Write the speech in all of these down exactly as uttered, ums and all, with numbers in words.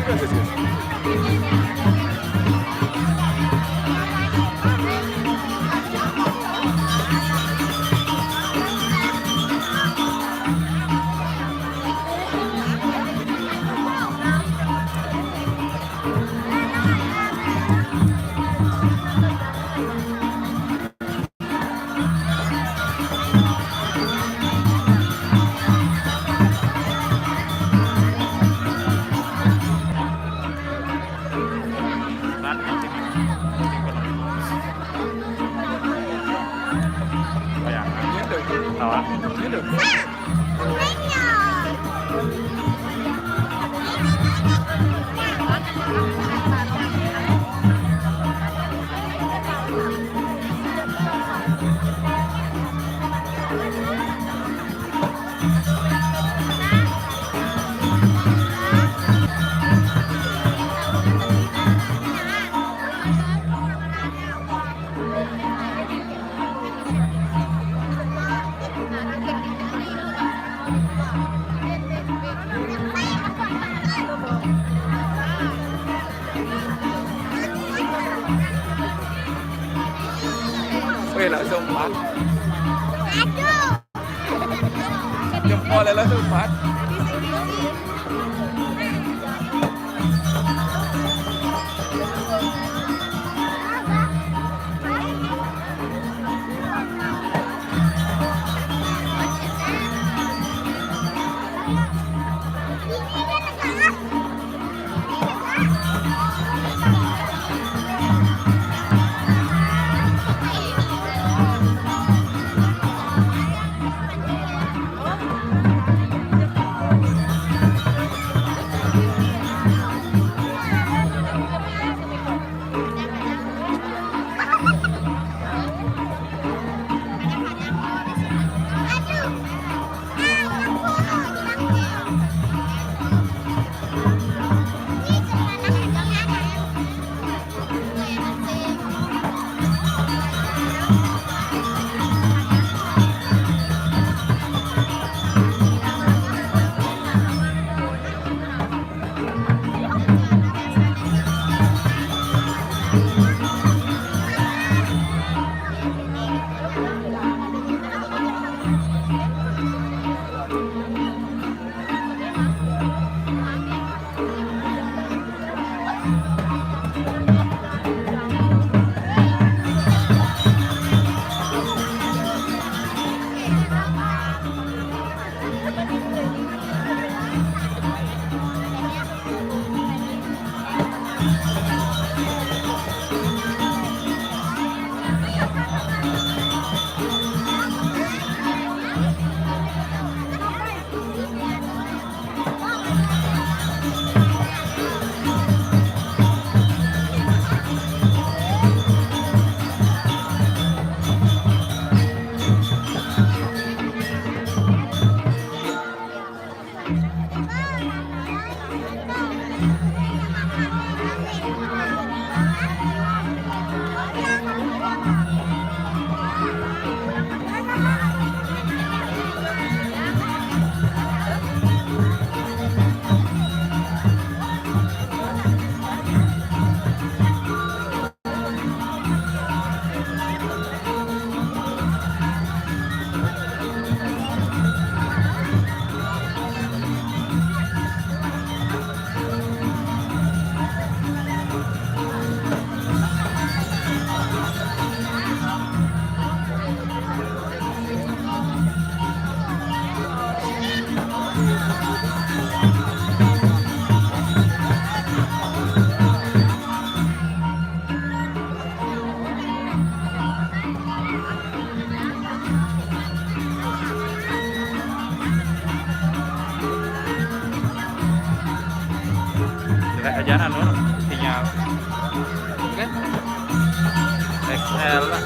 Apa ya? Tawa. Wih, langsung empat. Aduh. Jempol langsung empat. Jelek aja anu, sinyal. Oke. X L lah.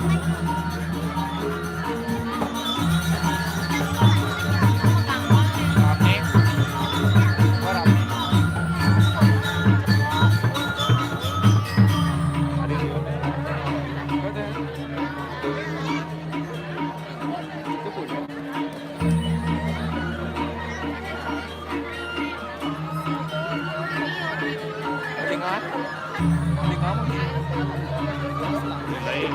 Rame. Wah, rame. Ada di mana? Ada. Itu punya. Tinggal. Tinggal. Lain.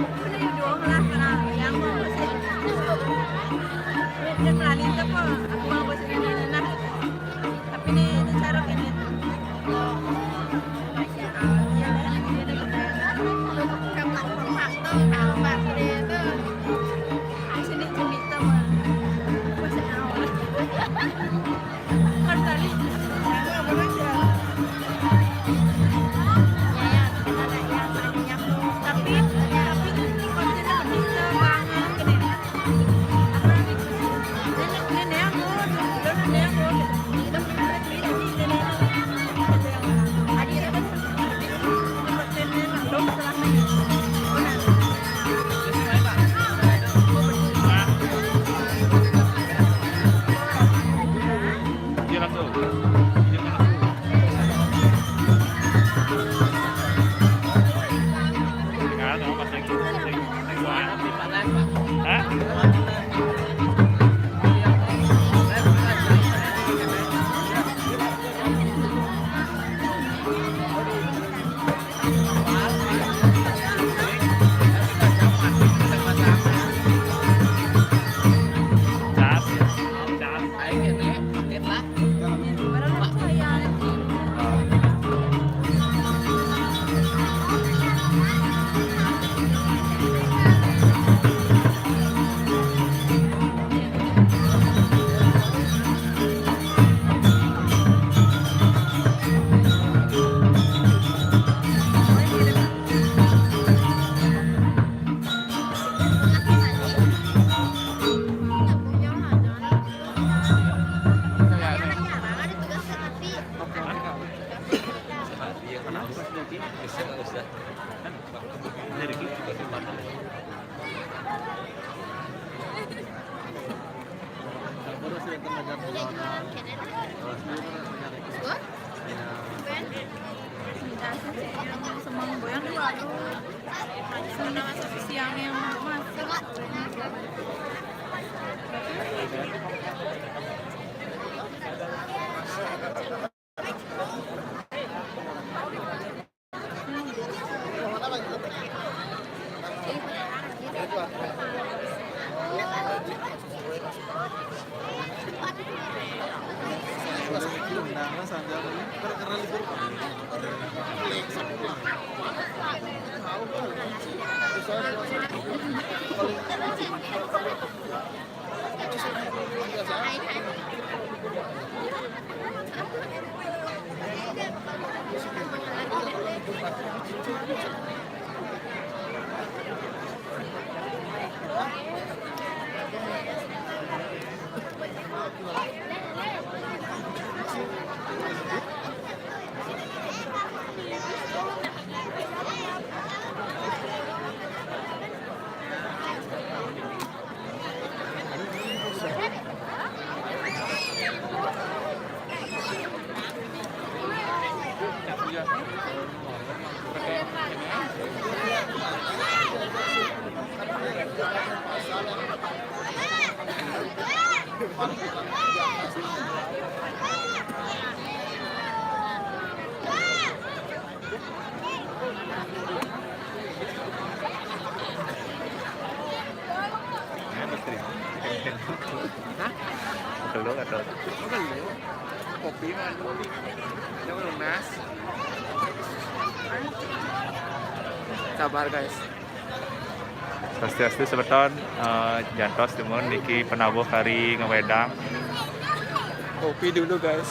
Ini doang lah, kenal yang mau sih. Dia melalui apa? Aku mau ke sini, nah. Tapi ini, ini cara ini. Semang goyang di warung. Siang yang masak. Hah? Keluar atau? Keluar. Kopi mah. Udah lunas. Sabar, guys. Swastiastu semeton, eh, jantos dumun niki penabuh kari ngawedang. Kopi dulu, guys.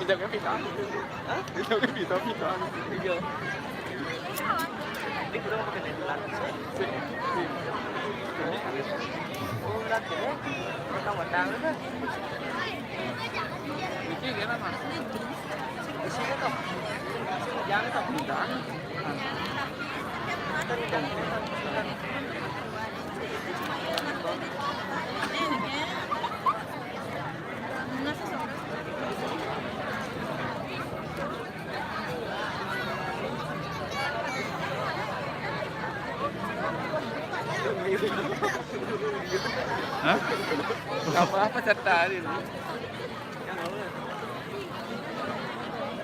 Pinjamnya pita. Hah? Pinjamnya pita, pita. Iya. Ini kita mau pakai jendela. Sini. Sini. Sini. Oh, lihat ya. Watang-watang itu. Ini gimana, Mas? Di sini toh. Jangan toh. Jangan. Hah? Sama apa cerita hari ini?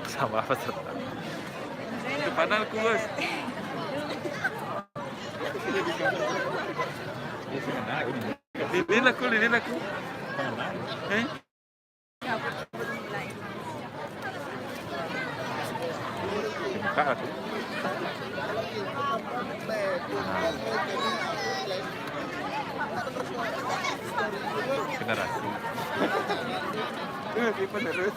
Sama apa cerita? Itu panel ku, Bos. Lilin aku, lilin aku. Eh? Buka aku. Generasi. Eh, penerus.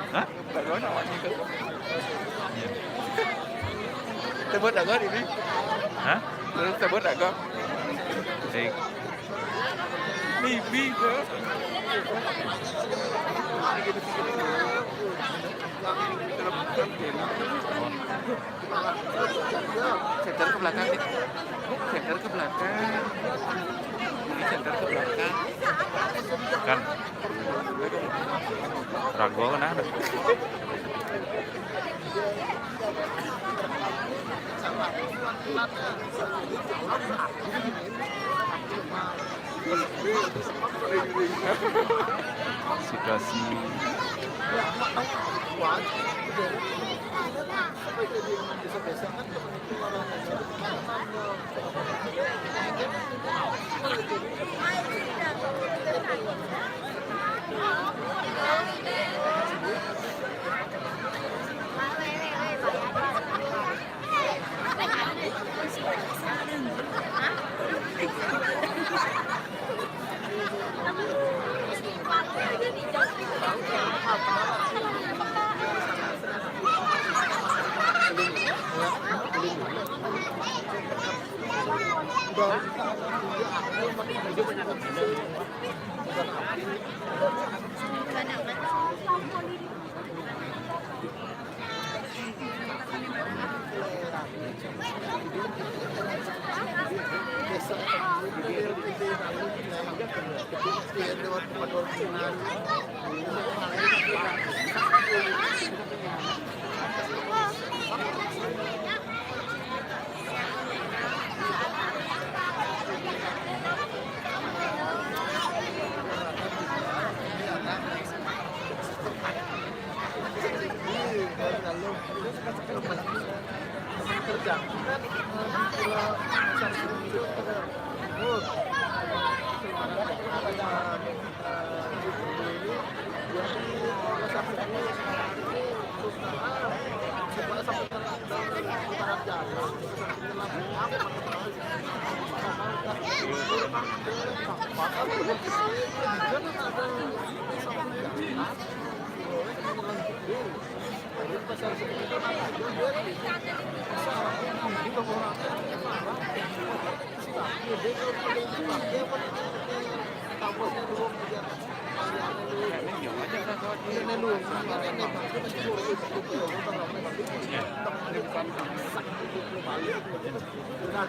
Hah? Sebut aku ini. Hah? Terus sebut aku. Baik. Mimpi tuh. Center ke belakang, Dik. Center ke belakang. Ini center ke belakang. Kan. Ragu aku nah. Situasi.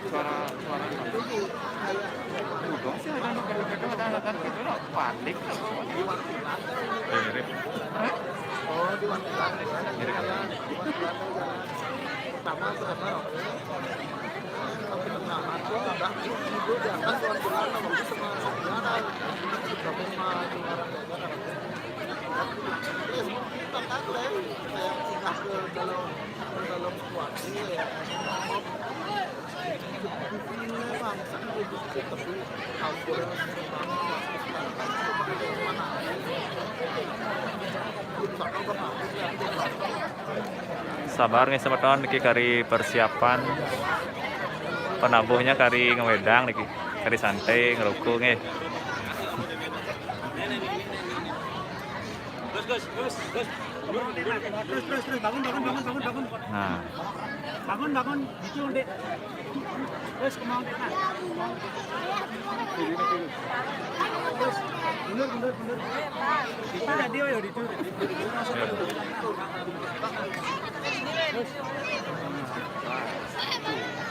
Suara, suara. Udong sih ada, ada, ada, ada, ada gitu loh. Panik loh. Mirip. Hah? Mirip. Sabar nggih, semeton, niki kari persiapan penabuhnya, kari ngewedang niki, kari santai, ngeroko nggih. Terus, terus, terus, terus. Terus, terus, terus. Bangun, bangun, bangun, bangun, bangun. Nah. Bangun, bangun. Gitu, Dek. Terus, kemauan Dek, nah. Terus. Bener, bener, bener. Itu tadi, oh, ya, itu. Terus.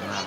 Nah.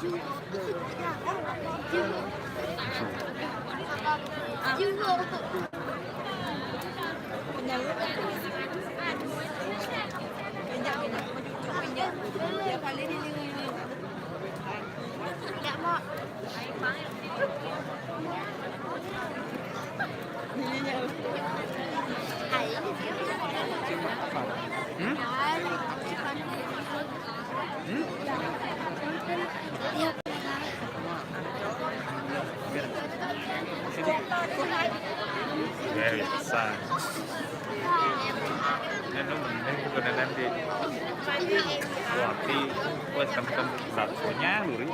Hmm? Hmm? Very sad. Ano, ano ko na lang din. Wati, wala sa mga bakso niya, luri.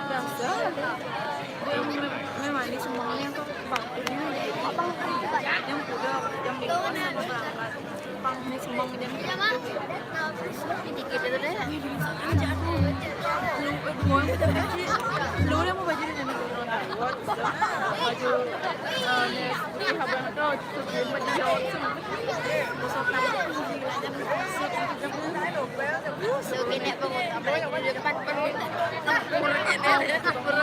Biasa. Yang me-, memang ini semuanya tuh waktunya yang udah jam lima sama berangkat. Pang ini semua jam. Iya, Mak. Sedikit itu deh. Ini dulu aja, aduh. Lu, eh, gua yang kecil. Lu yang mau baju ini, nih, gua nonton. Gua baju, eh, nih, putih abang tuh, sebelum baju jawab tuh. Gosok tangan, gosok tangan. Lu gini, apa mau apa lagi di depan, perlu tempur, gitu, tempur.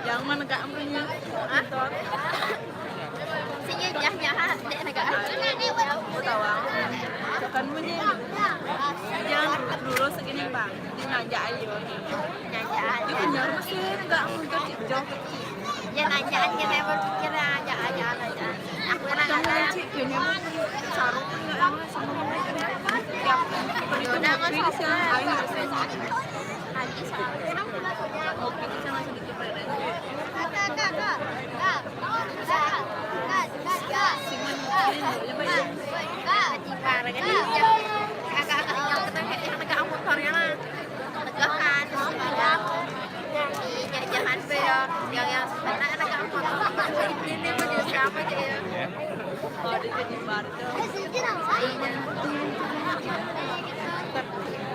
Yang mana, Kak, ampunya? Hah? Sing nyah-nyah, dek, nak. Aku tahu. Bukan bunyi. Jangan dulu segini, Bang. Dia nanjak aja. Nanjak aja. Dia kenyar mesin, enggak, enggak, jauh. Ya, nanjak aja, saya berpikir, nanjak aja, nanjak. Aku pernah nanjak. Cik, ini sarung enggak, sama. Tiap hari itu ngopi, siang, paling biasanya. Lagi sarung. Ngopi itu sama sedikit.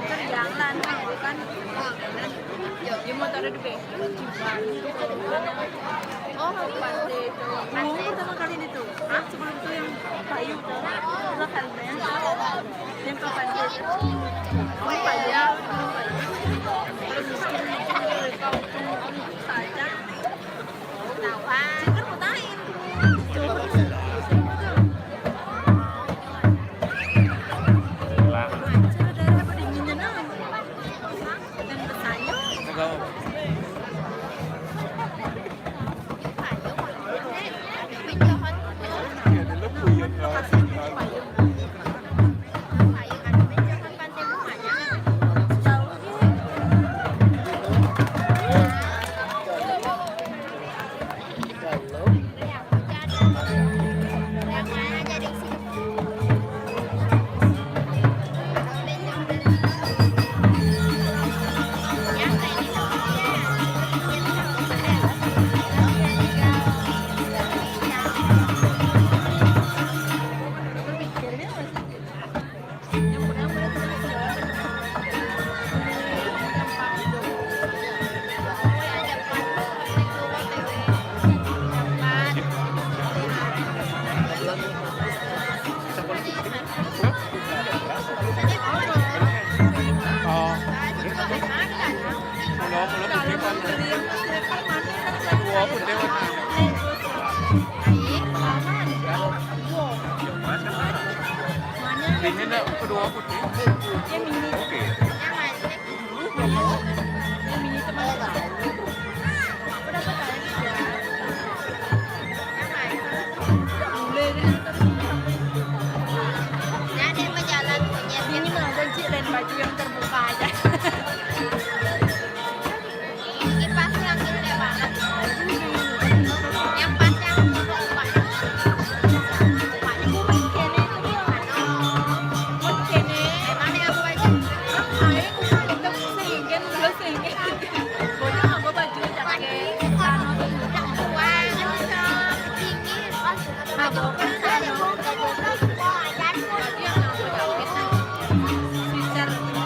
Kerjaan lah, kan? Dia mau taruh di bengkel, Cibar. Oh, Pantai itu. Mau pertama kali itu. Hah? Sebelum itu yang Payu, tuh. Pernah kan, men? Yang ke Pantai itu. Oh, Payu. Kalau miskin, miskin, kalau kau saja. Tawa. Cibar mau tain. Coba. Lah. Cara darah apa dinginnya, nah? Ini nak kedua putih. Oke. Ini mah ada, Cik, lain baju yang terbuka aja. Kipas yang gede banget. Yang pas yang empuk, Pak. Empuknya itu dia, anu. Emang yang baju. Ayo, kita singin, dulu singin. Bocah nganggo baju jaket, celana tuh. Wah, kenceng, dingin. Pas nganggo celana. Iya, nganggo jaket. Sweater. Anu.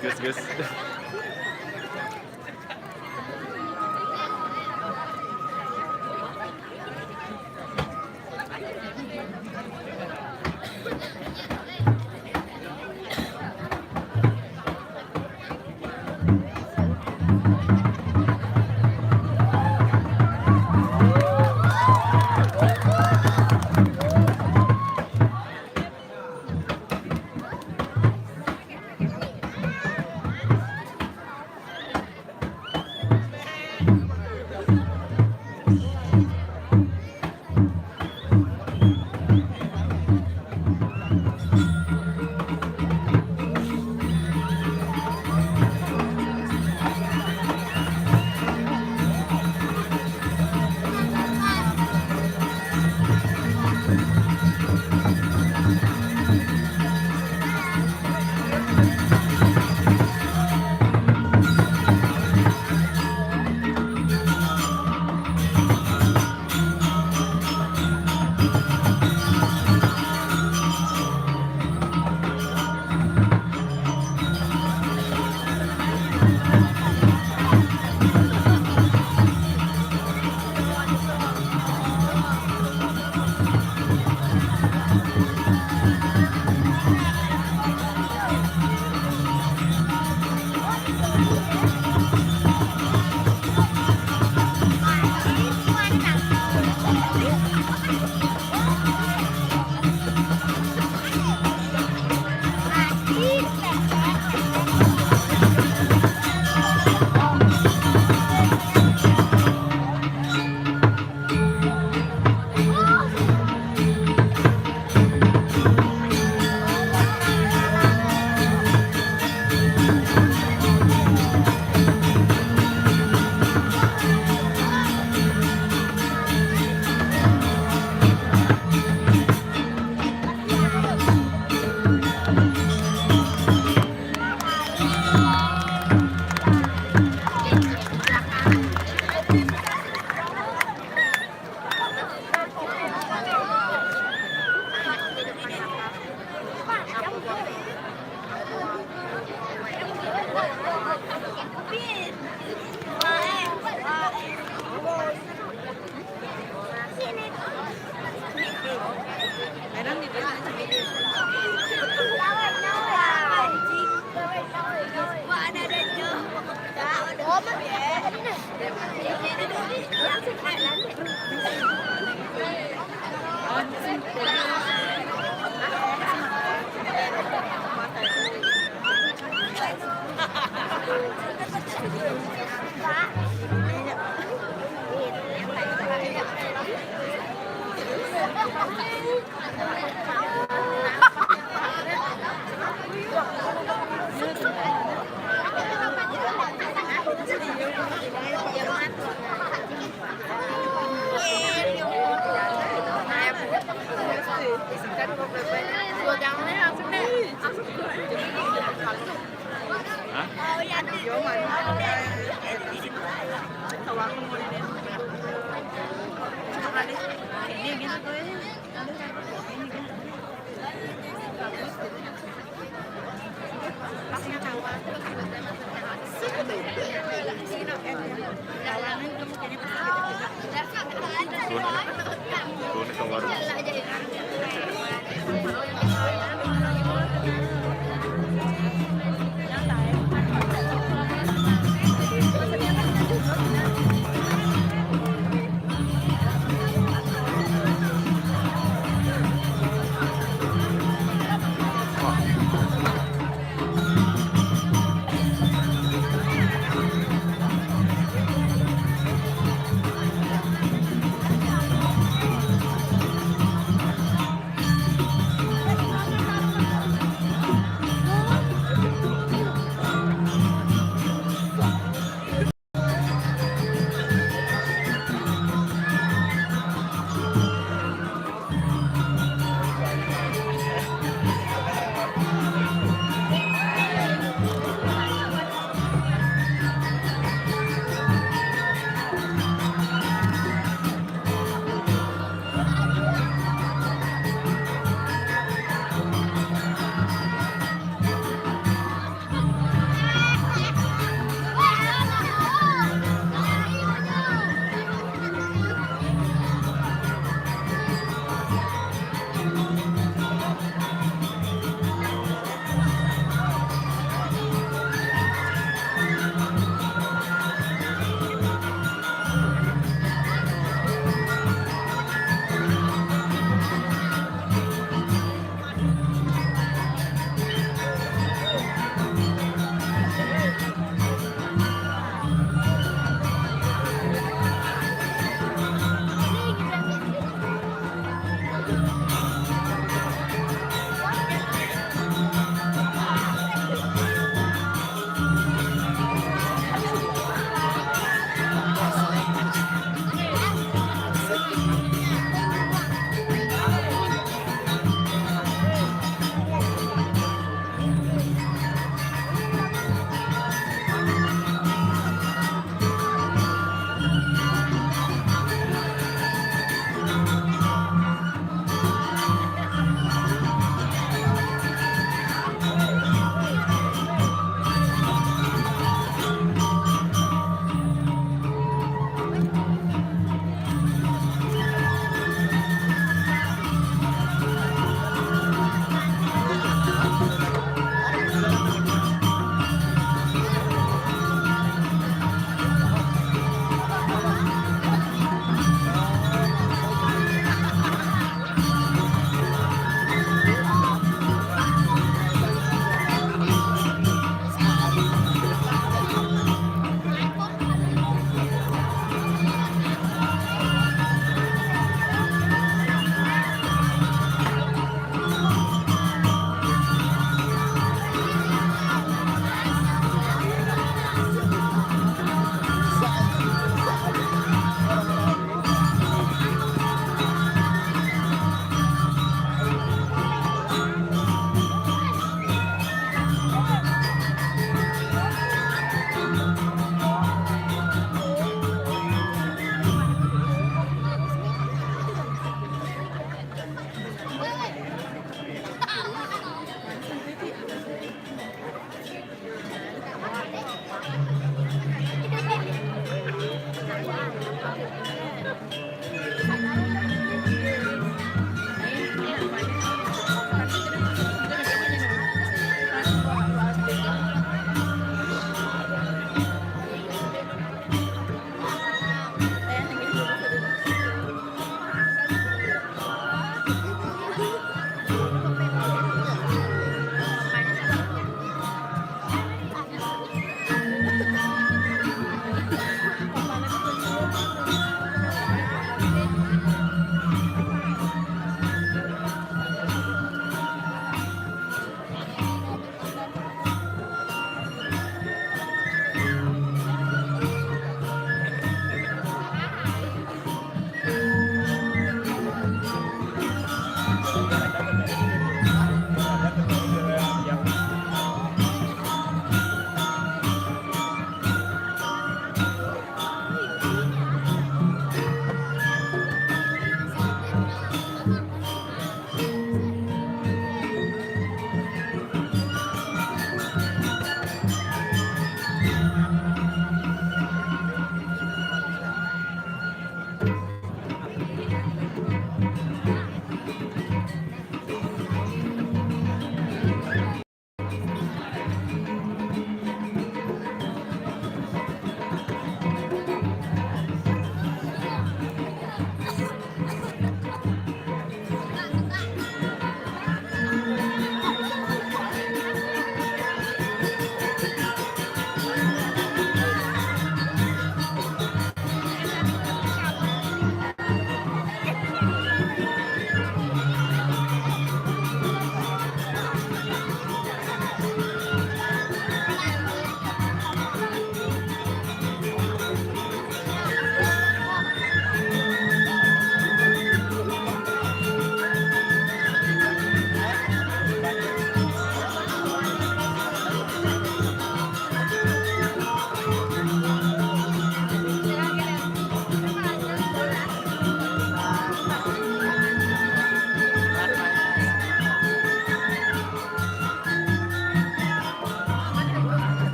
Gus, Gus.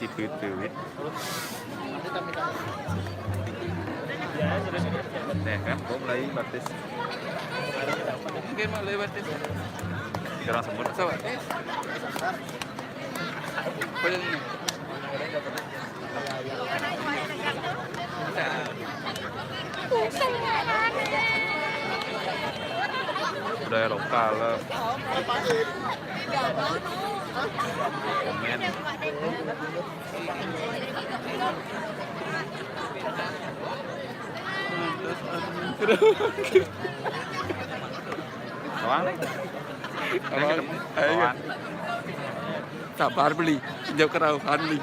Si putu, ya. Nih kan, gua mulai batis. Oke, mulai batis. Sekarang semut. Coba. Apa yang ini? Budaya lokal lah. Komen. Tawang nih. Tawang. Ayo. Tawang. Sabar beli, jauh kerauhan beli.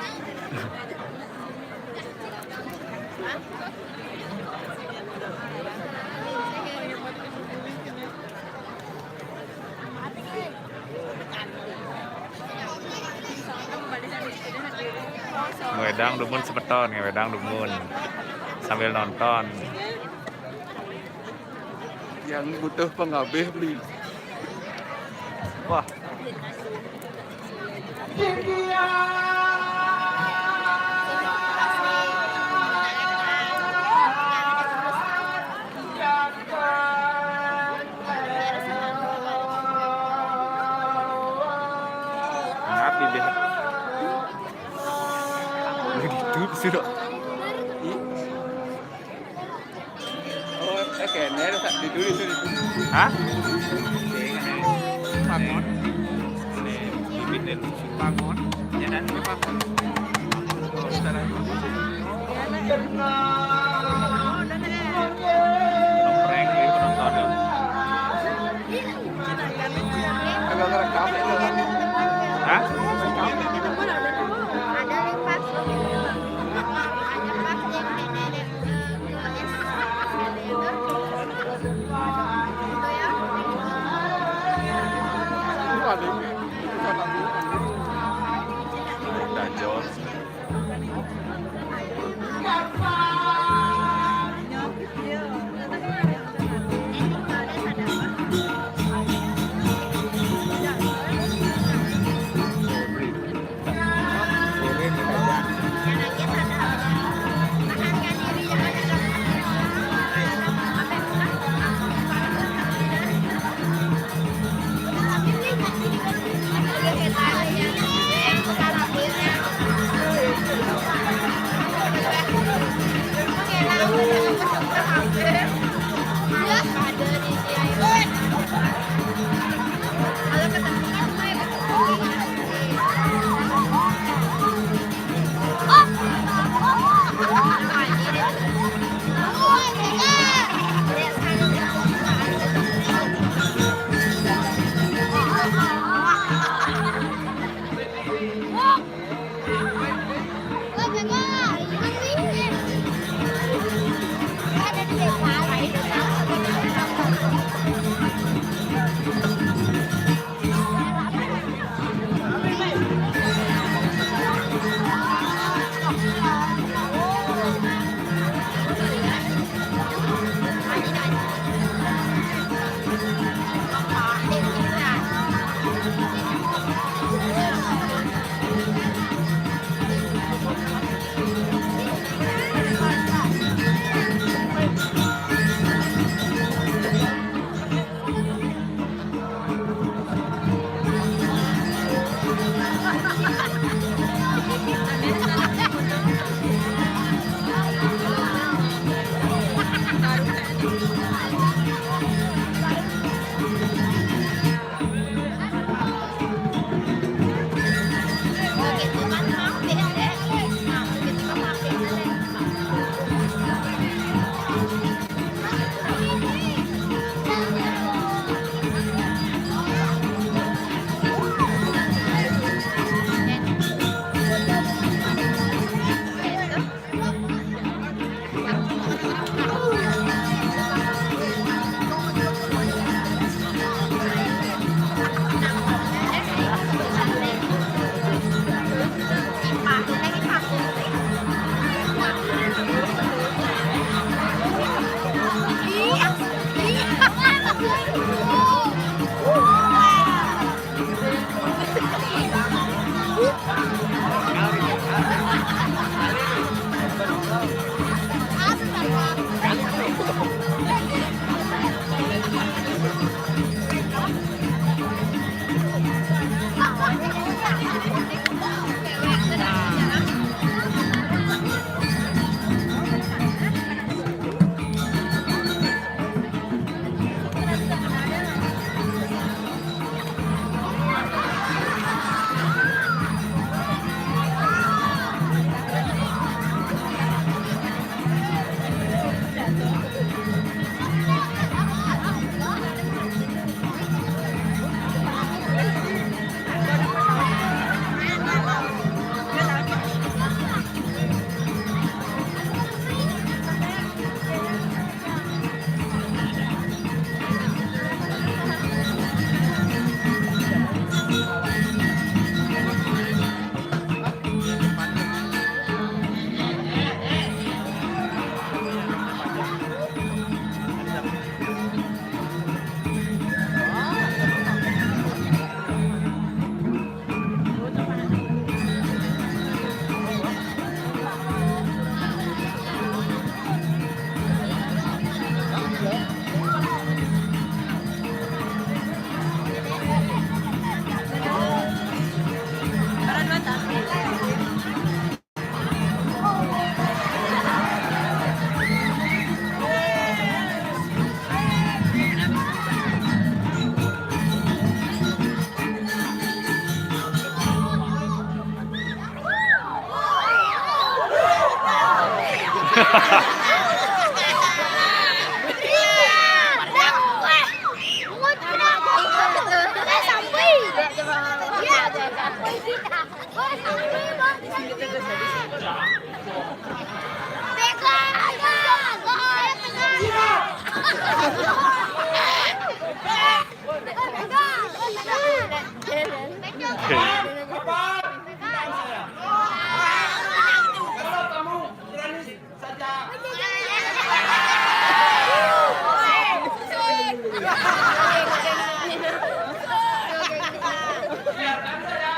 Ngewedang dumun semeton, ngewedang dumun sambil nonton. Yang butuh pengabih beli. Wah. Ngap bibir. Udah gitu sudah. Oh, eh, kayaknya ada satu dulu itu. Hah? Pangon. Ini bibit dan pangon. Ya, dan ini pangon. Oh, sekarang. Prank, ini penonton ya. Agak ngerekam itu kan? Hah? Ada yang pas. Ada pas yang ini. Kapan? Bilang saya. Kalau kamu berani saja. Biarkan saya.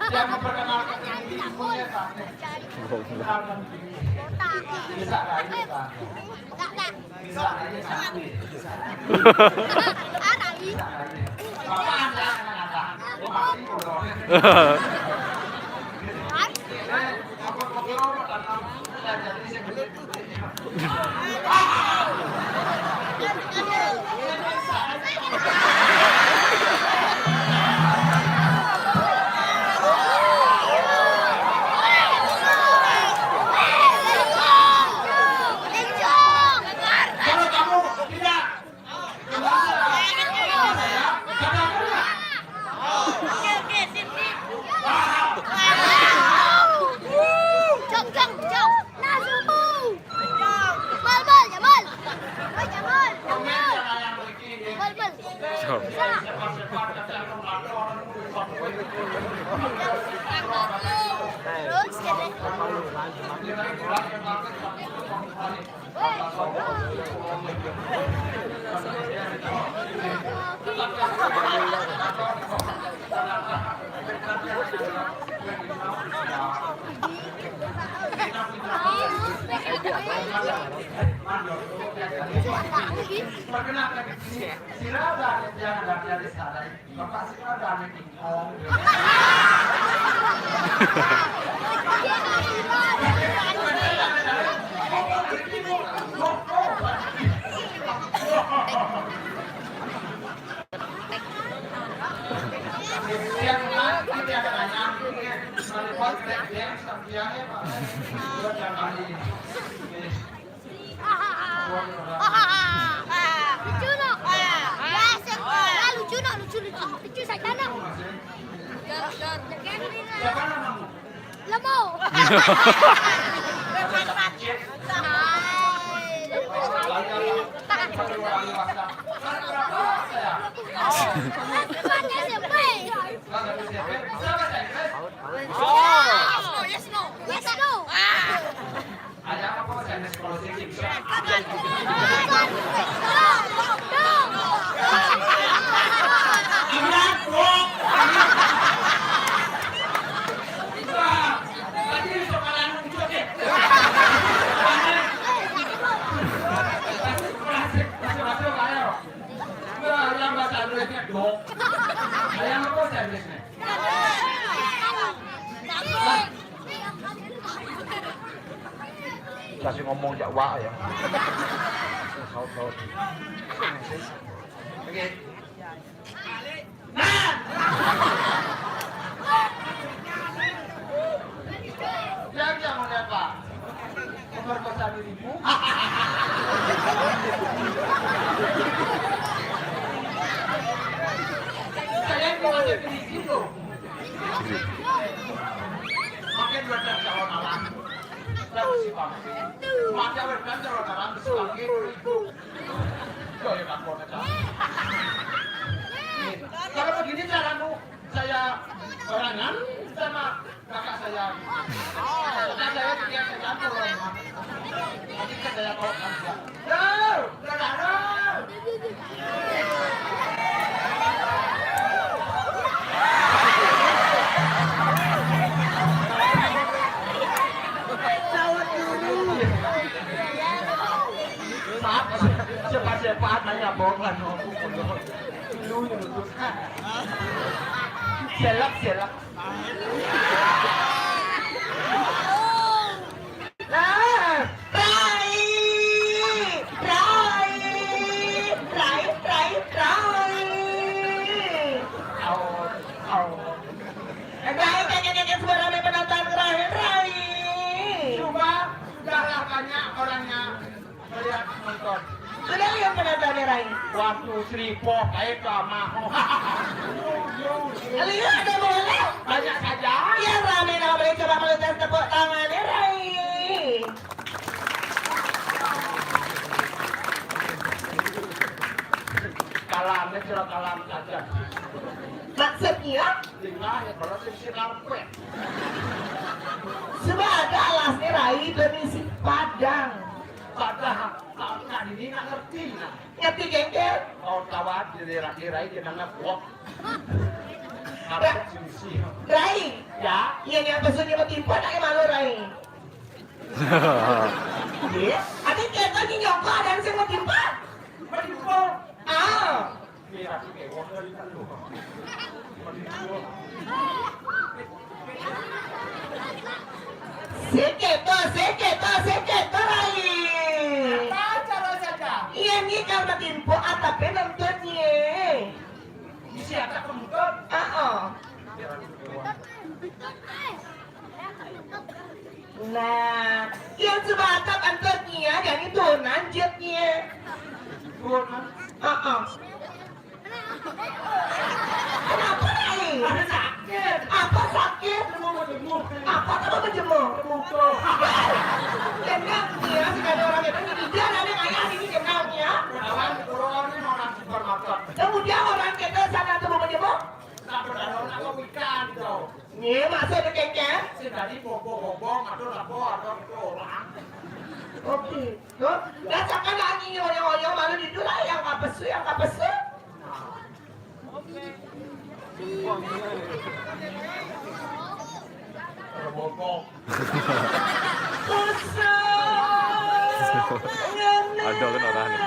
Yang memperkenalkan diri, ibunya, Pak. Bisa, Pak. Bisa, Pak. Bisa, Pak. Bisa, Pak. Bisa, Pak. Bapak, Anda, anak-anak. Bapak, ini bodoh. Kalau kamu tidak Jong, jong, jong. Nah, subuh. Bal, bal, Jamal. Woi, Jamal. Bal, bal. Sana. Terus, kene. Perkenalkan, sira dari, yang ada di sana. Bapak sira dari Lucu no. Ya, lucu no, lucu, lucu. Lucu saja no. Siapa namamu? Lemo. Yes, no. Yes, no. Ada apa, Bos? Ada sekolah sini. Ingat, Bos. Wah, tadi sokalan muncul, ya. Masuk, masuk, ayo. Wah, yang bahasa Inggrisnya, Dok. Ada yang apa bahasa Inggrisnya? Kasih ngomong jak wa ya. Saut, saut. Oke. Nah. Yang jangan lupa. Pemerkosa dirimu. Saya yang masih di situ. Makin benar calon alam. Terus si Bang. Maka benar calon alam sebagai ibu. Yo, ya, Bang, Bang, Bang. Kalau begini caramu, saya barengan sama kakak saya. Kakak saya, dia saya campur. Nanti kan saya bawa kerja. Yo, saudara. Maaf, siapa, siapa? Paat aja bohong lah, no. Lu yang betul. Selak, selak. Nah, Rai, Rai, Rai, Rai, Rai. Au, au. Rai, kakek-kakek semua rame penonton, Rai, Rai. Coba, sudahlah banyak orangnya. Lihat nonton. Sudah lihat penontonnya, Rai? Waktu seribu kayak ke Amaho. Lihat ada bola. Banyak saja. Ya, rame nama boleh coba melintas tepuk tangannya, Rai. Kalamnya curah kalam saja. Maksudnya? Tinggal ya kalau sih karpet. Sebab ada alasnya, Rai, dan isi Padang. Padahal, kalau nggak ini nggak ngerti, nah. Ngerti, Gengger? Oh, tawa di daerah-daerah ini namanya wok. Harus sisi. Rai. Ya? Iya, yang pesunnya mau timpal, kayak malu, Rai. Iya? Ada kita di nyoko, ada yang mau timpal. Mau timpal? Ah. Seketo, seketo, seketo, Rai. Apa cara saja? Iya, ini karena timpo atapnya nontonnya. Isi atap nonton? Ah, oh. Nah, yang sebatap antotnya, yang itu nanjutnya. Heeh. Kenapa, Rai? Ada sakit. Apa sakit? Mau menjemur. Apa tuh mau menjemur? Mau tuh. Gendang ya, sekali orang itu tidak ada yang ayah ini gendang ya. Kawan, orang ini orang supermarket. Kemudian orang kita sana tuh mau menjemur. Nah, berdarah apa ikan tuh? Nih, masuk ke kengkeng. Sing tadi bobo-bobo, aduh, labo, aduh, itu orang. Oke. Tuh, rasakan lagi nyoyo-nyoyo malu di dulu yang kapesu, yang kapesu. Bobo. Ada kan orang ni.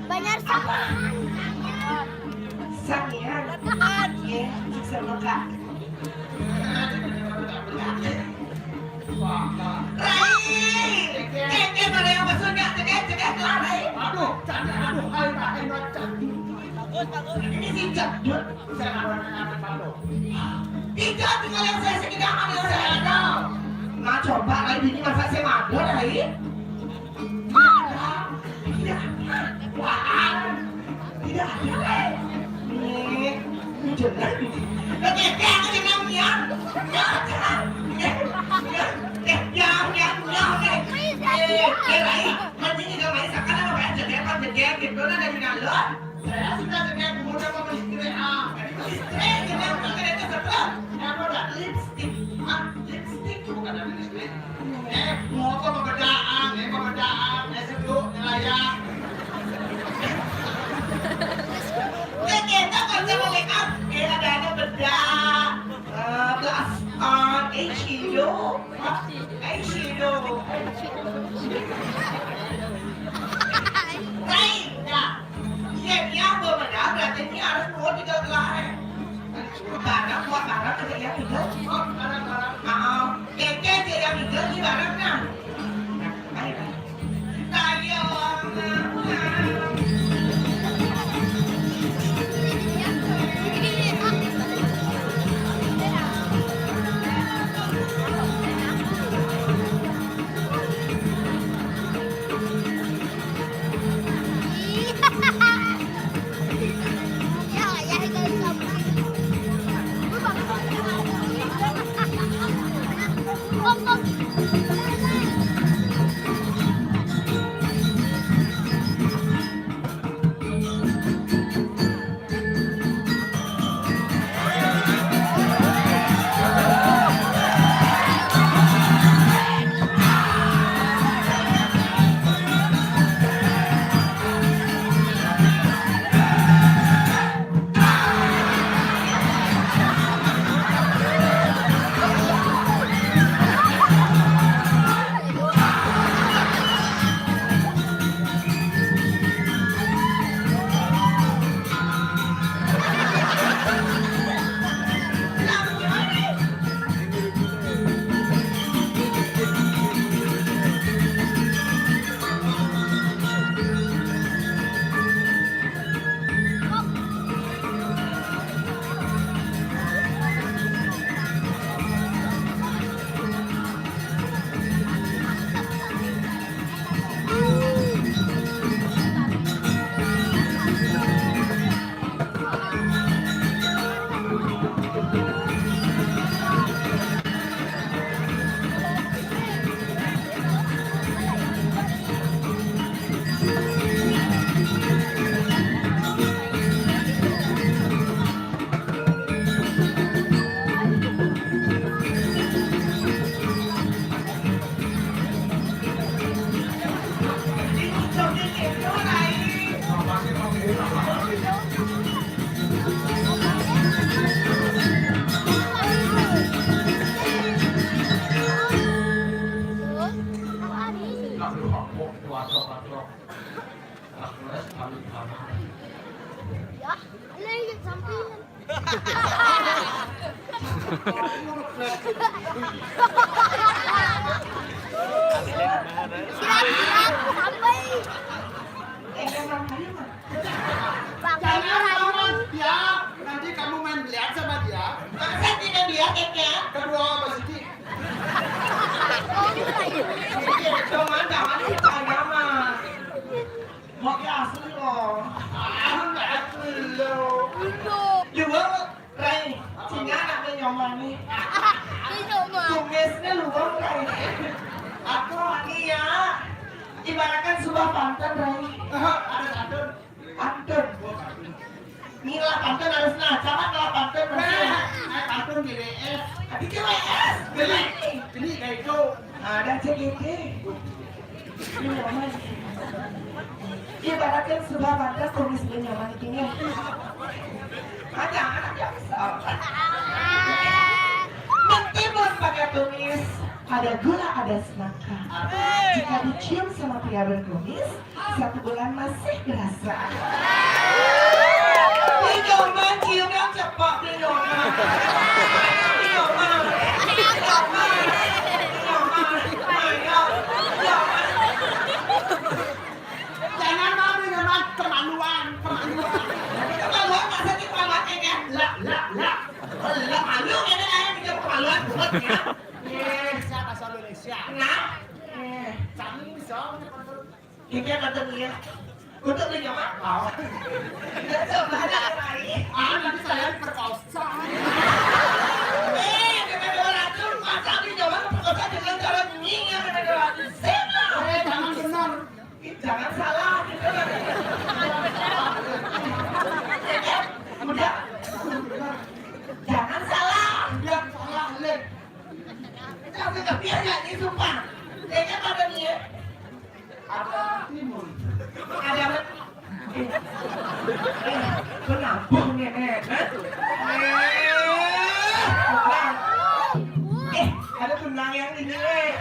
Banyak sama. Sang ya. Iya, sama Kak. Rai! Keke pada yang pesun nggak cegah, cegah kelar, Rai. Aduh, cantik, aduh, ayo, ayo, ayo. Ini si Jadut. Saya nggak pernah ngambil batu. Tidak, tinggal yang saya sekedar ambil saya ada. Nah, coba, Rai, ini masa saya mager, Rai? Tidak ada. Wah, tidak ada, Rai. Nih, ini jelas. Oke, oke, aku jelas, ya. Ya, ya, ya, ya, ya, ya, ya. Eh, eh, Rai, mending kita main sekarang, apa aja, dia kan jeger gitu, nah, dari dalam. Saya sudah jeger, kemudian mau istri, ah. Istri, jeger, bukan itu, sebelum. Apa udah lipstick? Ah, lipstick, bukan ada lipstick. Eh, mau apa pembedaan? Eh, pembedaan, eh, sebelum, ngelayang. Oke, oke, Waduh, waduh. Aku es kali sama. Ya, ini sampeyan. Siap, siap, sampai. Bang, jangan lawan dia, nanti kamu main biliar sama dia. Masa tidak dia, Keke? Kedua, Mbak Siti. Jangan, jangan percaya, Mas. Mau ke asli loh. Ah, nggak asli loh. Dua, Rai, Cina anak ni nyoman ni. Tumisnya luang, Rai. Aku ni ya, ibaratkan sebuah pantun, Rai. Ada pantun. Pantun. Ngilah pantun harus nah, jangan ngilah pantun, Rai. Nah, pantun G W S. Tapi G W S. Gini, gini kayak itu. Ada C G T. Ini nyaman. Ibaratkan sebuah mata kumis ini nyaman ini. Ada anak yang besar. Meskipun pakai tumis, ada gula, ada semangka. Jika dicium sama pria berkumis, satu bulan masih berasa. Ini nyaman, cium yang cepat, ini nyaman. Ini nyaman. Ini nyaman. Ini nyaman. Ini nyaman. Jangan malu, jangan kemaluan, kemaluan. Kemaluan, masa sih kemaluan, ya, kan? Lah, lah, lah. Lah, malu, ya, kan? Ayo, kita kemaluan, buat, ya. Eh, saya bahasa Indonesia. Nah. Eh. Kami bisa. Ini apa tuh, ya? Untuk lu nyaman? Oh. Coba ada yang lain. Ah, nanti saya diperkosa. Eh, kita dua ratus, masa lu nyaman perkosa dengan cara nyinyi, ya, kita dua ratus. Sip, lah. Eh, jangan benar. Ih, jangan salah, gitu kan. Udah. Jangan salah. Udah salah, Le. Jangan biar nyanyi, sumpah. Kayaknya pada nih ya. Ada timun. Ada apa? Eh, eh, kenapa nih, eh? Hah? Eh, pulang. Eh, ada benang yang ini, eh.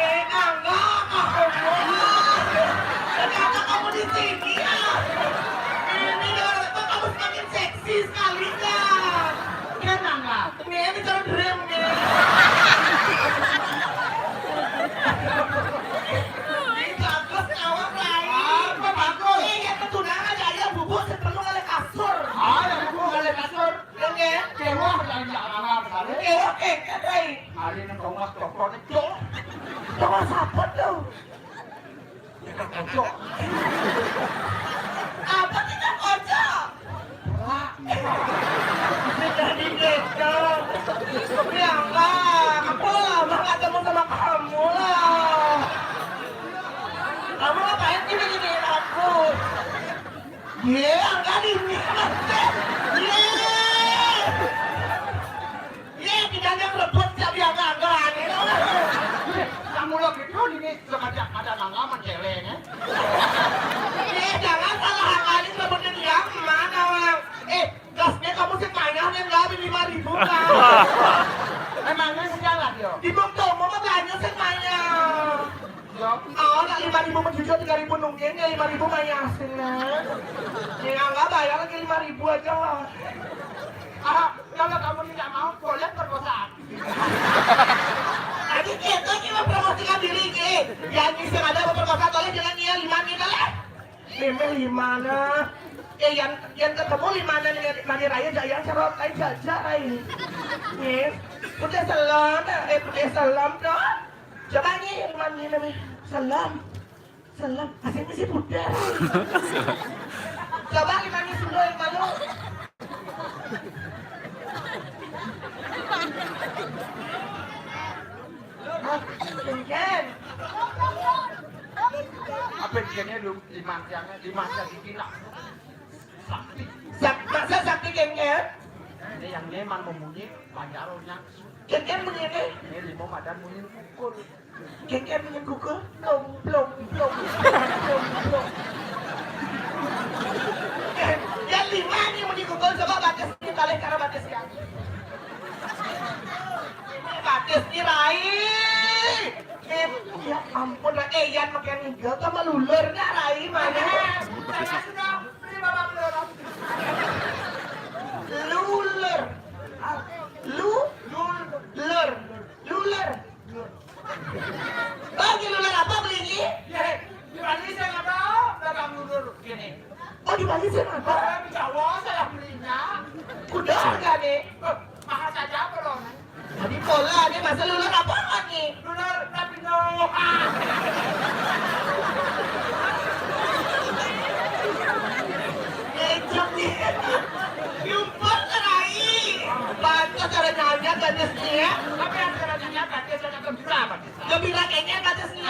Eh, Angga, Angga. Ternyata kamu di sini, ya. Ini, kamu semakin seksi sekali, ya. Kenapa? Ini, ini cara drem, ya. Ini bagus, kawan lain. Apa bagus? Eh, ya, ketunangan, ya, ya, bubuk, sebelum oleh kasur. Ah, ya, bubuk oleh kasur. Oke. Kewah dari anak-anak, kali. Kewah, eh, kan, Rai. Hari ini kau mas dokter itu. Dokter siapa tuh? Kita kocok. Apa kita kocok? Berak. Kita di desa. Ya Allah, aku lama gak ketemu sama kamu lah. Kamu ngapain sih beginiin aku? Ye, angkat ini. Ye. Ye, tidak yang rebut siap yang angkat. Kamu lagi tuh ini sengaja pada nanggaman ceweknya. Eh, jangan salah angkatin sebutin yang mana orang. Eh, gasnya kamu sih payah nih, nggak ada lima ribu kan? Emangnya sih jalan, yo? Di Bung Tomo mah banyak sih payah. Yo. Oh, nak lima ribu mencucuk, tiga ribu nungguin, ya lima ribu payah sih, nah. Ya, nggak bayar lagi lima ribu aja lah. Ah, kalau kamu tidak mau, boleh perkosa aku. Tadi kita cuma promosikan diri, Ki. Yang iseng ada mau perkosa, tolong jangan dia lima nih, lah. Meme lima nah. Eh, yang, yang ketemu lima nah, yang mandi raya, jaya cerot, lain jajak, lain. Nih, udah salam, eh, udah salam, dong. Coba nih, lima nih, nih. Salam. Salam. Asing sih, udah. Coba lima nih, sudah, lima lu. Hah? Ken. Apa yang lu lima tiangnya, lima tiang di Cina? Sakti. Sak-, masa sakti, Ken, Ken? Ini yang memang memunyi, panjaronya. Ken, Ken, begini. Ini lima madan munyi pukul. Ken, Ken, munyi pukul. Blong, blong, blong, blong, blong. Ken, yang lima ini munyi pukul, coba batis ini, balik karena batis ya. Batis ini, Rai. Eh, ya ampun, Rai. Eh, Yan makan nigel tuh melulur nggak, Rai? Mana? Saya sudah beli bapak belum? Lulur. Ah, lu? Lulur. Lulur. Bagi lulur apa beli ini? Ya, di Bali saya nggak tahu, dagang lulur gini. Oh, di Bali saya nggak tahu. Di Jawa saya belinya. Kuda nggak nih? Eh, mahal saja apa loh? Jadi pola dia masa lulur apa lagi? Lulur tapi no. Ngejek nih. Nyumput, Rai. Pantas cara nanya gadisnya. Tapi yang cara nanya gadis, saya gembira, Pak. Gembira kayaknya pantas nih.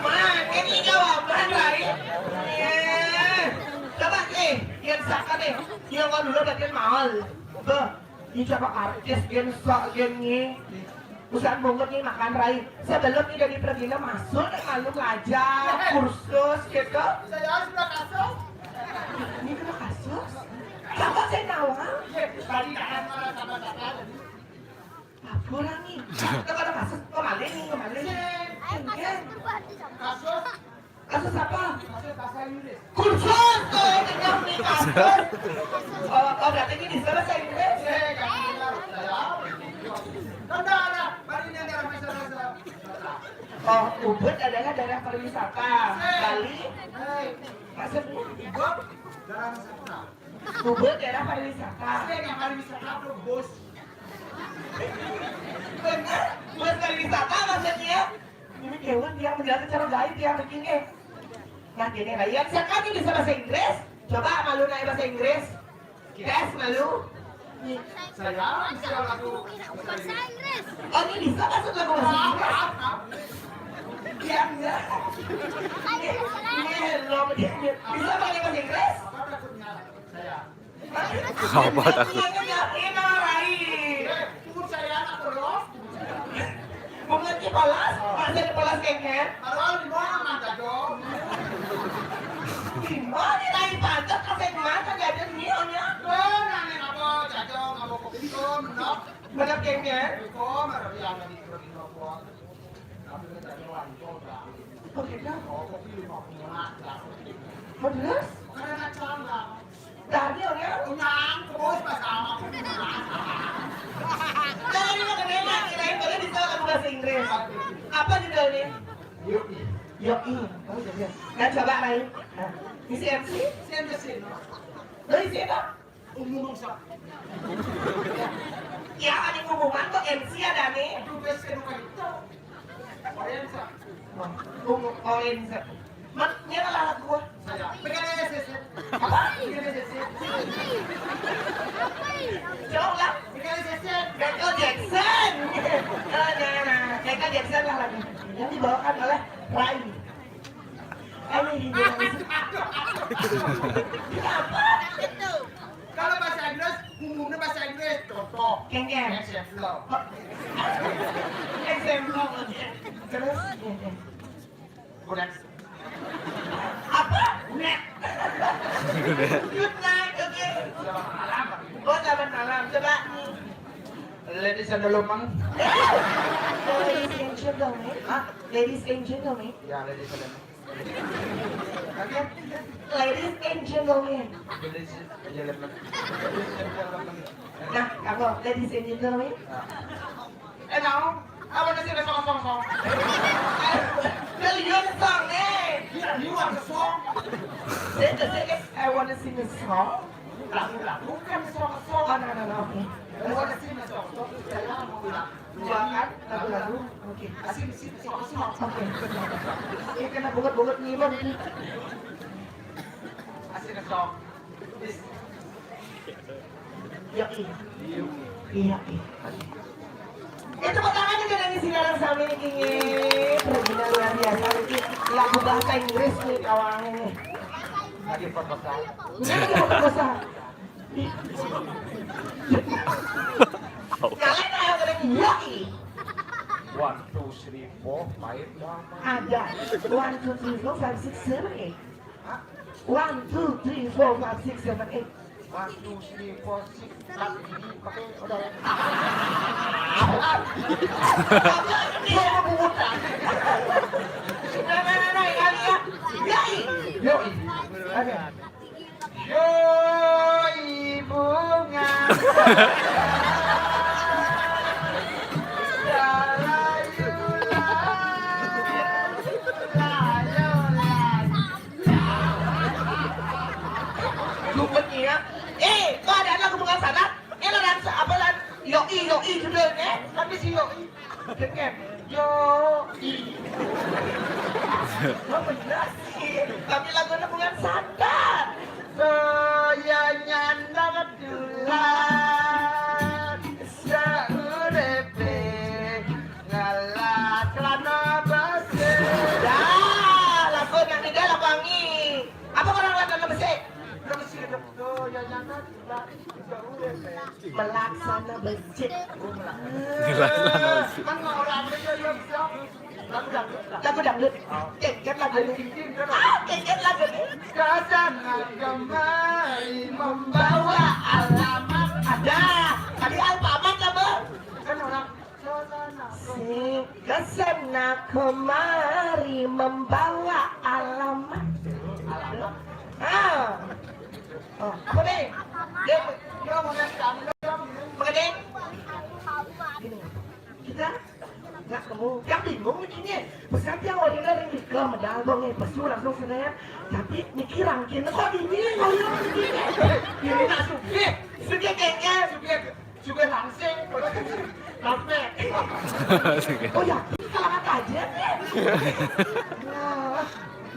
Mana nih jawaban, Rai? Eh, coba, eh, yang siapa nih? Yang mau dulu bagian mahal. Beh, ini siapa artis, gen sok, gen nge. Usaha bungut nih makan, Rai. Sebelum ini dari pergi masuk, malu belajar, kursus, gitu. Saya harus udah kasus. Ini kena kasus. Siapa saya nawang? Iya, tadi jangan marah sama siapa, jadi Apa orang nih? Kita pada kasus, kemarin nih, kemarin. Iya. Kasus. Kasus apa? Kasus bahasa Inggris. Kursus, kalau yang kenyang nih, kasus. Oh, oh, berarti ini bisa bahasa Inggris? Iya, kan, benar. Saya. Kan udah ada, baru ini ada bahasa-bahasa. Oh, Ubud adalah daerah pariwisata. Iya. Bali. Iya. Maksudnya? Ubud, daerah wisata. Ubud daerah pariwisata. Saya nggak pariwisata tuh, bos. Bener, bos pariwisata maksudnya. Ini Dewan dia menjelaskan cara gaib yang bikinnya. Nah, gini, Ryan, siapa nih bisa bahasa Inggris? Coba malu naik bahasa Inggris. Tes malu. Saya bisa lagu. Bahasa Inggris. Oh, ini bisa masuk lagu bahasa Inggris? Iya, iya. Ini, ini hello, dia, dia. Bisa pakai bahasa Inggris? Apa takutnya? Saya. Apa takut? Bungut saya anak polos. Bungut ki polos, masih ada polos kengken. Kalau di mana mah jadong? Di mana lain pantat kasih mata jadi nyonya? Lo nanya apa jadong, apa kopi itu, menok. Bener kengken? Itu, mereka yang lagi pergi rokok. Tapi kita jadong, kok dah. Oh, gitu? Oh, kopi lima puluh. Oh, terus? Karena canda. Tadi orang unyang, terus pas sama. Tadi mau kenapa? Kirain boleh bisa lagu bahasa Inggris. Apa judulnya? Yoi. Yoi. Oh, iya, iya. Nah, coba lain. Nah, isi M C? Isi M C. Lo isi apa? Umum, Bang, Sa. Ya, ada pengumuman kok M C ada nih. Aduh, guys, saya bukan itu. Orange, Sa. Wah, ungu, orange. Mat, ini adalah lagu gua. Saya. P K D S S. Apa? P K D S S. Coba ulang. P K D S S. Michael Jackson. Nah, nah, nah. Michael Jackson lah lagu. Yang dibawakan oleh Rai. Ayo, ini dia. Kenapa? Kalau bahasa Inggris, umumnya bahasa Inggris. Contoh. Kengken. Example. Example. Terus, kengken. Udah. Apa? Udah. Good night, oke. Selamat malam. Oh, selamat malam. Coba. Ladies and gentlemen. Ladies and gentlemen. Hah? Ladies and gentlemen. Ya, ladies and gentlemen. Oke. Ladies and gentlemen. Ladies and gentlemen. Nah, kamu, ladies and gentlemen. Nah. Eh, now, I wanna sing a song, song, song. Well, your song, eh. Yeah, you want a song? Say the, say, I wanna sing a song. Lagu-lagu kan song, song. Oh, no, no, no, okay. I wanna sing a song. Saya mau bilang. Dua kan, lagu-lagu. Oke. Asing, sing, song, song. Oke. Ini kena bungut-bungut nih, Bang. Asing a song. Iya, iya. Iya, iya. Itu pertama kita nangis di dalam sami ini. Benar luar biasa ini. Lagu bahasa Inggris nih kawannya nih. Lagi proposal. Ini lagi proposal. Kalian ayo kalian iya, iya. One, two, three, four, five, one. Ada. One, two, three, four, five, six, seven, eight. One, two, three, four, five, six, seven, eight. One, two, three, four, six, empat, ini pakai, udah ya. Gua mau pungutan. Nah, nah, nah, nah, yang kali ya. Yoi. Yoi. Oke. Yoi, bunga. Layulah, layulah. Sumpetnya. Eh, kok ada anak hubungan sana? Eh, lo dan apa, lan? Yoi, yoi judulnya. Tapi si yoi. Dengar. Yoi. Lo bener sih. Tapi lagunya bukan sadar. Saya nyandang dulan sauripe ngalah celana besi. Dah, lagu yang tidak lagu angin. Apa orang lagu celana besi? Celana besi, saya nyandang dulan sauripe. Melaksana becik. Melaksana becik. Kan orang itu ya bisa. Lagu dangdut. Lagu dangdut. Kengket lagu ini. Ah, kengket lagu ini. Kesana kemari membawa alamat. Ada. Tadi Alfamart apa? Kan orang si kesana kemari membawa alamat. Alamat. Ah. Oh, apa deh? Dia, dia mau ngasih kamu dong. Apa deh? Gini, kita nggak nemu. Yang bingung begini. Pesan tiang order yang di klub medal dong, eh, pesu langsung seneng. Tapi mikiran, kena kok ini, kok ini begini. Ini tak suka. Suka kayaknya. Suka. Juga langsing, langsing. Oh ya, ini kalangan aja nih. Nah,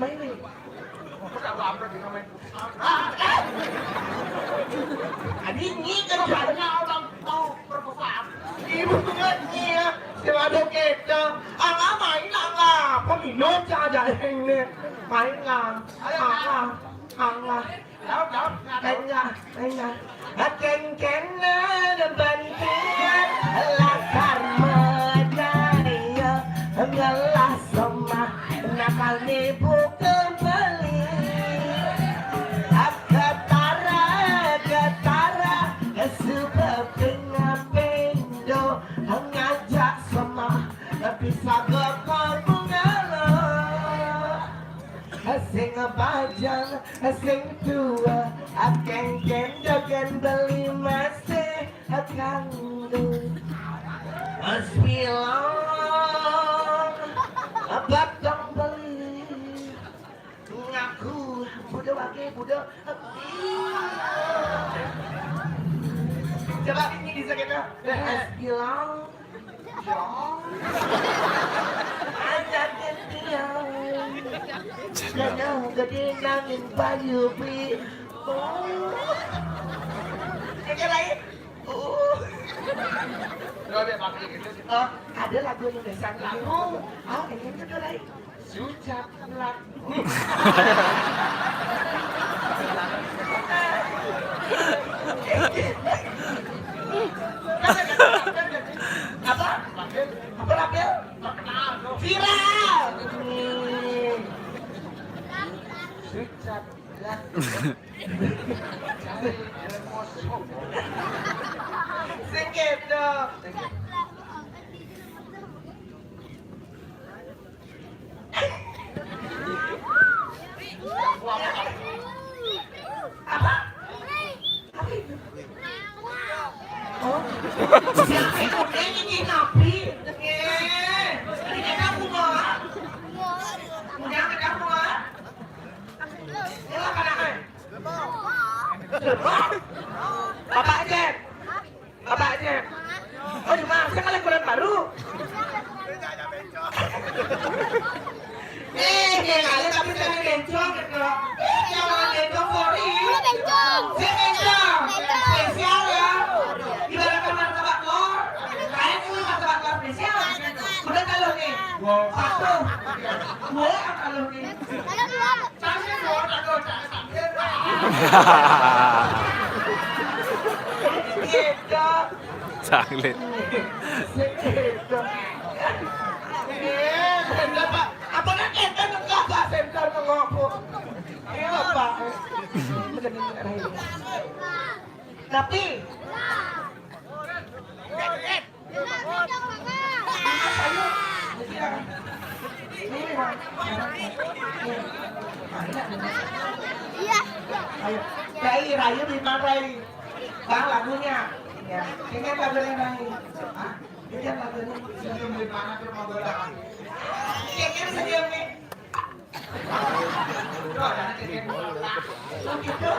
main nih. Adi ini kan banyak orang tahu perkosaan. Ibu ngerti ya, si ada kita. Angah main angah, peminum saja ini. Main lah, angah, angah. Enggak, enggak. Kengkenan bantuan lakar medaya ngelah semah nakal ni bukan beli. Ketara, ketara, sebab tengah pendo ngajak semah bisa bekal bungalo. Sing bajang, sing tua, akeng kendogen beli masih kanggo. Mas bilang, batang beli. Ngaku, budak wage, budak. Coba ini di sekitar. Mas bilang. Aja ketiang. Jangan gede nangin payu, Pi. Oh. Ini lain. Oh. Lo ada pakai gitu sih. Oh, ada lagu Indonesia lagu. Oh, ini tuh lain. Sucap. Apa? Apa, Rapel? Viral. Sing kedo. Apa? Apa itu? Oh. Siapa yang udah ini napi? Eh, ini kita bunga. Udah kita bunga. Ini apa namanya? Bapak Cep. Bapak Cep. Oh, di mana? Saya kalian kurang baru. Eh, dia kalian tapi saya bencong gitu. Eh, dia orang bencong, sorry. Lu bencong. Saya bencong. Bencong. Spesial ya. Ibaratkan martabak telur. Kayak dulu martabak telur spesial. Udah kalau nih. Satu. Dua kalau nih. Kalau dua. Sanglit. Tapi iya. Ayo, Rai, Rai di mana, Rai? Bang, lagunya. Ya, pengen lagunya, Rai. Ah, pengen lagunya. Senyum di mana tuh mau bilang? Pengen senyum nih. Tuh, ada anak kecil. Tuh, gitu.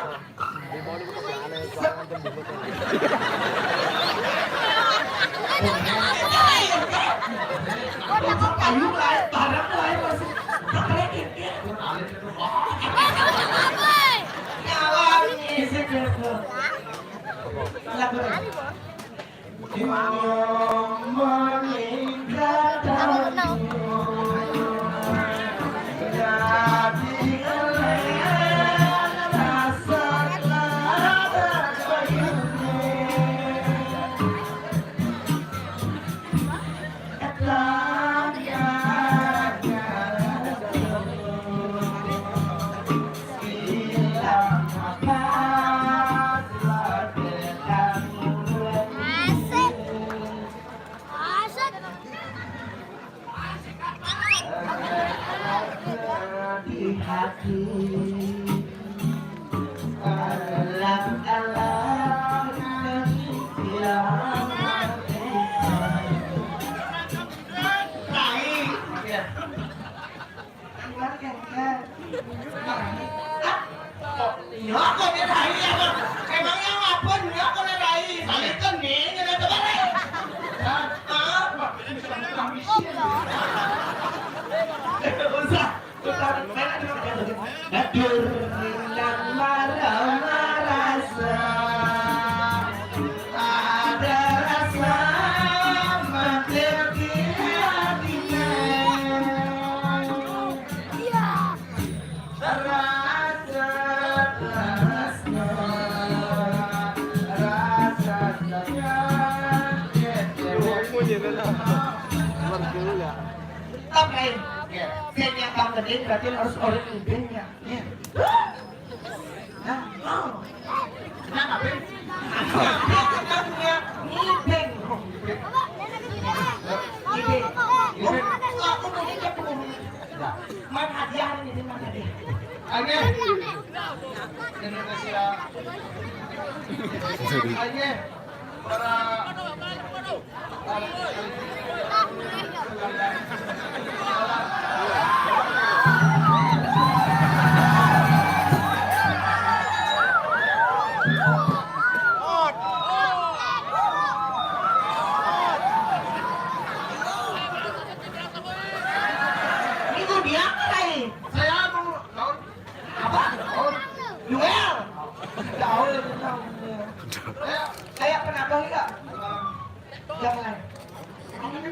Ayo, lain, barang lain masih. Kawan, isi kerja. Lagu. Di hati. Alang-alang yang Iya, kok dia Rai ya, Bang? Emangnya apa? Iya, kok dia Rai? Saling kening, ada apa, Rai? Hah? Usah. Usah. Batur nang marah-marasa. Ada rasa matir di hatinya. Iya. Rasa terasa, rasa sayang. Tetap lain. Ya. Sing yang bang gedé berarti harus orang idenya. Ya. Nah, oh. Kenapa, Bang? Dia punya ngideng. Ngideng. Aku mau ngideng, aku mau ngideng. Nah, main hadiah ini, main hadiah. Ayo. Indonesia. Ayo. Para Minggu dia apa, Rai? Saya mau laut. Apa? Laut. Duel. Jauh. Kayak, kayak penabang enggak? Jangan. Ini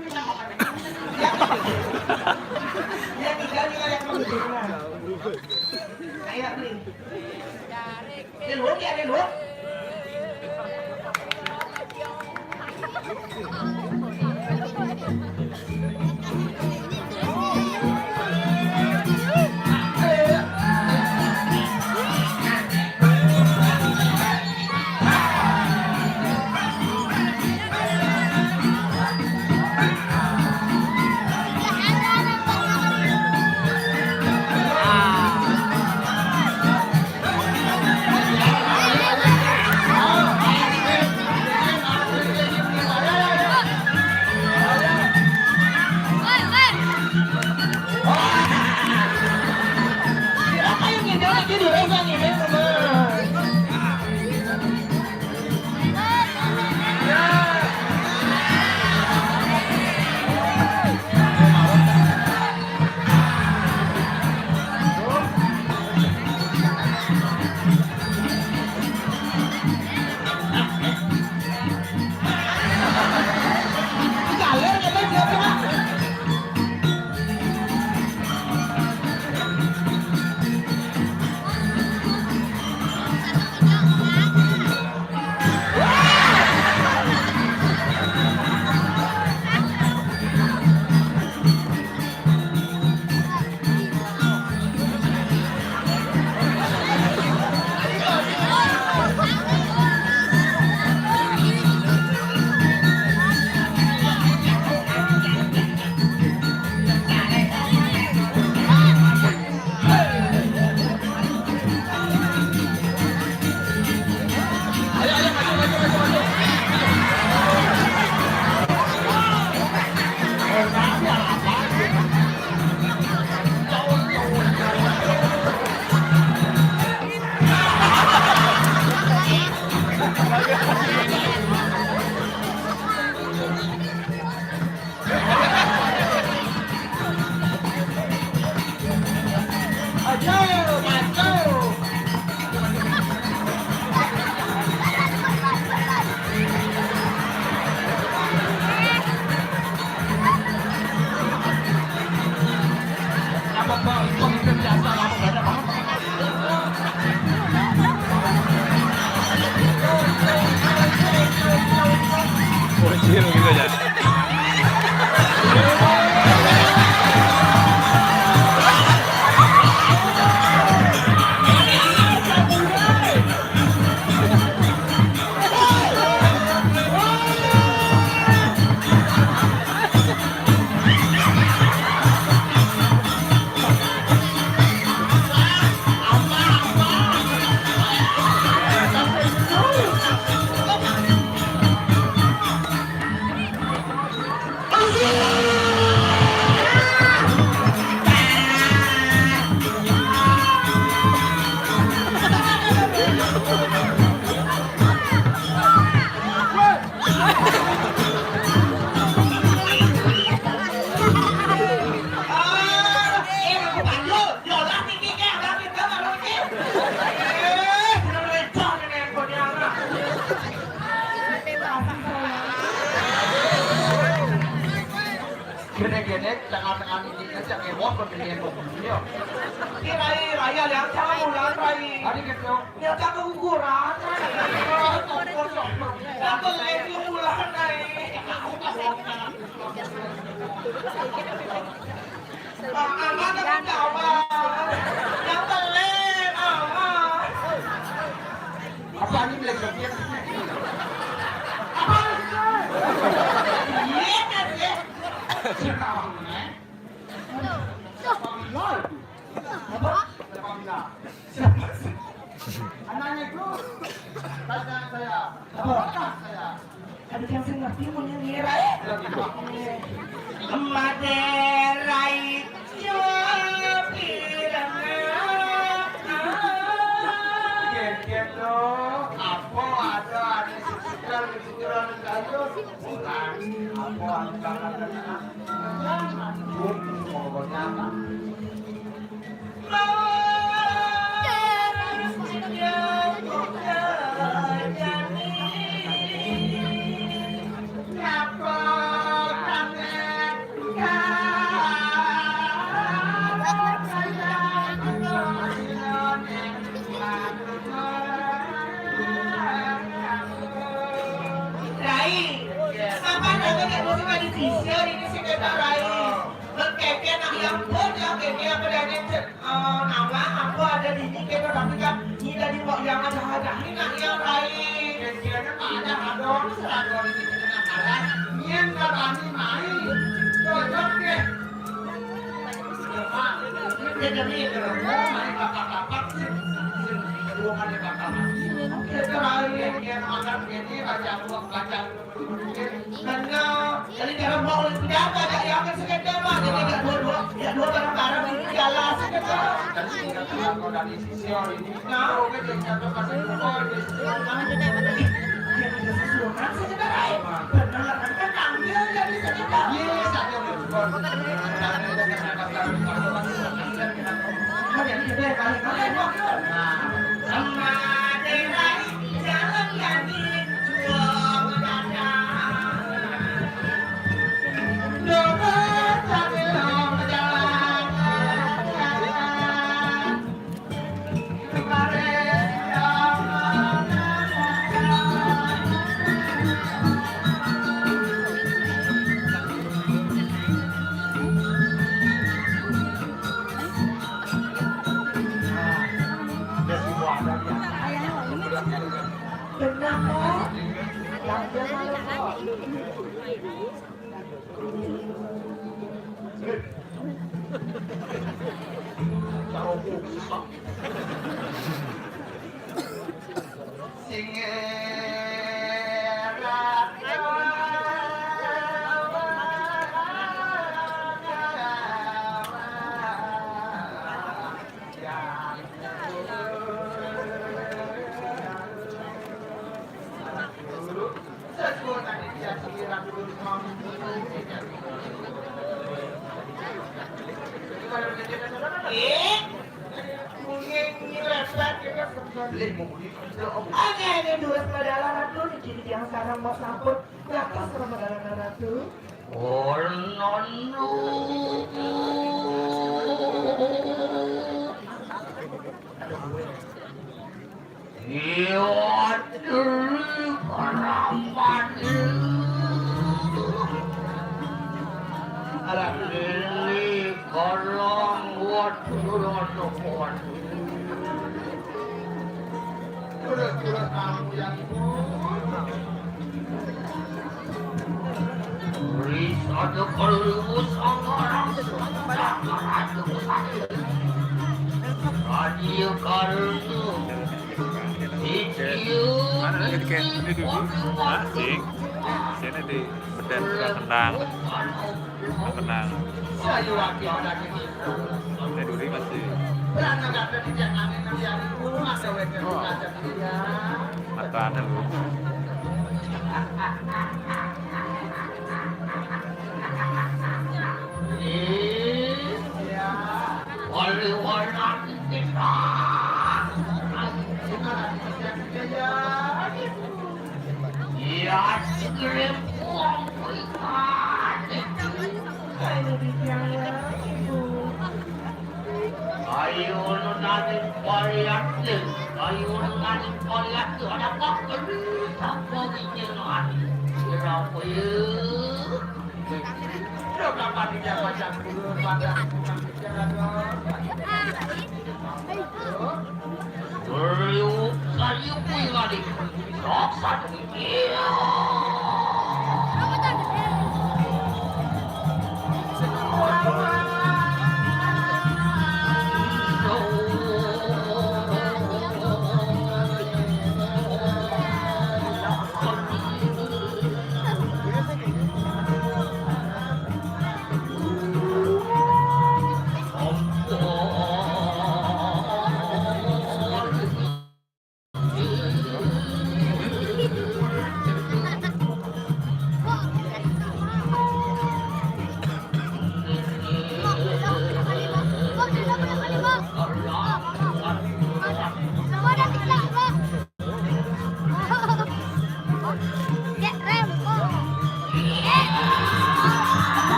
Gede-gede, tengah-tengah ini aja, kayak bos, begini, begini, ya. Ini Rai, Rai, yang jangan ulang, Rai. Tadi gitu. Yang jangan ukuran, Rai. Yang pelek lu ulang, Rai. Mama, kamu tawa. Yang pelek, Mama. Apa ini, pelek, pelek? Apa? Iya, kan, ya? Siapa, Mama? Apa? Anaknya itu, tanya saya, apa? Saya. Ada yang saya ngerti, mau nyanyi, Rai. Maderai, yo, pirang. Gen-gen lo, apa ada, ada sekitar, sekitar, kayu. Bukan, apa, ada, ada, ada. Pokoknya, apa? Rai, apa namanya musik tradisi? Ini sih kata Rai. Mengkeke nak yang pun, yang keke apa dan yang cek, eh, nama apa ada di ini kita, tapi kan ini dari wak yang ada, ada ini nak yang lain. Dan kiranya tak ada, ada orang seragam ini kita nak kalah. Nian tak berani main. Cocok deh. Ya, Pak. Ini beda nih, kalau mau main bapak-bapak sih. Dua kali bapak. Kita lain yang makan ini, baca, baca. Benar. Jadi jangan mau oleh penjaga, ada yang akan sekedar, Pak. Jadi tidak dua-dua, tidak dua barang-barang, ini jalan sekedar. Dan sehingga kalau dari sisi ini, nah, oke, jadi satu pasang dua, jadi sisi orang. Dia tidak sesuai, kan sekedar, eh. Benar, kan, kan, ambil jadi sekedar. Iya, satu. Nah, jadi, jadi, nah, sama, jadi, Benar, Pak. Oke, ini dua sepeda Ratu, di kiri yang sekarang mau sampun. Ngatos sama dalan Ratu. Ornono. Iya, dulu para madu. Alah, lili, kolong, waduh, waduh, waduh. Terus, terus, kamu yang Risada kalima sangaran sangkaraja. Radia karna. Mana ada di kayak ini dulu? Hah? Sing. Sini di beden tenang. Tenang. Ini duri masih. Oh. Mata ada lu. Oleh warna kita. Ya, segera buang. Ayo, nu nani pariatna. Ayo, nu nani pariatna. Ada kok beri sapa nginjelan. Kira apa ya? Sudah berapa tidak baca guru, baca guru, baca guru. Ayo, ayo, kuwi lali. Sok satu. Iya.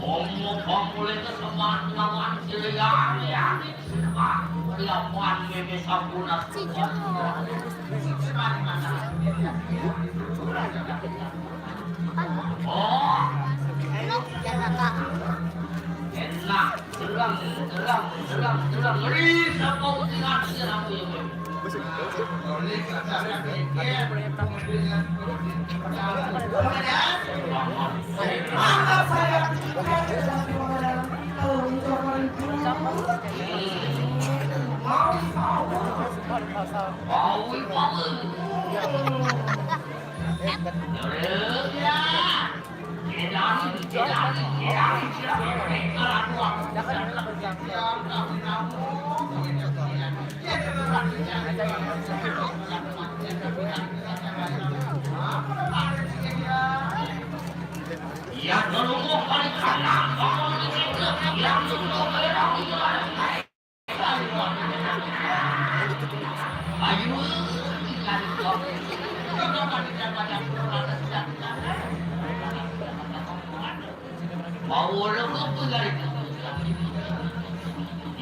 Omong pamulih kesemak lawan silian, ya. Lawan meme sampun. Oh. Enak. Serang, serang, serang, serang. Ngeri, siapa utingan, serang, serang.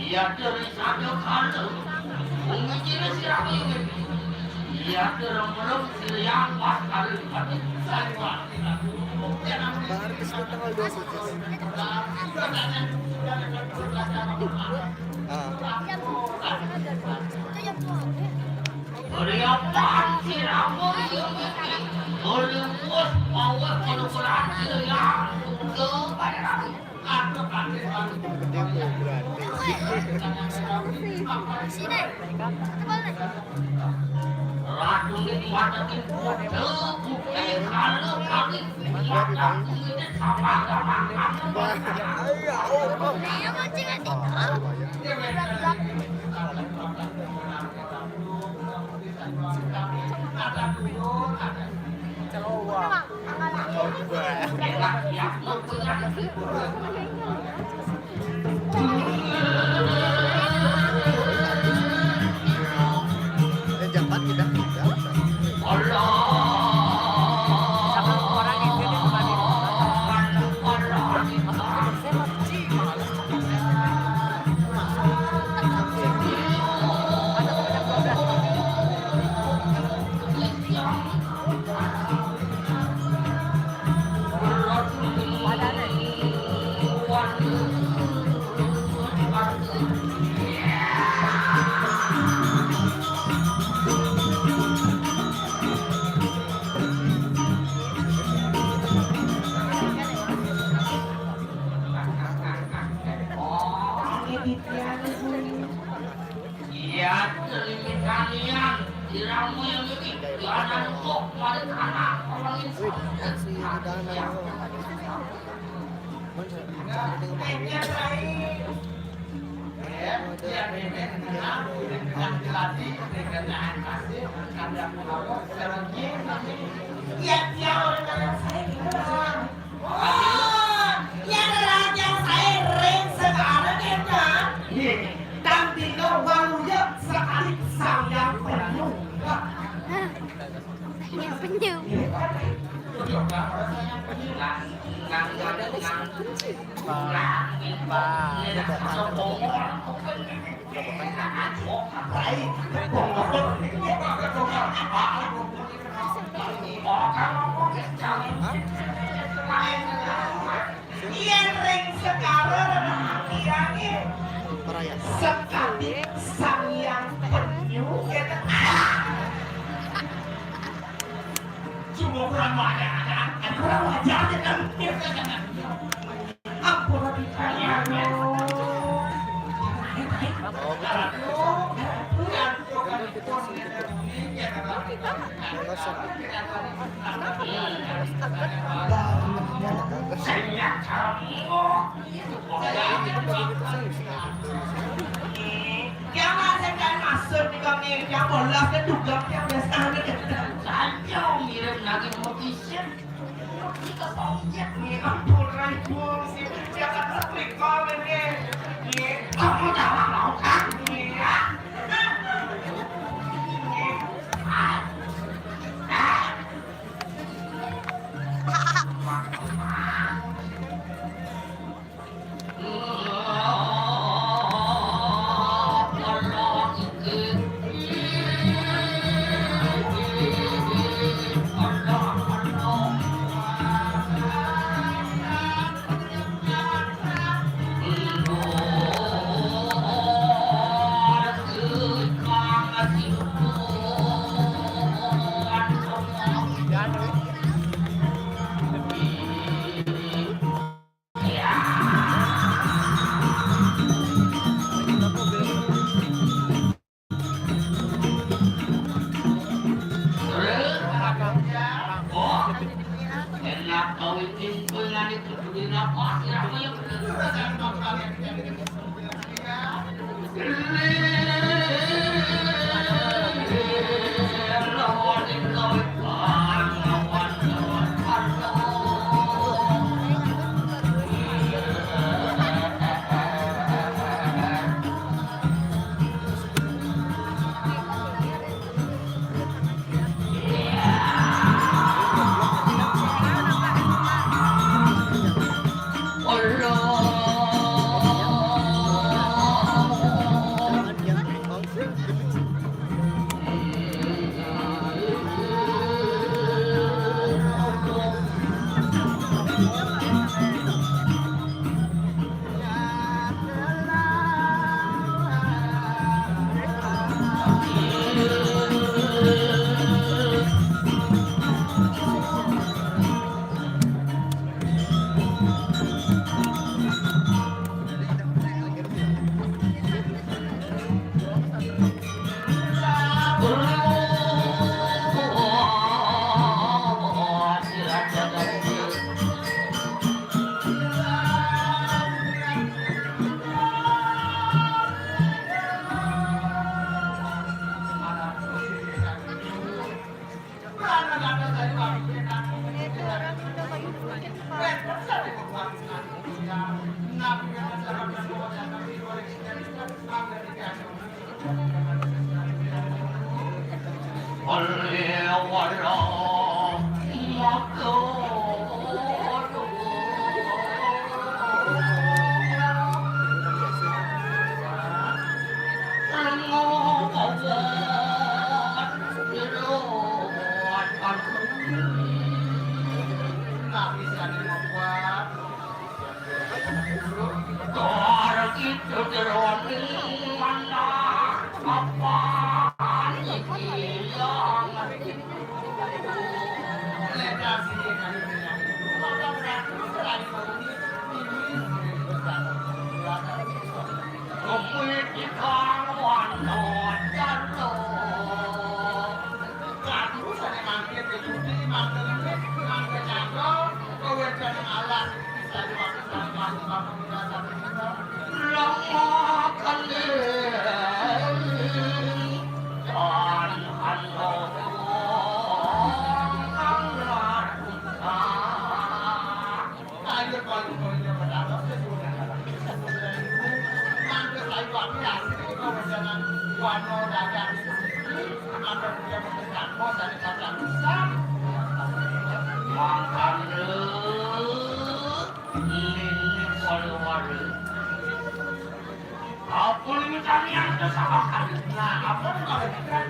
Iya, dari sadakala. Wong mikire sira kuwi. Iya, terus sira yang pas kali. Bahar Bismil tanggal dua puluh tujuh. Ah. Ora panci ra wong iki. Ora wis mau kono-kono ya. Tuh, pada rapi. Aduh, panci, panci. Gede tuh, berarti. Sini. Ratu ini kuat, tapi bodoh, bukan kalau kami. Wah, iya, oh, oh. Ayo, mancing aja. Celowa. Eh, jangan kita. Wih, si Dana. Mana? Iya, iya, orang saya kenal. Oh, iya, orang yang saya ring sekarang ya, Kak. Iya. Kan tinggal waluya sekali sayang penuh. Yang penyu. Pak, Pak, Pak. Yen ring sekara, ati angin. Sekadi sang yang penyu, gitu. Cuma kurang wajar, kurang wajar, gitu. Ampun, ampun. Yang ada dan maksud di kami, yang bolos dan juga yang biasa ada. Saja mirip lagi mau kisah. Kita tahu ya, nih, ampun, ampun, sih. Dia kan setrika, ini. Nih, kamu jangan mau kan? Nih, ya. Nih. Ah. Ah. Mangkana ini keluar. Apa ini kalian kesalahan? Nah, apa ini kalian?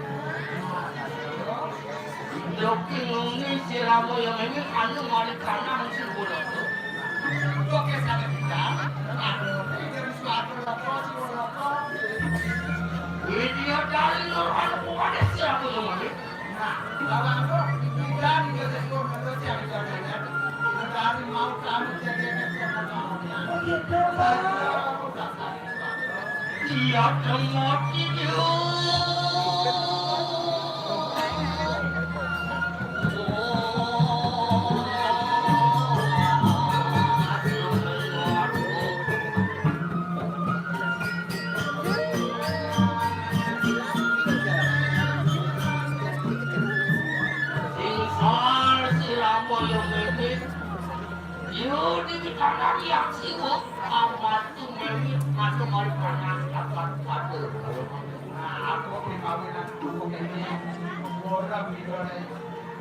Lagi nuni si Rama yang ini anu mari kanang si Bulata. Kok ke sana kita? Aduh, ini jadi suatu loko, si Bulata. Ini dia dari Nur Anu Kuwanes si Rama yang ini. Nah, lawan itu, kita di Gaza Timur, menurut yang kita lihat, negara mau kamu jadi anak sama kamu. Oh, gitu, Pak. Iya, kamu tidak. Sing sal sirama yo mimit. Yo di tanah yang siwuk. Amat tu mimit. Matu mari panas dapat pada. Nah, aku di kawinan aku ini. Ora bidone.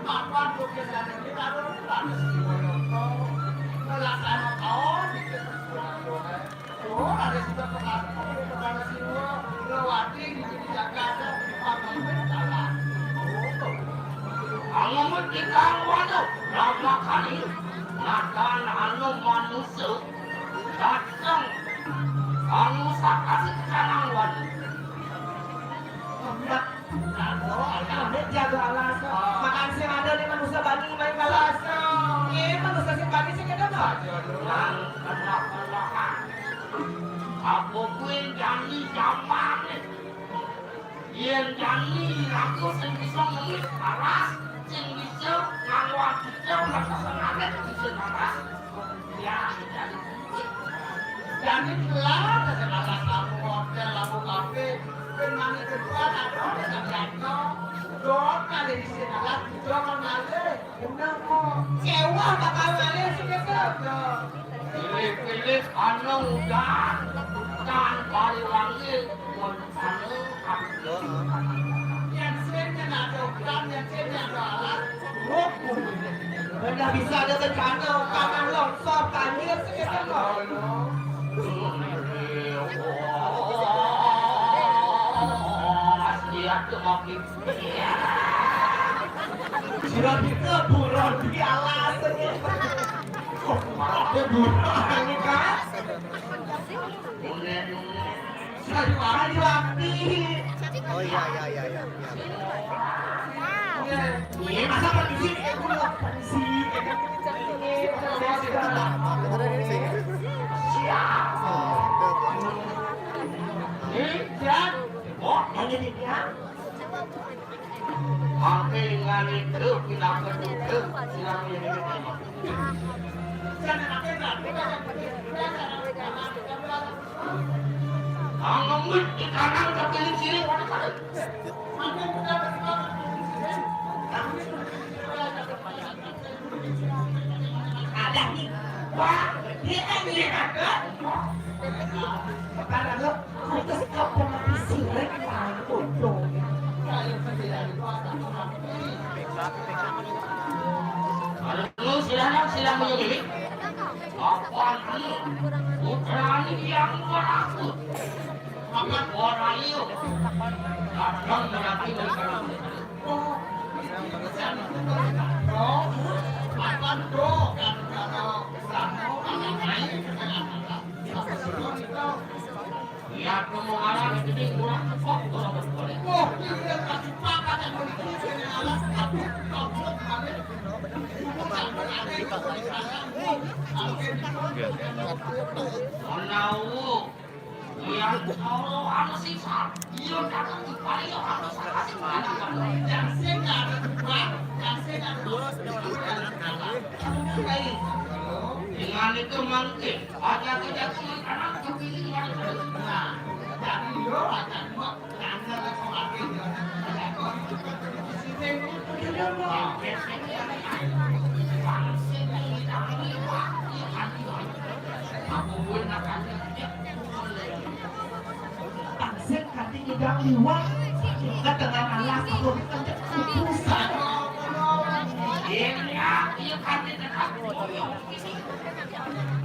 Mapan bukit dan ini baru panas di Wonoto. Melaksanakan di Kesusunan. Oh, ada sudah kemana? Kemana sih, Wo? Lewati di Jakarta, apa yang salah? Oh. Angon di kang wanu, ramakan ini. Natan anu manusa dateng. Anu sakasi kanang wanu. Amit jago alas. Makan sing ada di manusia bani main kalas. Iya, manusia sing bani sing ada mah. Nang kena-kenahan. Apa kuwi jani jamane? Yen jani aku sing bisa ngemis alas, sing bisa nganggo aku, sing bisa ngemis alas. Ya, jadi Jani telat aja makan lampu hotel, lampu kafe. Ben mani kedua, aduh, bisa jatuh. Dok, kali di sini alat, dok, ngalih. Bener, kok. Sewa bakal ngalih sih, gitu. Pilih-pilih, anu, udah. Kan, balik lagi. Udah bisa ada bencana, tanah longsor, banjir, sekitar loh. Sudah bisa buron di alas ini. Kok buron ini, Kak? Sayuran dilatih. Oh, iya, iya, iya, iya. Iya, masa permisi? Eh, gua nggak permisi. Siap. Eh, siap. Oh, hanya dia. Mangke ngalih grup pinaka grup silang yang ini. Angomit di kanan, tapi di sini. Ada nih. Wah, dia kan nih ada. Kepala lo. Terus kau pernah disirik, Pak, untung. Kalau lu silakan, silakan punya diri. Apaan lu? Putrani yang merakut. Amat orang itu. Kadang berarti berkata. Oh, akan doa kan kalau kamu akan naik ke atas. Iya, kamu arah di sini kurang kok, kurang boleh. Wah, ini yang kasih pakan yang boleh ini alas, aduh, goblok kali. Mana tahu. Iya, kalau anu sih, Sal. Iya, datang di paling orang sih, mana, mana. Yang sing ada dua, yang sing ada dua. Dengan Itu mangke, aja-aja kuwi anak kepilih. Nah, jadi yo aja gua nanya ke kemarin yo. Aku pun makanya Taksir kati nyidang liwat, ketengan alas aku dikejek kukusan. Iya, iya, kati tetap koyo.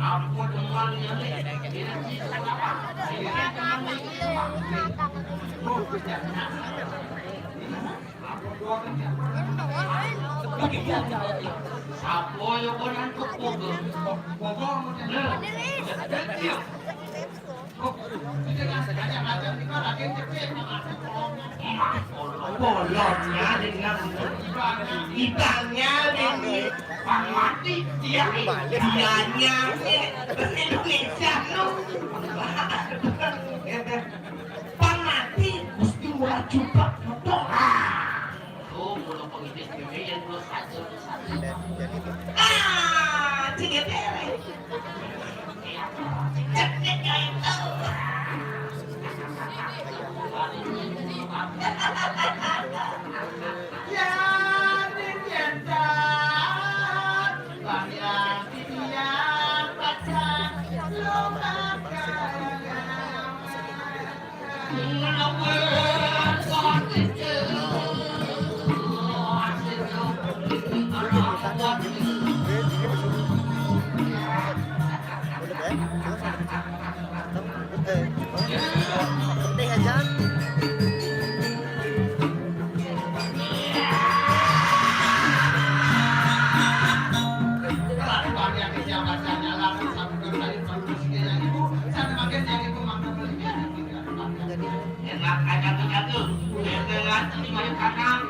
Ampun, teman, ya, nih. Ini sih, apa? Ini kan teman, nih. Sapa ya konan kok podo? Podo model. Iya. Bolongnya dengan ibangnya dengan pangmati dia dianya Indonesia lu. Pangmati mesti murah juga. Ah. Oh, mula pengitis dhewe yen mula satu. Ah, cedek dhewe. Cedek ya itu. Ya, dicinta. Bang yang didian pacar. Lu bakal Enak aja tuh jatuh. Enak aja tuh main tanam.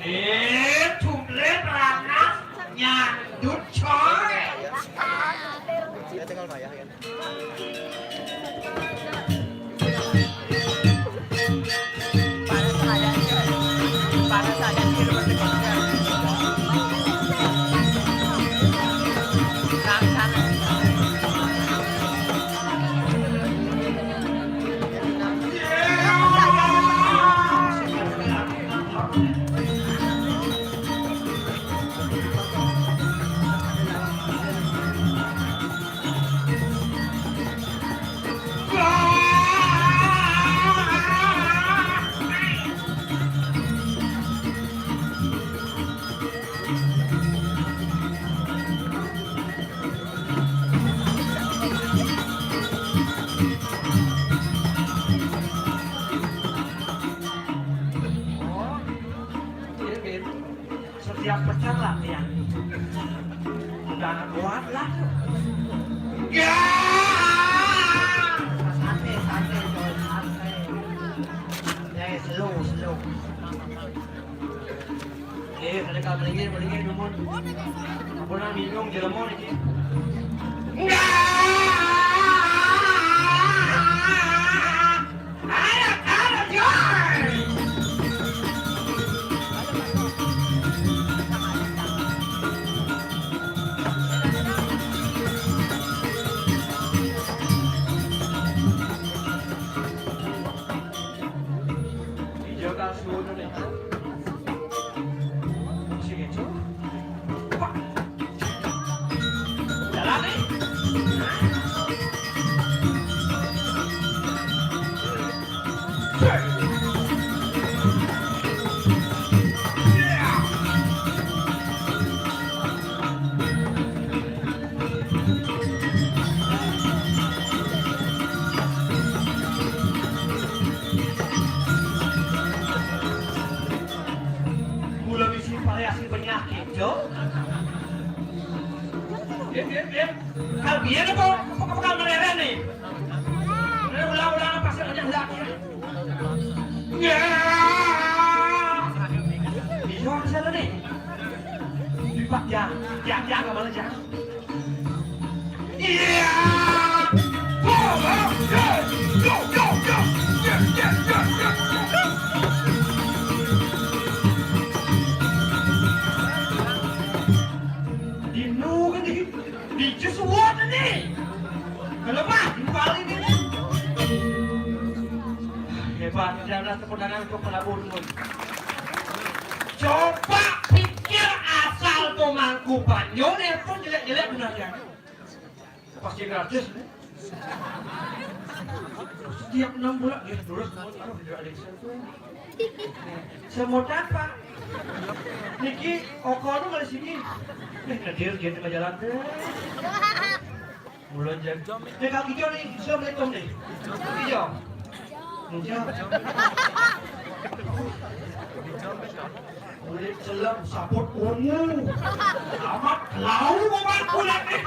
Eh, jumlah anak nyandut coy. Ya, tinggal mayah ya. Setiap pecah latihan. Udah kuat lah. Ya. Santai, santai, coy, santai. Santai, slow, slow. Eh, kada ka melingin, melingin, dumun. Ampun, minum, jelema, niki. Enggak. Dijaga suhu Indonesia. Sige, Cuk. Wah. Jalan nih. Sir. Kalbian apa? Apa, apa, apa, apa, nih? Ini ulang-ulang apa sih, aja lagi. Ya. Bisa di sana nih. Di Pak, ya, ya, ya, nggak malah, ya. Iya. Go, go, go, go, go. Yes, yes, yes, yes. Dinu kan di, di just what ini? Kalau mah, paling ini. Hebat, dia adalah kemenangan untuk pelabur pun. Coba pikir asal pemangku panjone pun jelek-jelek benar ya. Pasti gratis nih. Setiap enam bulan, ya terus semua taruh di adiksen tuh. Semua apa? Niki, oko nu malah sini. Eh, hadir gitu ke jalan tuh. Mulai jam. Nih, Kak Kijo nih, Assalamualaikum nih. Kak Kijo. Kijo. Kulit celem, saput ungu. Amat, lau obat kulit nih.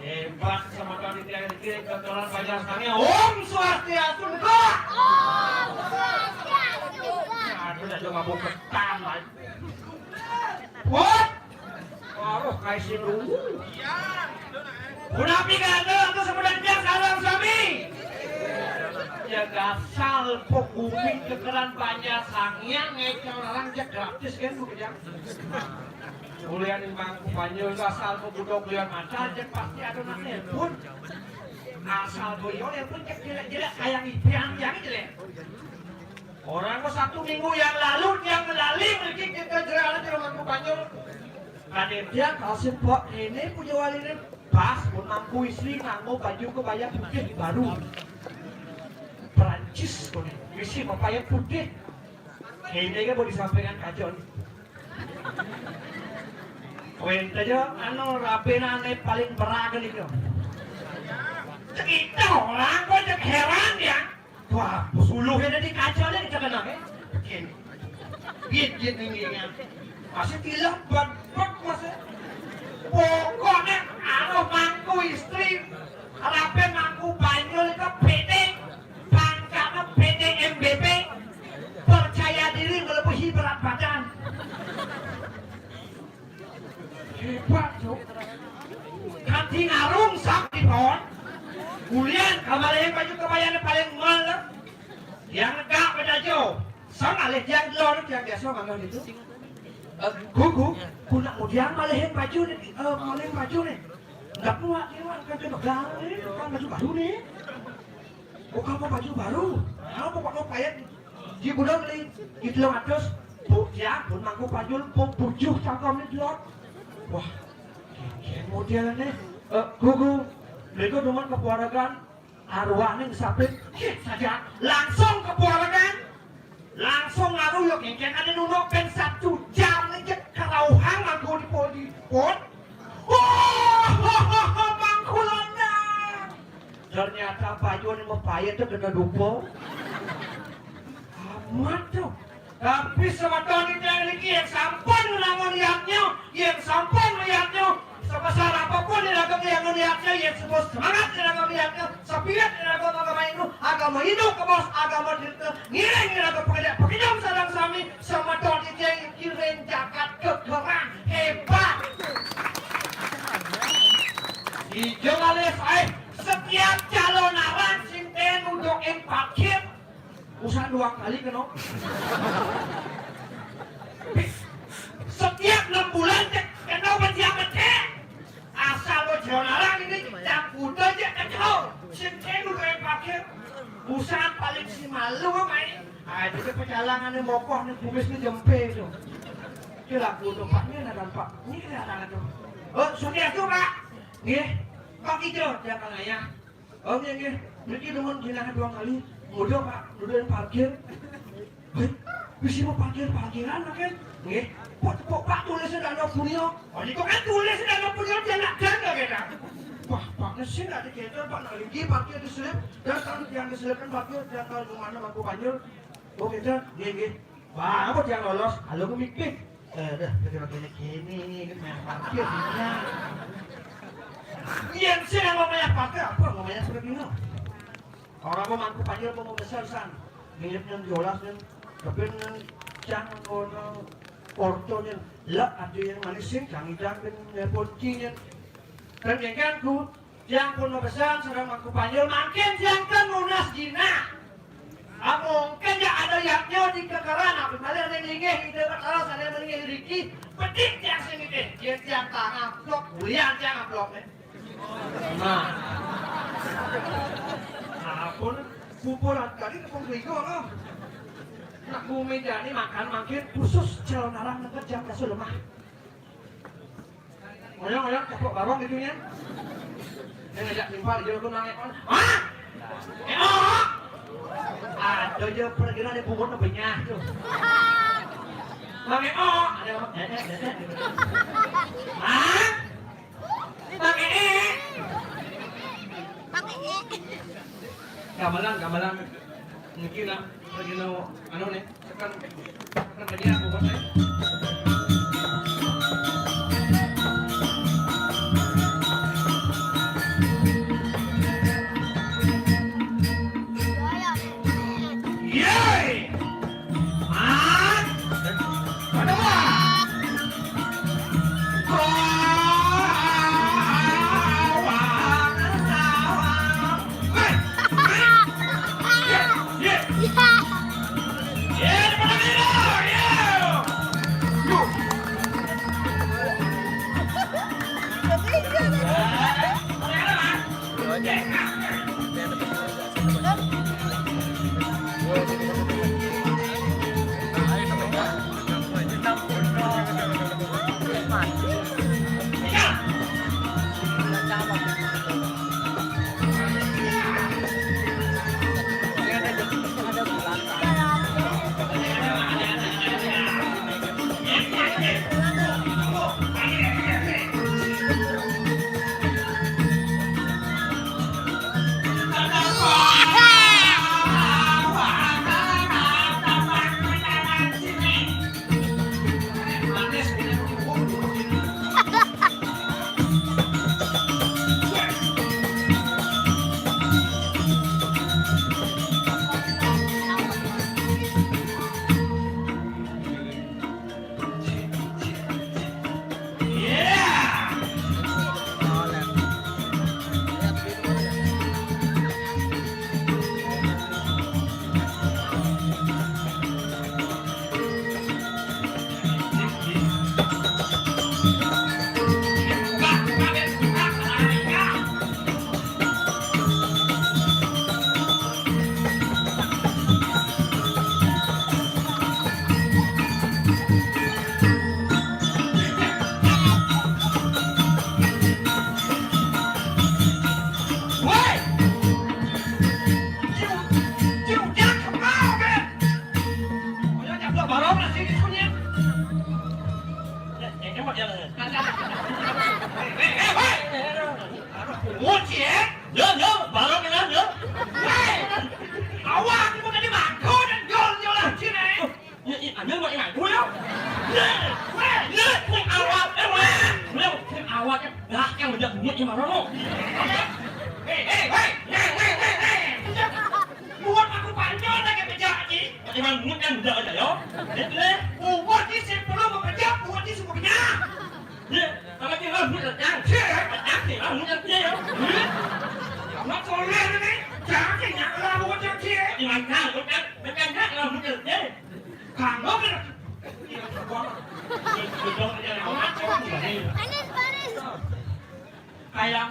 Hebat sama tadi dia, dia kekeran Banjar Sange. Om Swastiastu, enggak? Om Swastiastu, enggak? Aduh, udah mabuk ketan, Mas. What? Waduh, kayak si dulu. Punapi gandeng tuh sebenarnya salam sami. Ya gasal pok bumi kekeran Banjar Sangiang ngecel orang aja gratis kan, Bu, ya. Kuliah di Bangku Panjul gasal pok budok lian mata aja pasti ada nak nelpon. Asal boyo nelpon cek jelek-jelek kayak ipian yang jelek. Orang kok satu minggu yang lalu dia ngelaling lagi kita jerawat di rumah Bangku Panjul. Kadé dia kasih pok ini punya wali ini pas pun mangku istri nganggo baju kebaya putih baru. Perancis kok nih, isi pepaya putih. Ini kan mau disampaikan kacau nih. Kowe aja anu rabenane paling beragel iki. Cek itu orang kok cek heran ya. Wah, suluhe dadi kacane cek kena, eh. Bikin. Bikin ini ya. Masih tileh bet-bet masih. Pokoknya anu mangku istri, rabe mangku Banyul itu P T, pangkatnya P T M B P, percaya diri melebihi berat badan. Hebat, Cuk. Kanthi ngarung sak di pohon. Kulian kamalihin baju kebayane paling males. Yang negak pada jo. Sang alih yang lor yang biasa mangga itu. Eh, gugu, kuna udian malihin baju nih, eh, malihin baju nih. Ndak muat nih, Wan, kan kena gawe, kan baju baru nih. Bukan mau baju baru. Nah, pokoknya payet. Di budal beli di telung atus. Bu, ya, pun mangku panjul, bu, bujuh cangkem nih, Lor. Wah, kayak model nih. Eh, gugu, beliku demen keluargaan. Arwahne ngesapin, hit saja. Langsung ke puaregan. Langsung ngaruh yo kengkeng ane nunuk pen satu jam aja kerauhan nganggo di podi pon. Wah, mangkulana. Ternyata baju ane mepayet tuh kena dupo. Amat tuh. Tapi semeton kita niki yang sampun ngelamun liatnya, yang sampun liatnya, sebesar apapun yang dagang yang liatnya, yang semua semangat yang dagang liatnya, sepiat yang dagang agama itu, agama itu ke bos, agama itu ngiring yang dagang pekerja, pekerja sadang sami, semeton kita yang kirim jagat kekeran hebat. Ijo ngalih, eh, setiap calon arang sing ten untuk parkir, usah dua kali kena. Setiap enam bulan cek kena bersiap cek. Asal lo jonaran ini jam kuda aja kena. Sing kena udah pakai. Usah paling si malu main. Ah, itu pecalangan nih mokoh nih kumis nih jempe itu. Kira kuda paknya ada pak. Ini kira ada tuh. Oh, sudah tuh pak. Nih, Pak Ijo jangan ayah. Oh, nggih, nggih. Mriki nuwun jenengan dua kali. Mudah, Pak, nuduhin parkir. Hei, wis mau parkir parkiran, kan? Nggih. Pak, Pak, Pak, tulisnya ndak ada punya. Oh, ini kok kan tulisnya ndak ada punya, dia nggak ada, nggak ada. Wah, Pak, mesin nggak diketer, Pak, nggak lagi parkir di slip. Datang yang di slip kan parkir, datang ke mana, Mangku Panjul. Oh, kita, nggih, nggih. Wah, apa yang lolos? Halo, mikir. Eh, dah, kira-kira kini, kena parkir, ya. Iya, sih, yang namanya parkir, apa namanya, seperti itu? Orang mau mangku panjang, mau besar, san. Mirip yang jolas, yang, tapi yang cang, ono, porto, yang, lah, ada yang manis, sih, cang, cang, yang, yang ponci, yang. Dan yang kan, ku, Tiang pun mapesan sareng Mangku Panjul, mangkin tiang ten nunas jinah. Amun mangkin ya ada yaknya di kekeran, apa malih ada ningih ide perkara, ada ningih riki, bedik tiang sing nitih. Yen tiang tak ngamplok, ulian tiang ngamplok, eh. Nah. Ampun, pupulan kali tepung bego loh. Nak bumi jani makan mangkin khusus calon arang nengket jam kasul lemah. Ngoyong-ngoyong, ceplok barong gitu nya. Dia ngajak timpal, dia tuh nang Eko. Hah? Eko? Ada aja pergi ada bubur benyah tuh. Bang Eko, ada apa? Eh, eh, eh, eh. Hah? Bang Ee. Bang Ee. Gamelan, gamelan. Mungkin lah, lagi no, anu nih, tekan, tekan lagi aku bos. Yeay! Hah? Pada wah! Pungut, ya? Yo, yo, barang kena, yo. Weh, awak ni bukan di mangkuk dan jol, jol lah, cina, eh. Oh, iya, iya, ambil buat yang aku, yo. Weh, weh, weh, weh, awak, eh, weh. Weh, weh, awak, eh, dah, yang bejak bungut, ya, marah, lo. Eh, eh, weh, weh, weh, weh, weh. Buat aku panjang lagi bejak, Ji. Emang bungut kan bejak aja, yo. Lihat, lihat. Buat ni sepuluh bejak, buat ni sepuluh bejak. Ye, kalau dia lah mulut yang dia, yang dia lah mulut yang dia, ya. Ye. Amat soleh ni, jangan dia lah mulut yang dia. Di mana? Bukan, bukan dia lah mulut yang dia. Kamu kena. Iya, kamu. Sudah dia lah mulut yang dia. Panis, panis. Kayak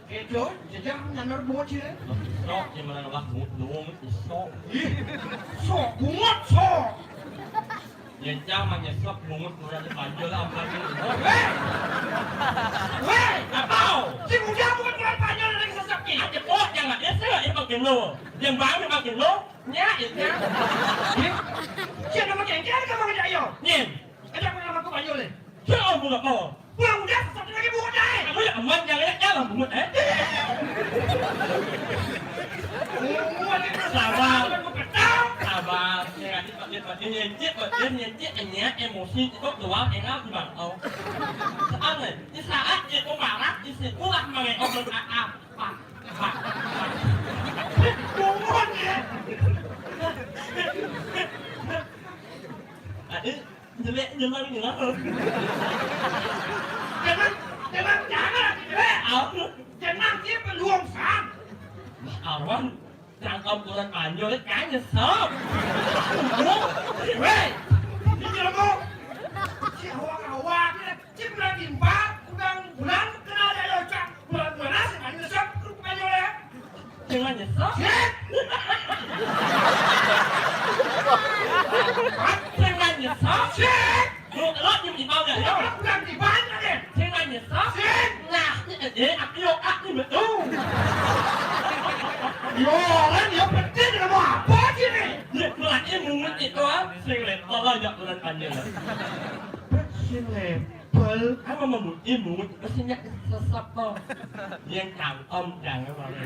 itu, jejak nyaner bungut dia. Sok, di mana lah mulut, sok. Ih, sok, bungut, sok. Nyecah mah nyesep bungut kurang panjul apa gitu. Weh! Weh! Apa? Si Bujang bukan kurang panjul lagi sesep ki. Aja kok jangan dia sih yang makin lo. Yang bangun makin lo. Nya, ya, nya. Siapa makin kira kamu ngajak yo? Nyin. Ngajak aku nama aku panjul nih. Siapa bukan mau? Pulang udah sesep lagi bungut deh. Kamu ya aman jangan ya lah bungut eh. Bungut itu sabar. Sabar. Sabar. Ya, Dia, dia, dia, dia, dia, dia, dia, emosi, itu keluar, enak di bangkau. Soalnya, di saat dia marah, di situlah mereka berkata, "Pak, Pak, Pak." Bungut ya. Aduh, jelek, jelek, jelek. Jangan, jangan, jangan, jelek. Apa? Jangan, dia belum sang. Arwan, cangkem bulan panjang, kan nyesel. Weh, ini jelek. Si awak-awak, ya. Cik bulan timpal, bulan, bulan, kenal ada ya, Cak. Bulan, bulan, sing kan nyesel, grup aja ya. Sing kan nyesel? Cik. Sing kan nyesel? Cik. Lu, lu, timpal ya, ya. Bulan timpal, ya. Sing kan nyesel? Cik. Nah, eh, eh, aku, aku betul. Yo, kan, ya, penting, kamu apa sih, nih? Ya, bulan ini mungut itu, ah. Sing level aja bulan panjang. Sing level. Bel, apa mau imut, mestinya sesep to. Yang cangkem, jangan malah.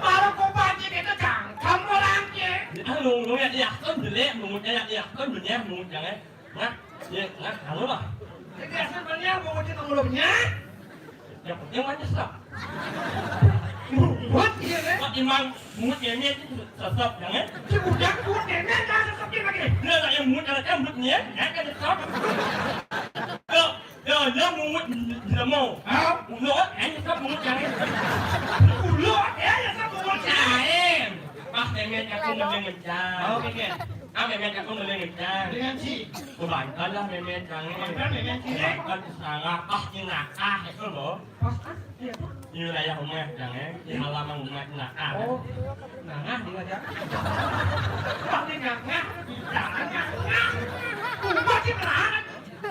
Malah kok pagi kita cangkem orang ke. Ah, lu, lu ya, ya, kan jelek, mungutnya ya, ya, kan bener, mungut jangan. Nah, ya, nah, halo lah. Jadi asal bener, mungutnya nang belumnya. Yang penting mah nyesep. Mungut, iya, kan? Pak Imam, mungut ya, ini sesep, jangan. Si budak mungut ya, ini jangan sesep dia lagi. Dia tak yang mungut, anak yang mungut ni, ya, kan nyesep. Yo, yo, dia mungut, dia mau. Hah? Mungut, eh, nyesep mungut, jangan. Mungut, ya, nyesep mungut, jangan. Pas memet aku ngeling ngencang. Oh, oke, oke. Ah, memet aku ngeling ngencang. Dengan si. Kebantal lah memet, jangan. Kebantal memet, sini. Kebantal di sana. Pas di nakah, itu loh. Pas, ah, iya, tuh. Di wilayah rumah, jangan. Di halaman rumah, di nakah. Oh, nangah dia aja. Pas di nangah, di nangah. Rumah sih nangah.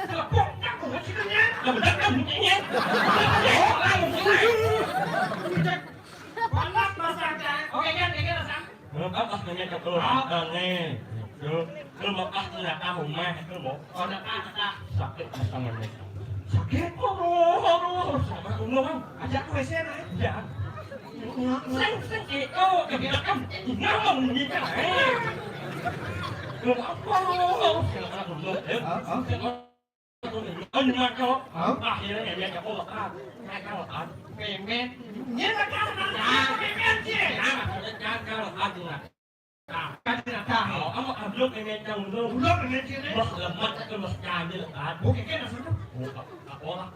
Telepon, kan, rumah sih, kan, ya. Lah, bener, kan, buktinya. Oh, kan, buktinya. Panas, Mas, ya. Oke, kan, oke, Mas, ya. Lu kan pas nanya ke lu, ah, nih. Lu, lu mau pas nanya ke rumah, lu mau. Oh, udah pas, dah. Sakit, Mas, tangannya. Sakit? Aduh, aduh, sama lu, Bang. Ajak ke W C, nah. Iya. Seng, seng, eh, oh, eh, dia kan, eh, ngomong gitu, eh. Lu apa lu? Silakan dulu, eh. Ah, ah. Oh, ini mah, Cok. Hah? Akhirnya, ya, ya, aku lepas. Mereka lepas. Memet. Ini lepas, lepas. Nah. Memet, sih. Nah, maksudnya, kan, kan, lepas, juga. Nah. Kan, nah, nah. Oh, kamu ambil memet yang dulu. Dulu, memet, sih, nih. Bah, lemas, itu lemas, kan, dia lepas. Oke, kan, maksudnya? Oh, aku, aku lah.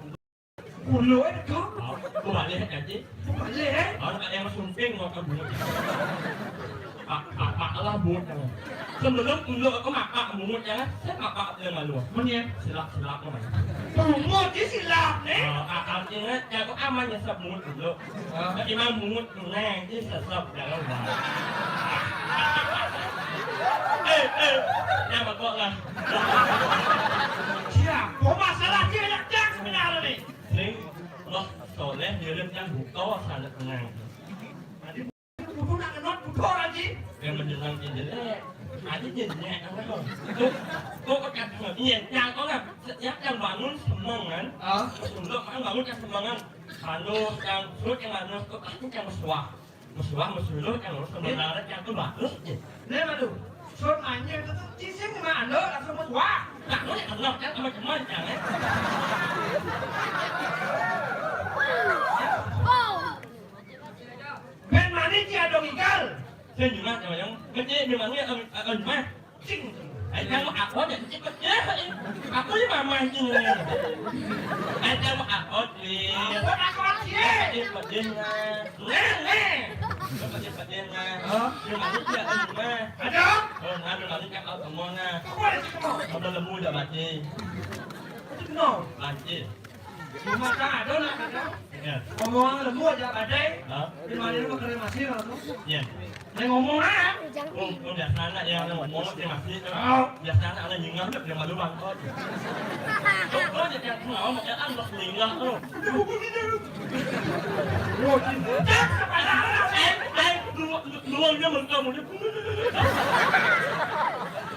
Kulo itu. Oh, aku balik, kan, Ci? Balik, eh? Oh, ada yang sumping, mau ke bungut. Pak, pak, pak lah bungut, ya. Sebelum dulu aku mapak bungut, ya, kan? Saya mapak dia malu. Mun, ya? Silap, silap, Mas. Bungut, dia silap, nih. Oh, a-, artinya, ya, aku aman, ya, sebab bungut dulu. Ah. Tapi emang bungut, nih, dia sesep, ya, kan, Bang? Eh, eh, ya, Bang, kok lah. Siapa? Masalah dia, ya, yang sebenarnya, nih. Ning, Mbah Soleh ngirim yang buka sana tenang. Tadi butuh nak kenot, butuh lagi. Yang menjelang jendela. Tadi jendela, apa tuh? Tuh, tuh, kan, iya, yang orang, setiap yang bangun semangat. Ah. Terus untuk makan bangun kan semangat. Anu, yang suruh yang anu, tuh, ah, ini yang bersuah. Mesuah, mesuruh, kan, sebenarnya, kan, tuh, bagus, ya. Nah, aduh. Suruh anjing itu tuh, cicing, mah, anu, langsung mesuah. Nah, ini, anu, kan, teman-teman, kan, ya. Ben mani dia dong igal. Saya juga, teman, yang kecil, memangnya, eh, eh, mah. Cing. Ai, kamu apa, ya? Cepet, ya. Aku, ya, mama, ini. Ai, kamu apa, Dwi? Apa, apa, Dwi? Cepet, Dwi, nah. Nah, nah. Cepet, cepet, Dwi, nah. Hah? Memangnya dia, eh, mah. Ada? Oh, nah, memangnya, oh, kamu, nah. Kamu ada, kamu? Kamu lemu, udah mati. No. Mati. Cuma tak ada lah, kata. Iya. Omongan lemu aja badai. Hah? Di mana lu makan masih, Bang? Iya. Dia ngomong, ah. Oh, oh, biasa anak yang ngomong, dia masih. Oh. Biasa anak, anak nyingah, dia malu, Bang. Oh. Oh, oh, dia kayak ngomong, kayak, ah, lu selingkuh, lu. Wah, cinta. Eh, eh, lu, lu, lu, dia mentok, dia.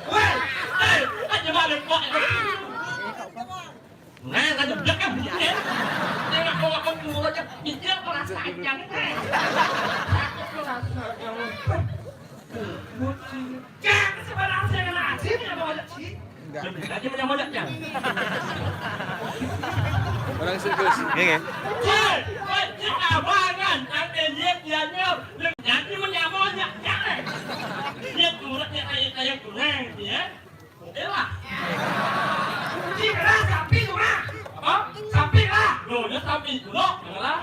Weh, eh, eh, dia malu, Pak. Nah, kan jeblak kan, ya. Dia ngaku-ngaku dulu aja, dia perasaan yang, eh. Sakit perasaan yang. Buat sini. Jadi menyamanya cang. Orang serius. Nggih, nggih. Cek, cek abangan, cang lihat dia nyel. Jadi menyamanya cang. Dia turutnya kayak kayak kurang dia. Oke lah. Cik lah, sapi tu lah. Apa? Sapi lah. Loh, dia sapi tu loh. Janganlah.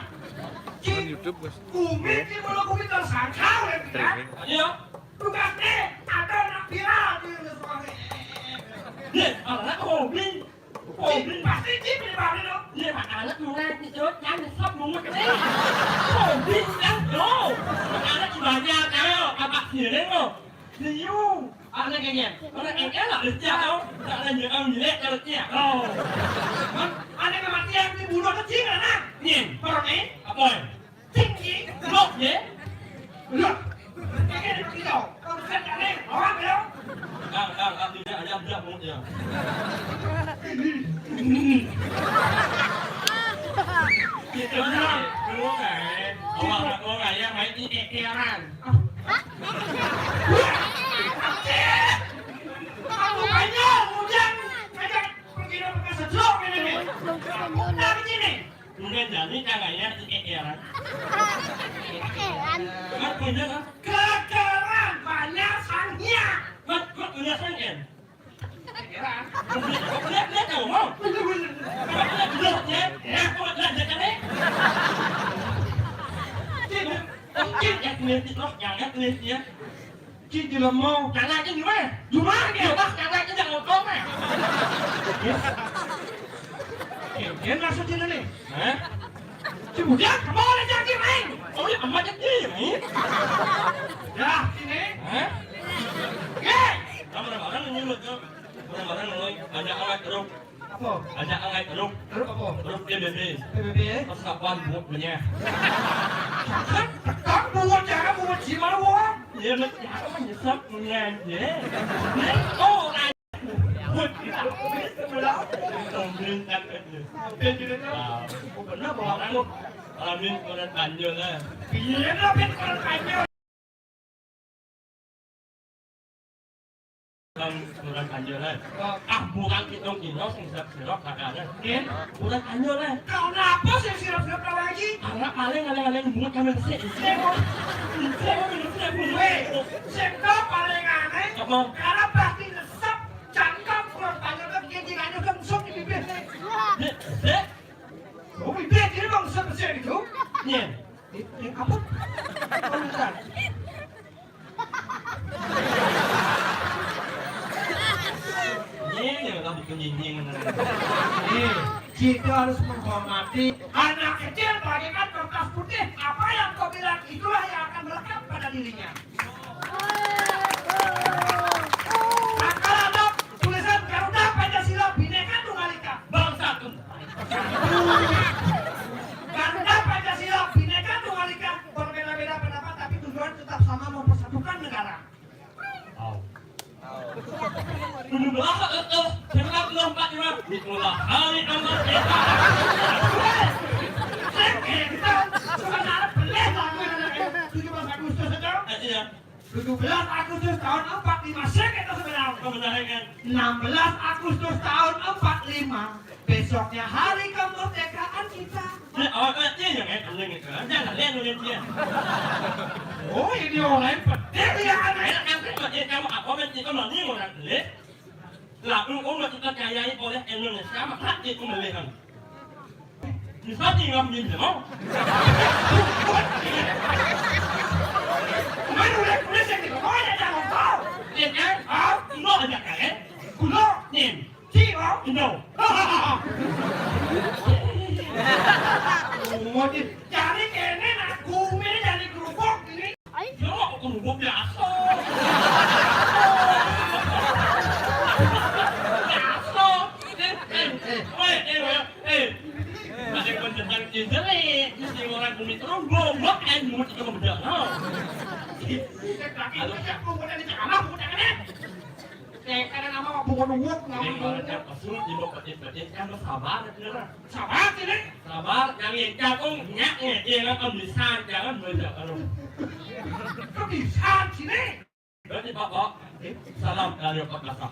Cik, YouTube, Bos. Kumis ni kalau kumis tersangka, kan? Streaming. Iya. Tugasnya ada nak viral di suami. Ye, anak hobi. Hobi pasti cip di bawah tu. Ye, anak tuh naik di jauh, jangan nyesap bungut ni. Hobi kan, yo. Anak banyak, ayo, apa sih lo? Liu, anak kayaknya. Anak kayaknya lah, dia tahu. Tak ada yang bilang jelek kalau dia. Oh. Anak kematian di bunuh kecil, anak. Nih, permen, apa? Tinggi, blok, ya? Blok. Pakai di kilo. Kalau bukan kami, orang belum. Kang, kang, kang, tidak, ayam tidak mau dia. Kita orang, orang, eh. Orang, orang, ayam, main di ekeran. Aku banyak, hujan, ngajak pergi ke sejok ini. Dari sini. Kemudian jani cangaya di ekeran. Ekeran. Mat punya kan? Kekeran banyak sangnya. Mat, mat punya sangnya. Ekeran. Lihat, lihat kamu mau. Lihat, lihat, lihat, ya. Ya, kau lihat, lihat, lihat. Mungkin ya, lihat, lihat, jangan lihat, ya. Ci jelema. Jangan aja gimana? Gimana dia? Bang, jangan aja jangan ngomong, eh. Dia maksudnya nih. Hah? Ci bujang, mau ada janji main. Oh, ya, amat aja, main. Ya, sini. Hah? Ye. Kamu orang-orang nyulut, tuh. Orang-orang nyulut. Banyak amat, terus. Apa? Ada angkat truk. Truk apa? Truk P B B. P B B, eh? Pas kapan buat punya? Jangan, tekan buat, jangan buat gimana, wah? Ya, nak, ya, menyesap punya, ya. Oh, nah. Buat kita. Tungguin kan, eh. Dia juga tahu. Ah. Oh, benar, bawa aku. Amin, orang Tanjung, eh. Iya, lah, Ben, orang Tanjung. Kan kurang kanjeng, eh. Ah, bukan kita kira sing sirap-sirap kakaknya. Nggih. Kurang kanjeng, eh. Kau napa sing sirap-sirap lagi? Anak paling ngalih-ngalih bungut kami resik. Sing, sing, sing, sing, weh, sing kau paling aneh. Apa? Karena pasti resep, cangkang kurang panjang, kan dia tidak ada langsung di bibir. Dek, dek. Oh, bibir dia bang resep-resep itu. Iya. Eh, eh, apa? Oh, bukan. Ini ya, kamu penyinyin. Nih, kita harus menghormati anak kecil bagaikan kertas putih. Apa yang kau bilang, itulah yang akan melekat pada dirinya. Nah, kalau ada tulisan Garuda Pancasila Bhinneka Tunggal Ika, bangsa tuh. Garuda Pancasila Bhinneka Tunggal Ika, berbeda-beda pendapat tapi tujuan tetap sama, mempersatukan negara. Au. Tujuh belas Agustus seribu sembilan ratus empat puluh lima, itulah hari kemerdekaan. Saya kira kita sebenarnya boleh lah, tujuh belas Agustus itu. Iya. Tujuh belas Agustus tahun empat lima, saya kira sebenarnya. Kebenaran kan? Enam belas Agustus tahun empat lima, besoknya hari kemerdekaan kita. Nah, awak kan dia yang kayak keliling itu. Jangan lihat dulu dia. Oh, ini orang yang penting ya, anak. Anak kan dia kamu apa, kan kita mau orang lihat. Lah, engko nek dipercayai oleh Indonesia, maka itu melihat. Bisa tinggal minjem. Mana udah kulit yang gitu, oh, ya, jangan tahu. Iya, kan? Ah, enggak ada, kan? Kulo, nih. Ci, oh, enggak. Oh, di-, cari kene, nak, bumi dari kerupuk ini. Yo, kerupuk biasa. Biasa. Eh, eh, eh. Woi, eh, woi, eh. Ada konsentrasi jelek, mesti orang bumi terus goblok, eh, mulut itu kebedak, no. Halo. Eh, karena nama bukan uwuk, nama uwuk. Ini orang yang pesu, di bawah petis-petis, kan lo sabar, bener. Sabar, sini. Sabar, yang ngecakung, nyak, nyak, dia kan bisa, jangan belajar, kalau. Kebisan, sini. Berarti, Pak, Pak, salam dari Pak Kasah.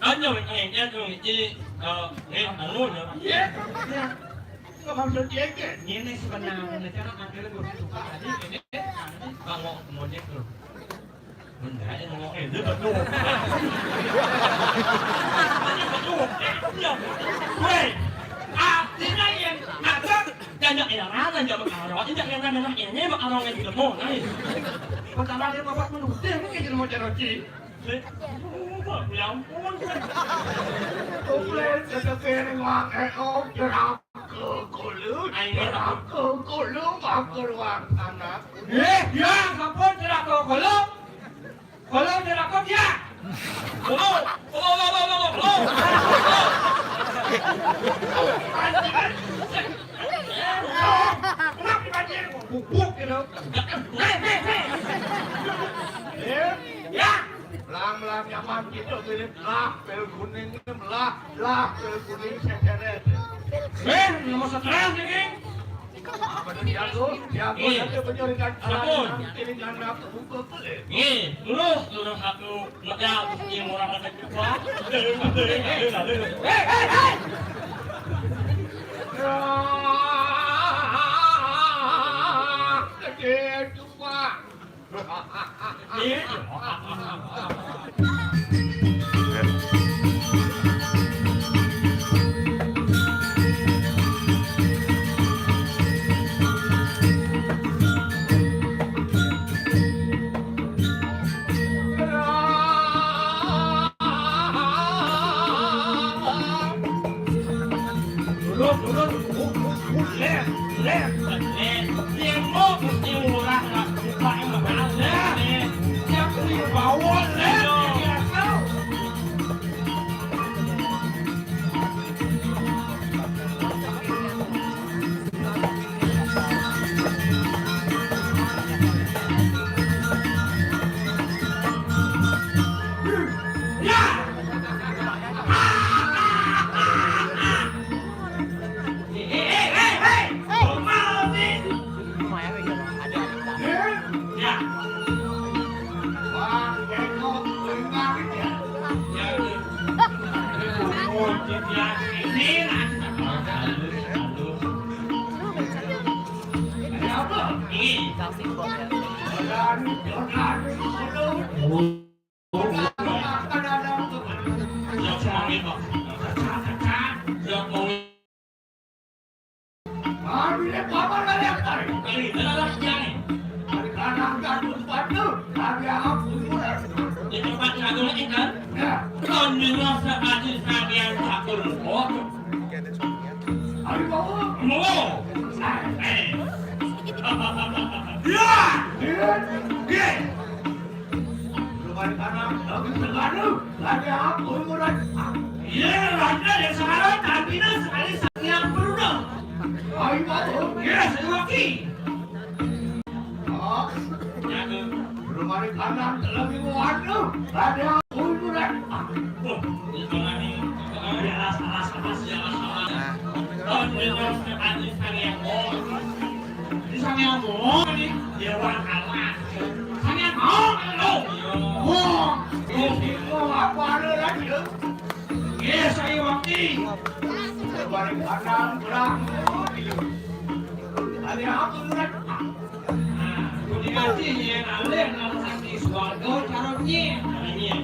Kan yo, eh, dia tu, jadi, eh, eh, anu, ya. Ya. Ya. Kok maksud dia ke? Ini sebenarnya cara angkat lebih suka aja ini. Bangok model tu. Benda yang ngomong, eh, dia betul. Dia betul. Ya. Weh, artinya yang ada, jangan yang rana, jangan berkarang. Jangan yang rana, ini berkarang yang tidak mau, nah. Pertama dia bapak menurut dia, ini jadi mau cara. Ya ampun. Tuplet, tetapi wong, eh, oh, jeraka kulit, jeraka kulit, aku ruang anak. Eh, ya, ampun, jeraka kulit. Kulit jeraka dia. Oh, oh, oh, oh, oh, oh, oh. Kenapa banjir? Bubuk gitu. Eh, eh, eh. Eh, ya. Melang-melang nyaman gitu, gini. Lah, pil kuning, lah, lah, pil kuning, seret. Eh, nomor stres nih, King. Apa tuh, jago? Jago, iya. Jago, penyurikan. Ampun. Nanti dengan aku buka tuh, eh. Nih, lurus, lurus satu. Lega, Gusti, murah kata cukup. Eh, eh, eh. Gede cukup. Turun, turun. Leh, leh, leh. Yang mau mesti murah lah. Pak yang mahal, leh. Yang beli bawon, leh. Yang biasa. Di tempat lagu lagi kan? Ya. Kon dina sekali sampeyan catur. Oh. Ayo, mau. Mau. Eh. Ya. Ye. Rumah tanah, lagi terbaru, lagi apa, murah? Ye, raja yang sekarang, tapi dah sekali sang yang beruntung. Ayo, mau. Ye, saya wakil. Oh, ya, rumah tanah, lagi mau anu, ada apa, murah? Oh, ini mana ni? Ya, salah, salah, ya, salah. Nah. Oh, ini harus ada sang yang mau. Ini sang yang mau, ni. Ya, wah, kalah. Saya mau kalau. Wah, ini mau apa ada lagi, ya? Yes, saya wakil. Balik kanan, pulang. Ada apa, Tuan? Nah, kudu ngaji, yen alih nang di swarga cara nyen. Nyen.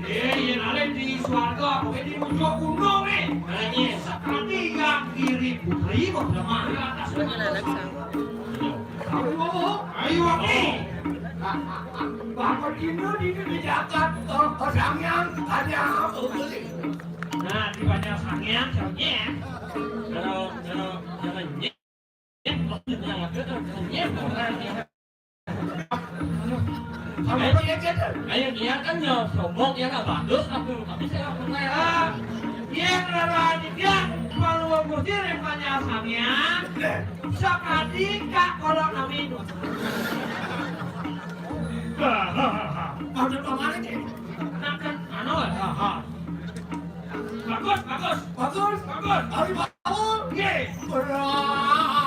Eh, yen alih di swarga, kowe di puncak gunung, eh. Nyen. Sekali yang diri putri, kok lemah. Ayo, ayo, ayo. Bapak Dino di, di Jakarta, oh, Sangyang, ada apa boleh? Nah, di banyak Sangyang, Sangyang. Kalau, kalau, kalau nyek, nyek, orang. Ayo, ayo, dia kan ya sombong, ya nggak bagus, aku, tapi saya nggak percaya. Yang ngarani dia, kalau mau kusir yang banyak Sangyang. Sakadi kak kolok nami. Ada pamané, Cik. Nah, kan, anu, ha, ha. Bagus, bagus. Bagus. Bagus. Ayo, bagus. Nggih. Berat.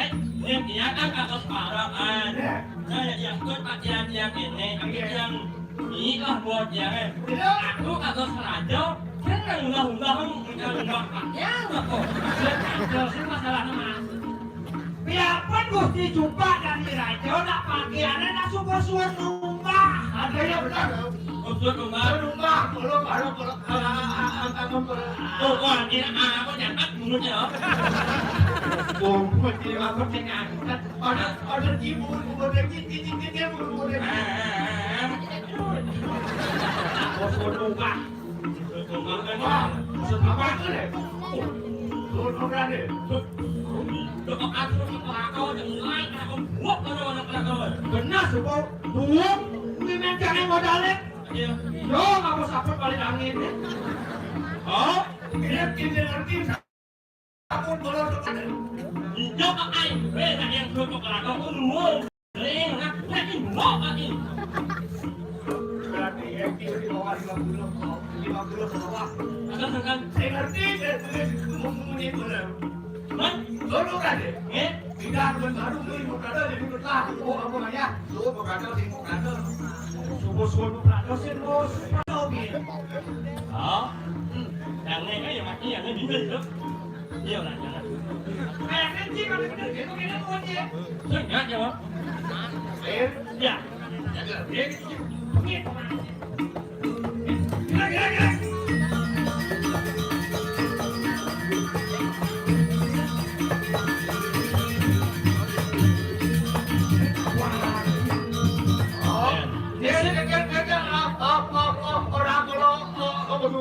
Eh, yang dia kan kasus parah kan. Saya yang ikut pakaian yang ini, yang ini lah buat dia, eh. Aku kasus raja, kan yang ulah-ulah, yang ulah pakaian apa? Dia kan jelasin masalahnya, Mas. Biarpun Gusti Cumpak dadi raja, nak pakaiannya nak suka-suka numbah. Ada yang benar. Suka numbah. Numbah, kalau, kalau, kalau, ah, ah, ah, ah, ah, ah. Oh, wah, ini, ah, apa, jangan mulutnya, oh. Oh, buat dia, apa, cek angkat. Ada, ada timbul, ada cicit, cicit, timbul, ada cicit. Ah, ah, ah, ah. Suka numbah. Wah, apa itu, Le? Oh, oh, oh, Le. Benar, Supo. Buang, ini mencari modalnya. Iya. Yo, nggak mau sapet balik angin, ya. Oh, ini, ini, ini. Aku tolong tekan. Iya, Pak Ai. Eh, nak yang suruh ke Kelakau, aku nunggu. Eh, nak, nak, ini mau, Pak, ini. Berarti M Q di bawah lima puluh, lima puluh ke bawah. Ada tekan. Saya ngerti, saya tulis itu mempunyai benar. Hah? Tolong aja. Eh? Tidak, bukan baru, beli mau kata, jadi betul. Oh, apa namanya? Lu mau kata, sih mau kata. Subuh-subuh mau kata, sih, bos. Kata, oke. Oh. Hmm. Yang ini kan yang mati, yang ini juga, itu. Iya, lah, jangan. Kayak kecil, kalau kita, kita, kita mau aja. Sengaja, Bang. Eh? Ya. Jaga. Eh, gitu. Gila, gila, gila.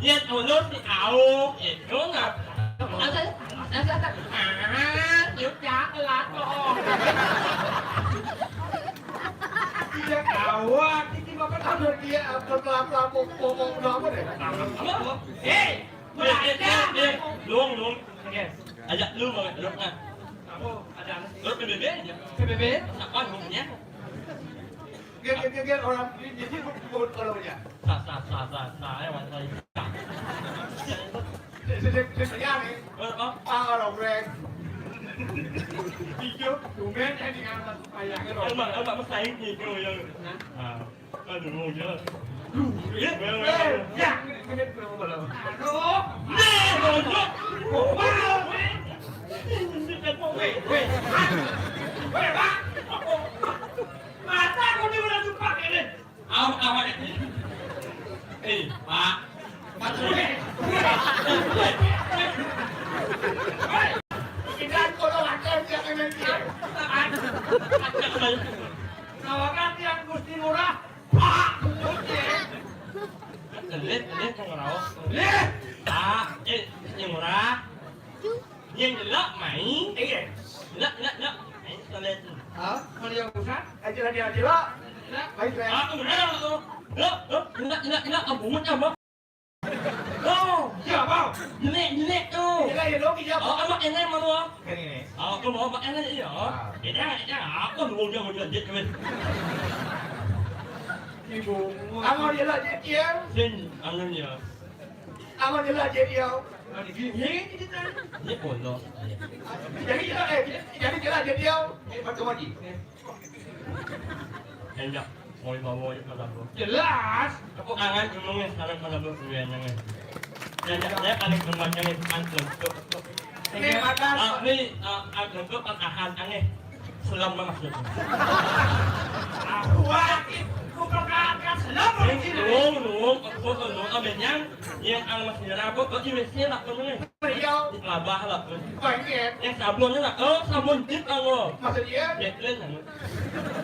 Yén ulun si Auk itu ngap. Asa, asa, asa. Ah, yuk ya, kelakon. Iya, kawan. Ini bapak tahu dia apa kelakon, ngomong apa deh? Apa? Hei, belajar. Eh, eh, eh, dong, dong. Oke. Ajak lu mau duduk, nah. Apa? Ada apa sih? Lu P B B aja. P B B? Apa ngomongnya? Gen, gen, gen, gen, orang ini jadi buat orang ya. Sa, sa, sa, sa, sa, ya, Mas, sa. Sik, sik, sik, sik, ya, nih. Eh, oh. Ah, orang brand. Hijau, tumben, eh, di kamar, bayangin, orang. Emang, emang, Mas, saya ini, gitu, ya. Hah? Ah. Aduh, mau jalan. Duh, ya, ya, ya, ya. Ya, ini, ini, ini, ini, ini. Aduh. Nih, tonjok. Wow, weh. Weh, weh. Weh, Pak. Masa aku di mana tuh, Pak, ini? Awak, awak ini. Eh, Pak. Pak, weh. Weh. Weh. Kita kalau ada yang ini, dia. Tawakan yang Gusti Ngurah. Pak, Gusti. Telit, telit, yang ngeraos. Lih. Pak, eh, yang ngurah. Yang jelek, mai. Iya. Jelek, jelek, jelek. Mai, telit. Hah? Mau dia bukan? Eh, jelek, jelek, jelek. Jelek. Mai, jelek. Ah, benar, tuh. Jelek, jelek, jelek, jelek. Ampun, apa? Oh, iya, Bang. Jelek, jelek tu. Jelek, jelek, iya, Bang. Oh, abang enak mana? Yang ini. Oh, aku mau abang enak, iya. Ah. Enak, enak. Aku nunggu dia, nunggu dia, dia. Ibu. Abang jelek, jelek, iya. Sin, angan, iya. Abang jelek, jelek, iya. Ini, ini, ini. Ini pondok. Jadi, jelek, eh, jadi jelek, jelek, iya. Eh, Pak Tumadi. Enggak, mau dibawa aja ke dapur. Jelas. Aku kangen ngomongnya sekarang ke dapur kuliahnya nih. Ya, ya, saya paling demen ini, kan, untuk, untuk. Ini makan. Ah, ini, ah, ah, untuk perkakas aneh. Selam banget gitu. Ah, wah, aku perkakas selam banget gitu. Nung, nung, aku tuh nung, ah, benyang, yang ang mas nyerah, aku tuh di W C lah, tuh, nih. Beliau. Di kelabah lah, tuh. Banyak. Yang sabunnya lah, oh, sabun tip, ah, lo. Maksudnya? Detlin, ah.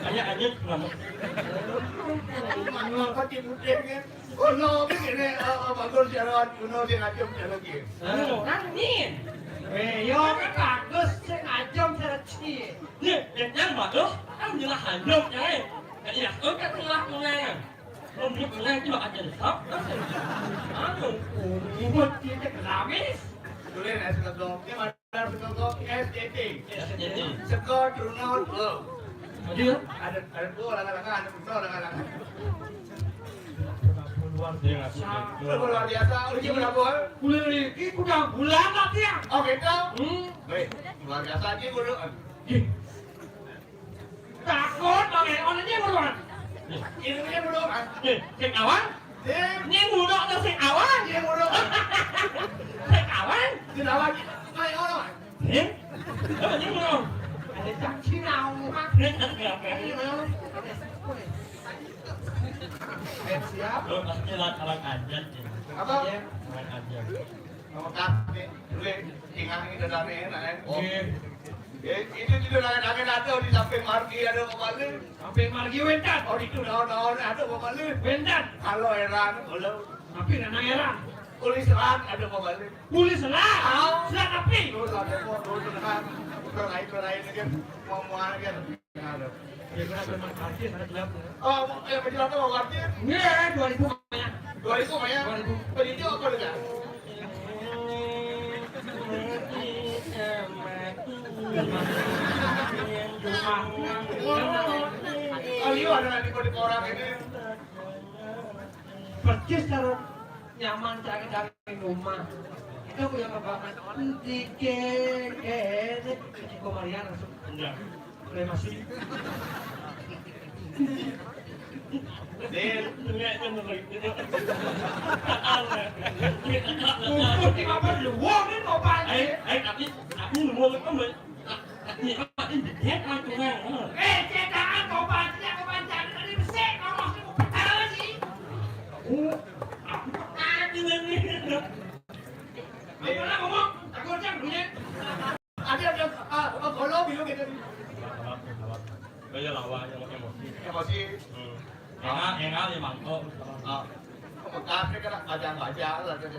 Hanya anjir, selamat. Mangga pati putih, kan? Kuno, kan, ini, eh, eh, bagus, jalan kuno, sing ajum, jalan lagi. Anu, kan, nih. Eh, yo, kan bagus, sing ajum, jalan sih. Nih, yang, yang bagus, kan jelas ajum, ya, eh. Kan iya, kan, kan, jelas, kan, kan. Belum, belum, kan, cuma aja, sok, kan, sih. Anu, ribut, kita keramis. Tulis, eh, sudah dong. Ini Darah Sekoko S J T. S J T. Seko Trunot lo. Ada, ada dua orang-orang, ada dua orang-orang. Luar biasa. Luar biasa. Uji berapa? Bulan ini, ini udah bulan lah, Tiang. Oh, gitu? Hmm. Baik, luar biasa aja dulu. Ih. Takut, oke, ono nying buruan. Ini nying buruan. Eh, sing awan? Sing. Nying buruan atau sing awan? Nying buruan. Sing awan? Sing awan. Ayo, ono. Sing? Oh, nying buruan. Ada caci naon, Pak? Nying kan berapa? Iya. Siap. Lo pasti lah kalah aja, sih. Apa? Iya. Kalah aja. Nomor kaki, duit, tinggal ini udah rame, enak, eh. Oh. Iya. Eh, itu juga rame-rame ada di samping margi ada pembalih. Samping margi wénten. Oh, itu daun-daun ada pembalih. Wénten. Kalau heran, kalau tapi nana heran. Kulit serat ada pembalih. Kulit serat? Ah. Serat apa? Tuh, ada kok, tuh, serat. Berai-berai lagi. Mau, mau lagi. Ada. Ya, kena ada Mas Haji, saya bilang. Oh, eh, penjelasan Mas Haji? Iya, dua ribu, Pak, ya. Dua ribu, Pak, ya? Dua ribu. Pendidik apa, Kak? Oh, iya, ada di, di orang ini. Persis cara nyaman, cara dari rumah. Itu yang banget. Dikit, eh, ini, Komarian langsung. Iya. Kremasi. Din. Kumpul di apa? Lu wong ini mau pakai. Eh, eh, tapi, tapi lu wong itu, Mbak. Tapi apa ini? Dia kan kurang. Eh, cetakan mau pakai, aku pancang tadi besi, ngomong sih, mau percaya sih. Oh, aku pakai ini. Apa lah ngomong? Aku cang punya. Ada, ada, ah, ah, kalau bilang gitu. Kaya lawan yang emosi. Emosi. Hmm. Enggak, enggak, ya, mangkok. Ah. Apa Tapi kena bajang-bajang lah, jadi.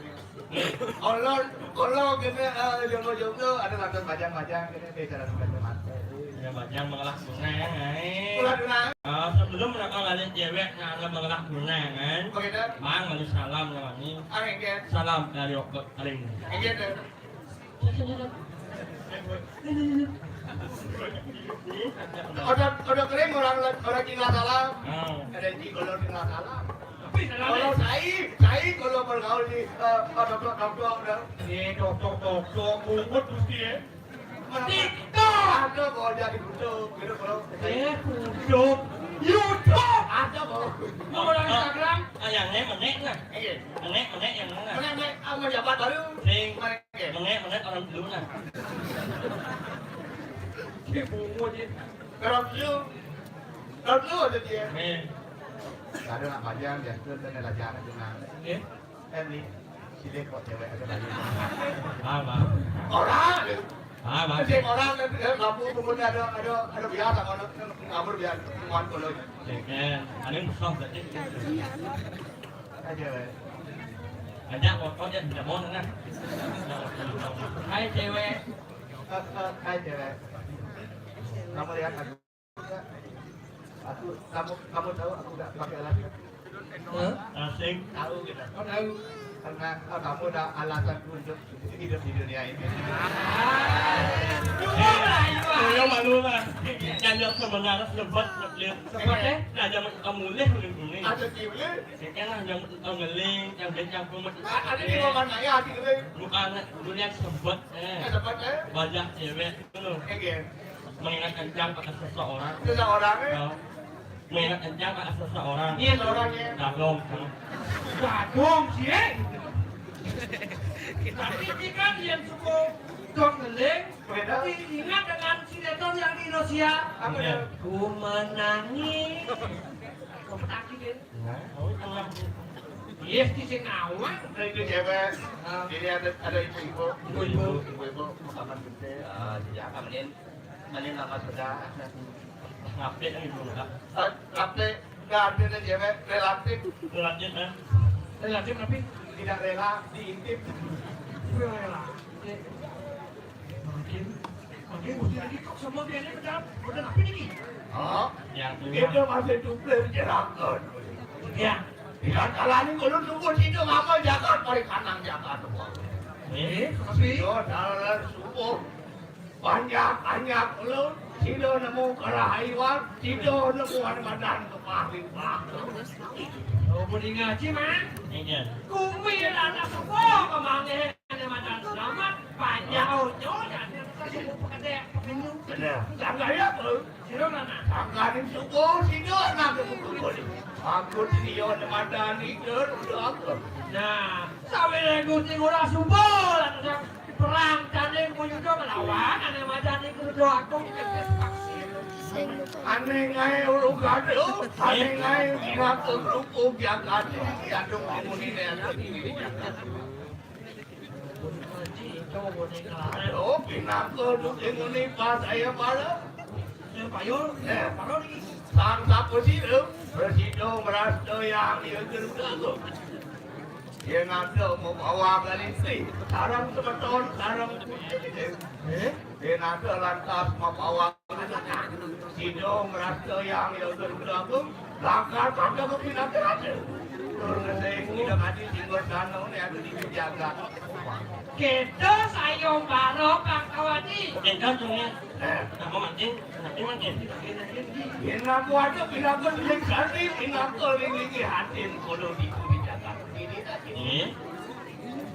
Kalau, kalau kena, eh, jomblo-jomblo, ada lantas bajang-bajang, kena bicara macam-macam. Ya, bajang mengelak sungai, eh. Ulah dulu. Ah, sebelum nak ngalih cewek, nak mengelak sungai, kan? Begitu. Bang, malu salam namanya. Ah, enggak. Salam dari Okot Kering. Enggak, deh. Ada, ada kering orang, orang Cina salam. Hmm. Ada di kalau Cina salam. Kalau saya, saya kalau bergaul di, eh, dokter, dokter, udah. Eh, dokter, dokter, bungut mesti, ya. TikTok. Ada kalau jadi kutuk, gitu kalau. Eh, kutuk. YouTube. Ada kalau. Mau orang Instagram? Ah, yang ini menek, nah. Iya. Menek, menek yang mana? Menek, menek, sama jabat baru. Sing. Menek. Menek, menek orang dulu, nah. Dia bungut, ya. Orang dulu. Orang dulu aja dia. Nih. Ada nak bajang, dia tu, dan ada jalan dengan. Eh? Eh, ni. Sini kok cewek ada lagi. Ah, Bang. Orang. Ah, Bang. Sing orang, eh, lampu pun ada, ada, ada biasa, kalau kabur biasa, muat kalau. Sing, eh, ada yang besar berarti. Aja, weh. Ajak motor aja, tidak mau, nah. Hai, cewek. Eh, eh, hai, cewek. Kamu lihat aku. Aku, kamu, kamu tahu aku nggak pakai alas kaki? Hah? Asing. Tahu gitu. Oh, tahu. Karena, oh, kamu udah alasanku untuk hidup di dunia ini. Ah, dua lah, dua. Tuyul malu lah. Kan yang sebenarnya sebet, sebet. Sebet, eh? Nah, zaman kamu leh, udah dulu. Ada sih, boleh. Sekarang yang ngeling, yang dia campur, Mas. Ah, ada di rumah saya, hati kering. Bukan, dulu yang sebet, eh. Eh, sebet, eh. Banyak cewek itu loh. Iya, iya. Mengingat kencang pada seseorang. Seseorang, eh. Ya. Mengingat kencang pada seseorang. Iya, seorang, iya. Gadong, kan. Gadong, sih, eh. Tapi ini kan yang suka dong ngeling. Beda. Tapi ingat dengan sinetron yang di Indonesia. Apa, iya, tuh? Ku menangis. Kau petaki, deh. Nah, oh, iya. Iya, di sini awal. Nah, itu cewek. Ah. Ini ada, ada ibu-ibu. Ibu-ibu. Ibu-ibu, makanan gede. Ah, iya, kamenin. Kamenin nama sudah. Ngapain ibu, Kak? Ah, ngapain? Nggak ada deh, cewek. Relatif. Relatif, eh? Relatif, tapi? Tidak rela, diintip. Rela. Makin, makin mesti lagi kok semua biayanya macam udah ngapain ini? Oh, yang punya. Kita masih duplek jerakan. Ya. Tidak salah nih, kalau tunggu situ ngapa jaga, paling kanang jaga tuh. Eh, tapi? Yo, dalam subuh. Banyak-banyak lu, sida nemu kerah haiwan, sida nemu ane madan kepah limpah. Oh, budi ngaji, Mak? Iya. Kumi anak subuh kemanggih ane madan selamat, panjang ojo, dan kita subuh pekedek, pekenyum. Bener. Jangan ya, Bu. Sira mana? Sangkaning subuh, sida anak kumpul. Aku dia ane madan, ida, udah aku. Nah, sawire Gusti ora subuh, lantas perang tanding pun juga melawan, ane madan iku rada aku. Ane ngae urung gaduh, ane ngae ngaku kerupuk jagat. Aduh, ngomongin ya, aduh, ini jagat. Aduh, pinaka duke ngene pas saya pala. Ya, payo. Ya. Payo niki. Sang sapa sira? Prasida mrasta yang ya Garuda Agung. Yen ada mau bawa galisi, sareng semeton, sareng putih. Eh? Yen ada lantas mau bawa sida mrasta yang ya Garuda Agung, langkah tanda kepinake raja. Tur ngesing tidak adi singgo sana ne ada di jagat. Kita sayembara Bangkawati. Kita sungai. Eh. Apa mancing? Nanti mancing. Yen aku ada pinaka sing sati, pinaka ning iki hatin kula di jagat. Ini tak ini.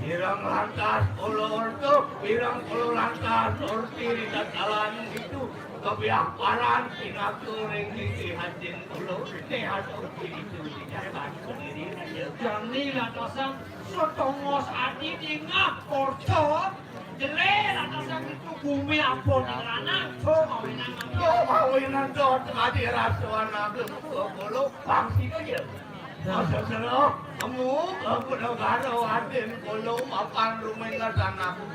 Pirang lantas kula orta, pirang kula lantas orti ri dalan itu, kebiah paran pinaka ring sisi hatin kula, ne hatur itu dijabat sendiri. Jani lantasan setongos adi dingah orta, jele lantasan itu bumi ampun di ranah, so mawinan. Yo, mawinan dot adi rasuan aku kula, bangsi aja. Aja sira, kamu, aku negara adin kula mapan rumeng ngesan aku.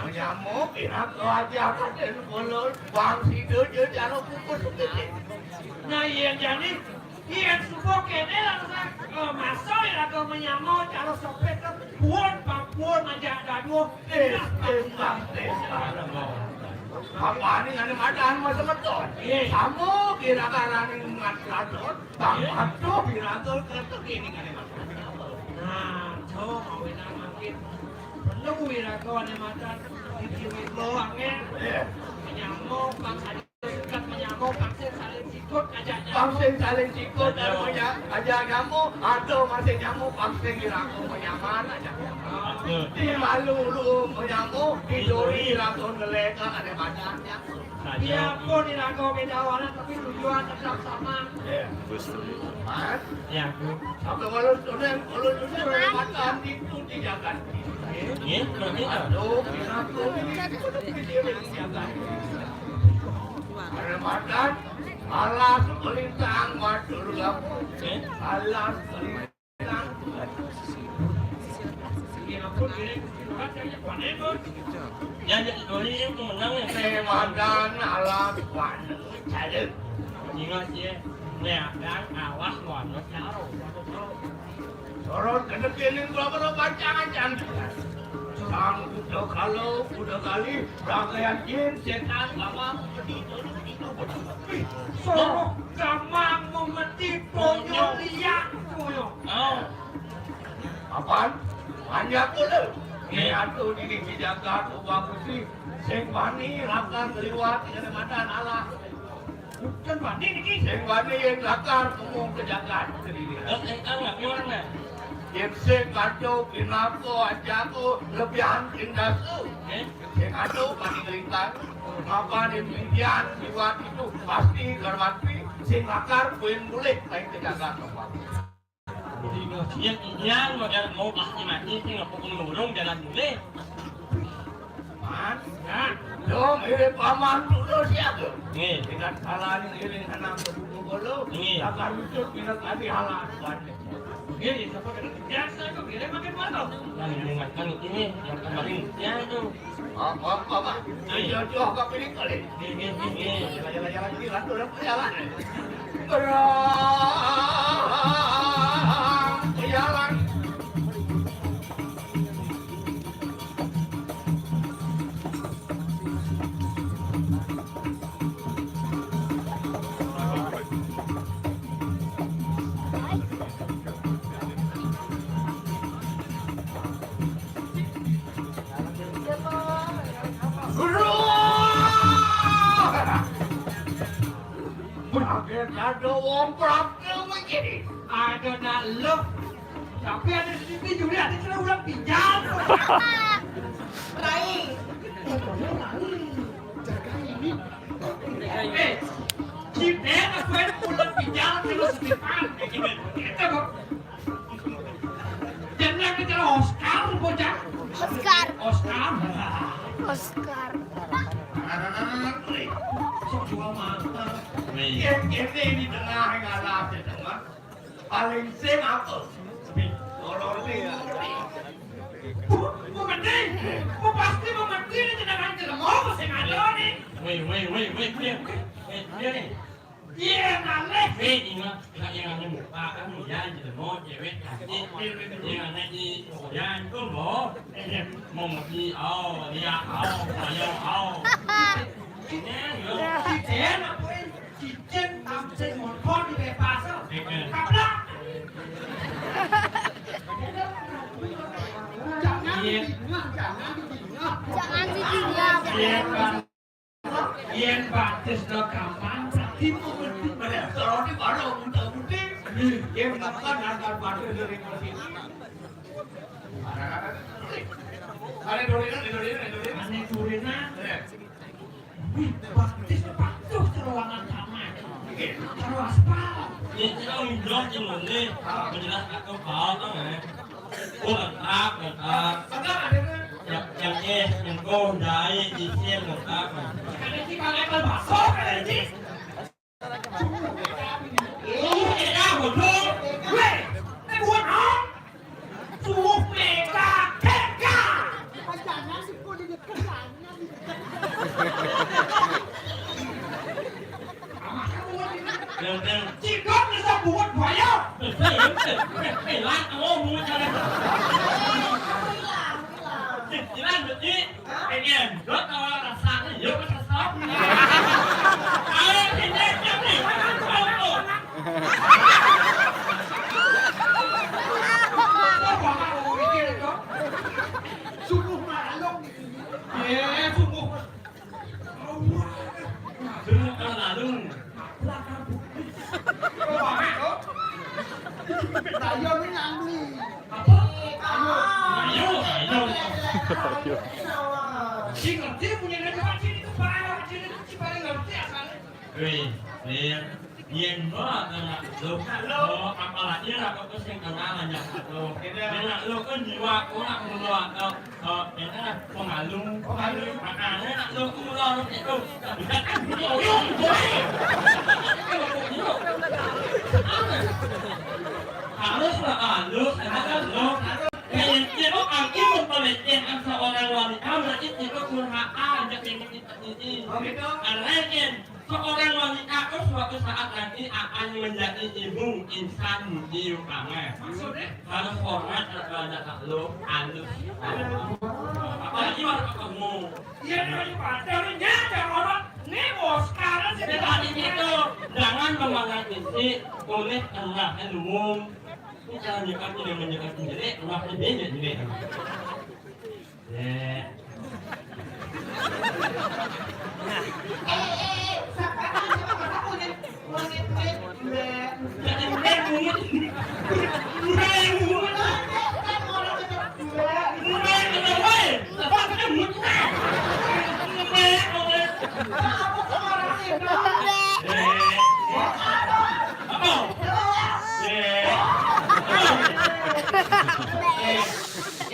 Nyamuk, pinaka aja adin kula, bang sida je jaro kukus gede. Nah, iya, jani, Yén suba kéné langsung, eh, masa iraga manyama cara sopit, puun pang puun ajak dadua. Eh, eh, eh, eh, Apa ning ané madan masa meton? Eh. Sama kira-kira ning mat kadon, bang aduh iraga kereta kéné ané madan. Nah, jo mawinan mangkin. Perlu iraga ané madan. Iki wit lo angin. Eh. Manyama pang Pang sing saling sikut ajaknya. Pang sing saling sikut dan manya-, ajak nyamuk, ada masih nyamuk, pang sing iraga manyaman ajaknya. Di malu lu manyamu, di duri langsung ngelek, ada macamnya. Biarpun iraga beda warna, tapi tujuan tetap sama. Iya. Mas? Ya, Bu. Sampai walau sudah, walau sudah, mata itu dijaga. Nggih, berarti. Aduh, kenapa ini? Dijaga. Ramadan, alas melintang, waduh, alas melintang. Ya, ya, doli itu menang ya. Ramadan, alas, waduh, cari. Ingat ya, leakan, alas, waduh, caro. Sorot kedekene kula kena pancang-ancang. Sang kuda kala, kuda kali, rangkaian jin, setan, lama, peti, tolu, tiga, betul. Sorot gamang memeti, ponyo, liak, ponyo. Oh. Apaan? Banyak kula. Nggih. Atu dini dijaga, ubah besi. Sing wani, lakar, liwat, kena madan, alah. Bukan wani niki. Sing wani yang lakar ngomong ke jagat sendiri. Terus engkang nggak keluar nggak? Yang sing kacau, kinako, ajaku, lebihan tindasu. Eh? Sing kacau, paling ringkang. Apa yang bidian, liwat itu, pasti garwati, sing lakar, kuin mulih, lain ke jagat, Bapak. Dino sia kinyang, modal mau pasti mati, sing ngepukul lurung jalan mulih. Man, nah, dong, ini paman tuh lo siapa? Nggih. Dengan salah ini, ini anak kebuku bolo. Nggih. Takkan lucu, pindah tadi halas, Pak. Nggih, siapa kena biasa itu, kira makin mana? Nah, ini makan ini, yang kemarin, ya itu. Apa, apa, apa? Iya, iya, apa pilih kali? Iya, iya, iya. Jalan, jalan, jalan, jalan, jalan, jalan. Berang, jalan. Berakhir ada wong praktek begini. Ada nak lo. Tapi ada sedikit juga ada kena ulang pinjam. Rai. Jaga ini. Eh, kita nak kena ulang pinjam terus di depan. Kita kok. Jeneng kita Oscar, bocah. Oscar. Oscar. Oscar. Sok dua mata. Iya. Yang ini di tengah yang alas itu, Mas. Paling sing apa? Sepi. Loro ini. Bu, bu mati. Bu pasti bu mati ini jenengan jelema apa sing ada nih? Woi, woi, woi, woi, woi. Eh, dia nih. Iya, nalih. Eh, ingat, ingat yang anu, Pak, anu, ya, gitu, mau cewek, cantik, yang anak di, ya, itu, loh. Mau ngerti, oh, lihat, oh, ayo, oh. Ini, loh. Cicen, apa ini? Cicen, tamsin, motor, di bebas, oh. Iya. Kaplak. Jangan didinga, jangan didinga. Jangan didinga. Iya, Pak. Yén batis do gampang, dadi mung mesti mrih terone baru muda-mudi. Yén makan akan batis dari masih. Ane durinan, ane durinan, ane durinan. Ane durinan. Wih, batis patuh ceruangan taman. Karo aspal. Ya, kita udah ngene. Menjelas aku bau, kan, ya. Oh, lengkap, lengkap. Lengkap, ada, kan? Ya, yang es, yang kondai, isin, lengkap, kan? Ada di pakai bakso, ada di. Iya, bodoh. Weh, ini buat apa? Suruh P K P K. Jangan, jangan. Cidok bisa buat Jalan, Beci. Pengen. Lo tahu rasanya, yuk, kesesat. Ayo, sini, sini. Sungguh malu. Iya, sungguh. Sungguh malu. Ayo, ini nyambung. Apa? Ayo. Ayo, ayo. Ayo. Si ngerti punya negara sini tuh parah, sini tuh si paling ngerti asalnya. Wih, Lin, yen lo anak lo, lo apalagi lah kok sing kenal aja lo. Yen lo kan jiwa kurang lo atau eh yen kan pemalu. Pemalu. Makanya nak lo kulo lo itu. Bisa kan lo yo. Harus lah halus, enak kan lo. Yen yen lo angin memperlecehkan seorang wanita berarti itu kurang ajar. Oh gitu. Karena yen seorang wanita itu suatu saat nanti akan menjadi ibu insan di rumah. Maksudnya? Harus hormat terhadap lo, halus. Apalagi waktu ketemu. Iya, dia lagi pacarnya, dia ada orang. Ini bos, sekarang sih. Dia tadi gitu, jangan memandang fisik, kulit, enggak, umum. Ini cara nyekat, tidak menyekat sendiri, rumahnya beda juga. Ya.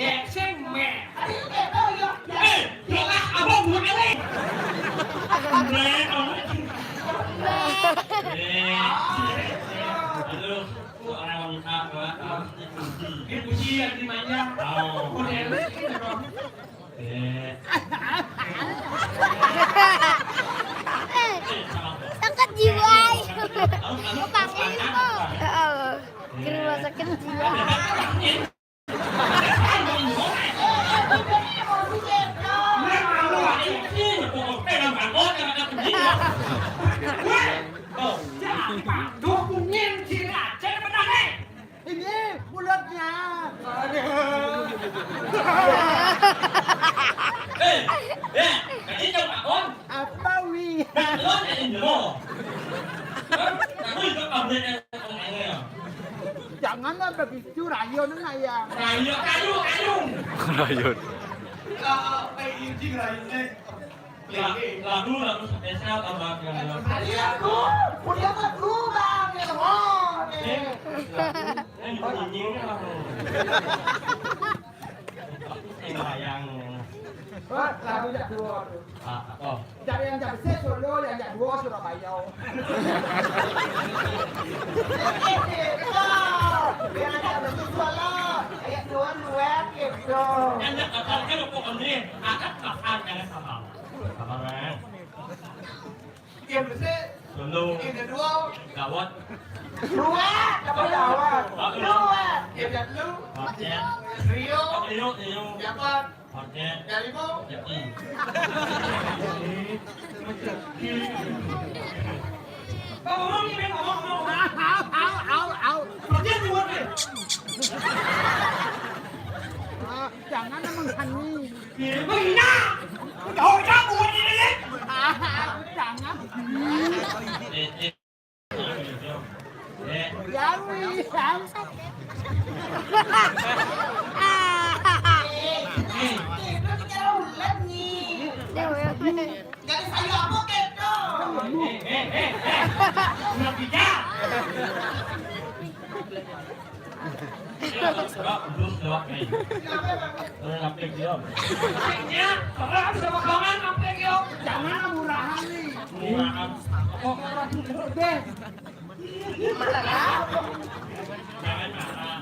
Eh, sing meh. Eh, jelas abang bukan ini. Meh, kamu. Eh, aduh, kok orang apa harus dipuji? Dipuji yang dimanja. Oh. Model ini dong. Eh. Sakit jiwa. Aku panggil kok. Heeh. Ke rumah sakit jiwa. Ini mulutnya. Aduh. Eh, eh, tadi jam apa? Apa, Wi? Lo jadi dulu. Hah? Kamu itu update yang kemarin ya? Janganlah begitu, rayuan aja. Rayuan, kayu, kayu. Rayuan. Lah, kayak ini rayuannya. Lagu, lagu spesial apa? Iya, aku. Punya lagu, Bang. Ya, oh, eh. Ini bunyinya apa? Aku sayang. Wah, lagu jak dua. Ah, oh. Cari yang jak besar solo, yang jak dua Surabaya. Yang jak besar solo, yang dua luar gitu. Yang jak besar kan pokoknya akan pakai yang sama. Sabar, Bang. Yang besar solo. Yang kedua gawat. Dua, dapat gawat. Dua. Yang jak lu. Oke. Trio. Trio, trio. Dapat. Oke. Dari mu? Ya, i. Ngomong ini, ngomong, ngomong. Au, au, au, au. Kerja di luar deh. Ah, jangan emang Hani. Iya, emang iya. Udah, udah, buat ini deh. Ah, jangan. Eh, eh. Yummy, yum. Dewe. Gak ada sayur apa, Keto? Udah tiga. Coba, terus, coba, nih. Kenapa, Bang? Udah, nampik dia. Nampiknya, terus sama kawan, nampik, yo. Jangan murahan, nih. Murahan. Kok deh. Jangan marah.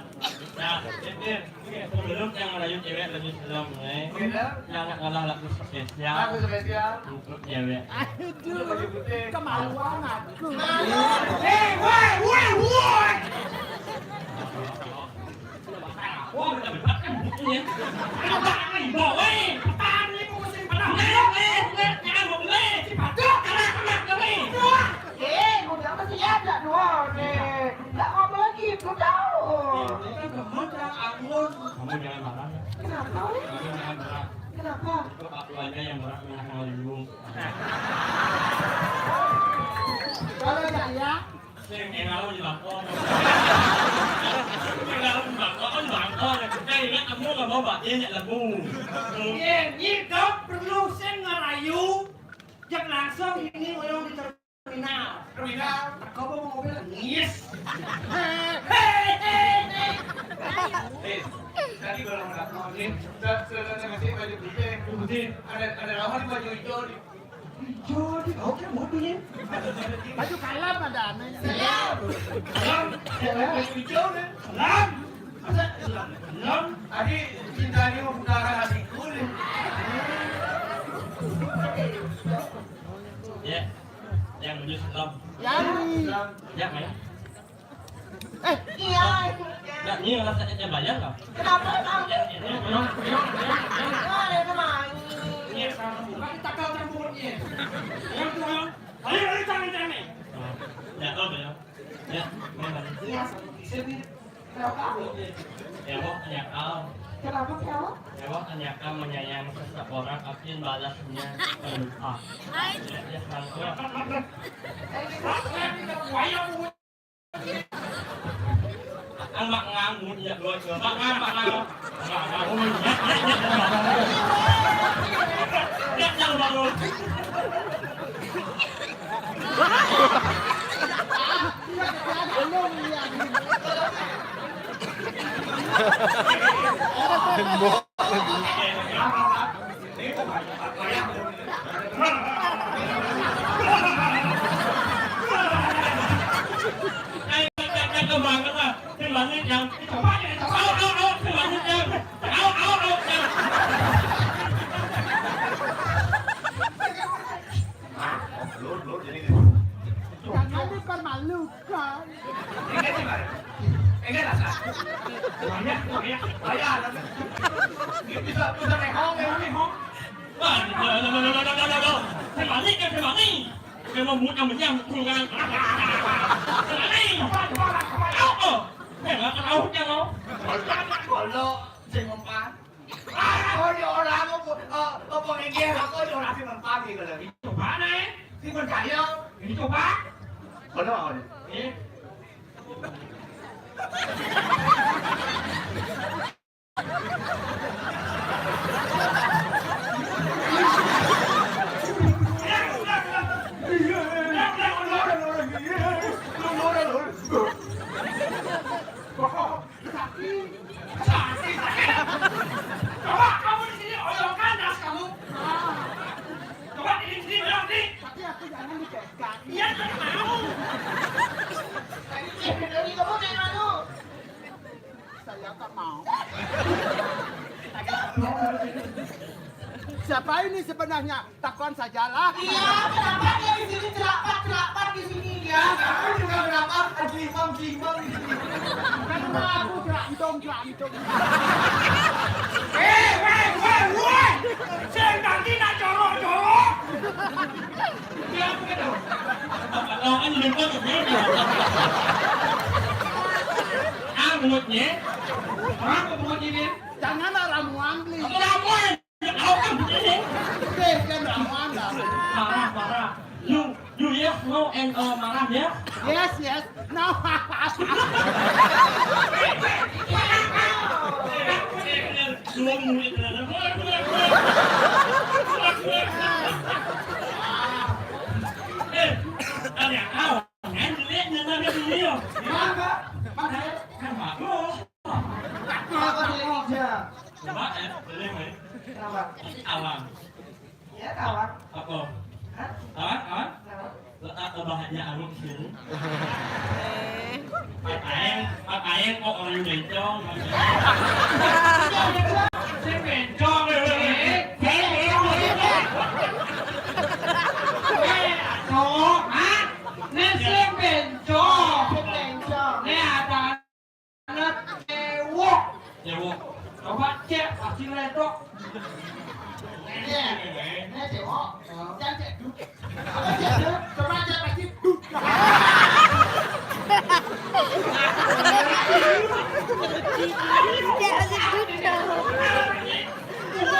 Nah, Pipir, sebelum yang ngerayu cewek lebih sebelum, eh. Gitu. Yang nak ngalah lagu spesial. Lagu spesial. Untuk cewek. Aduh, kemaluan aku. Malu. Eh, woi, woi, woi. Wah, udah berat kan bukunya. Kenapa aneh, woi? Yang orang minyak yang lembung. Kalau saya, sing yang lalu di bangkong. Yang lalu di bangkong, kan bangkong. Saya ingat kamu nggak mau batin, ya lembung. Iya, ini dok perlu sing ngerayu. Jak langsung ini orang di terminal. Terminal. Kau mau mobil? Yes. Eh, tadi kalau nggak mau nih, saya saya saya kasih baju putih. Putih. Ada ada lawan baju hijau nih. Hijau nih, oke mobilnya. Baju kalam ada aneh. Kalam. Kalam. Baju hijau nih. Kalam. Masa kalam? Kalam. Tadi cintanya mau putaran hatiku nih. Ya. Yang menuju selam. Yang. Ya, ya. Eh, iya. Ya, ini rasanya bayar lah. Kenapa emang? Ya, ini, ini, ini, ini. Ada kemana? Ini sama bukan takal campurnya. Yang tuang. Ayo, ayo, jangan, jangan. Ya, oh, ya. Ya, memang. Iya, sini. Kenapa kamu? Ya, Wak, nyakal. Kenapa, kenapa? Ya, Wak, nyakal menyayang seseorang, tapi balasnya lupa. Ya, ya, sanggup. Anak ngangun ya, Bos. Mak ngangun, mak ngangun. Mak ngangun. Ya, ya, ya, ya. Jangan dipermalukan. Enggak sih, Bang. Enggak lah, Kak. Banyak, banyak. Bayar. Dia bisa, bisa naik hong, naik hong. Wah, loh, loh, loh. Saya balik, saya balik. Saya mau buka menyang, kurang. Saya balik. Apa, apa, apa, apa? Oh, oh. Saya nggak tahu, ya, loh. Kalau saya mempan. Ah, oh, ya, orang apa, eh, apa ini, aku ya, orang sih mempan, gitu, loh. Coba, nih. Si percaya. Ini coba. Kalau, eh. Coba kamu di sini, oyongkan das kamu. Coba di sini, oyong di. Tapi aku jangan dipegang. Iya, jangan mau. Dari kamu dari mana? Saya tak mau. Siapa ini sebenarnya? Takon sajalah. Iya, kenapa dia di sini celapat-celapat di sini dia? Aku juga kenapa? Gimang-gimang di sini. Karena aku gelantung-gelantung. Eh, weh, weh, weh. Sing ganti nak jorok-jorok. Dia apa gitu? Kalau kan lupa tuh, dia udah. Ah, mulutnya. Orang kok mulutnya dia? Jangan lah ramuan, beli. Apa ramuan? Tahu kan begini? Deh, kan ramuan lah. Marah, marah. You, you yes, no, and, uh, marah, yes? Yes, yes. No. Dua menit. Eh, ada yang tahu? Kan dilihat, nyetak dia dulu. Kenapa? Kan bagus. Kenapa dia meja? Coba, eh, boleh, boleh. Kenapa? Ini awang. Ya, kawan. Apa? Hah? Awang, awang? Kenapa? Letak bahannya anu di sini. Patahin, patahin kok orang bencong. Si bencong, eh, eh, eh. Eh, aduh, hah? Ini si bencong. Si bencong. Ini ada Anak cewek. Cewek. Coba cek, pasti ledok. Iya. Ini cewek. Jangan cek duk. Apa cek duk? Coba cek, pasti duk. Cek, pasti duk.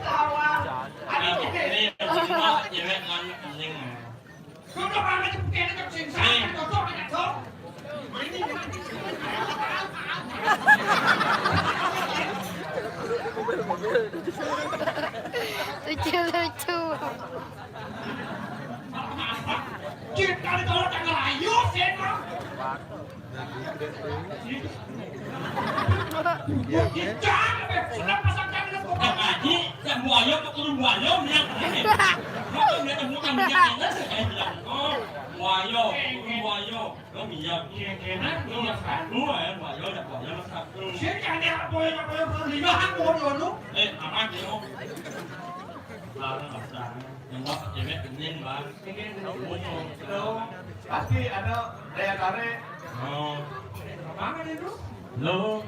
Lawan. Aduh, ini cuma cewek nanya penting. Sudah banget, bukan itu sing saya, cocok, cocok. Lucu-lucu. Kita ditolak tanggal ayu, sih, Bang. Bukan ngaji, ya buaya, apa kudu buaya, minyak ini. Apa minyak, bukan minyak ini, saya bilang, oh, buaya, kudu buaya. Lo minyak, minyak satu, ya, buaya, ada buaya, satu. Saya tanya apa yang, apa yang perlu dibahas, bodoh, lu. Eh, apa, Tio? Nah, nggak usah. Yang buat cewek ini, Bang. Ini, lo, pasti ada daya tarik. Oh. Apa itu? Lo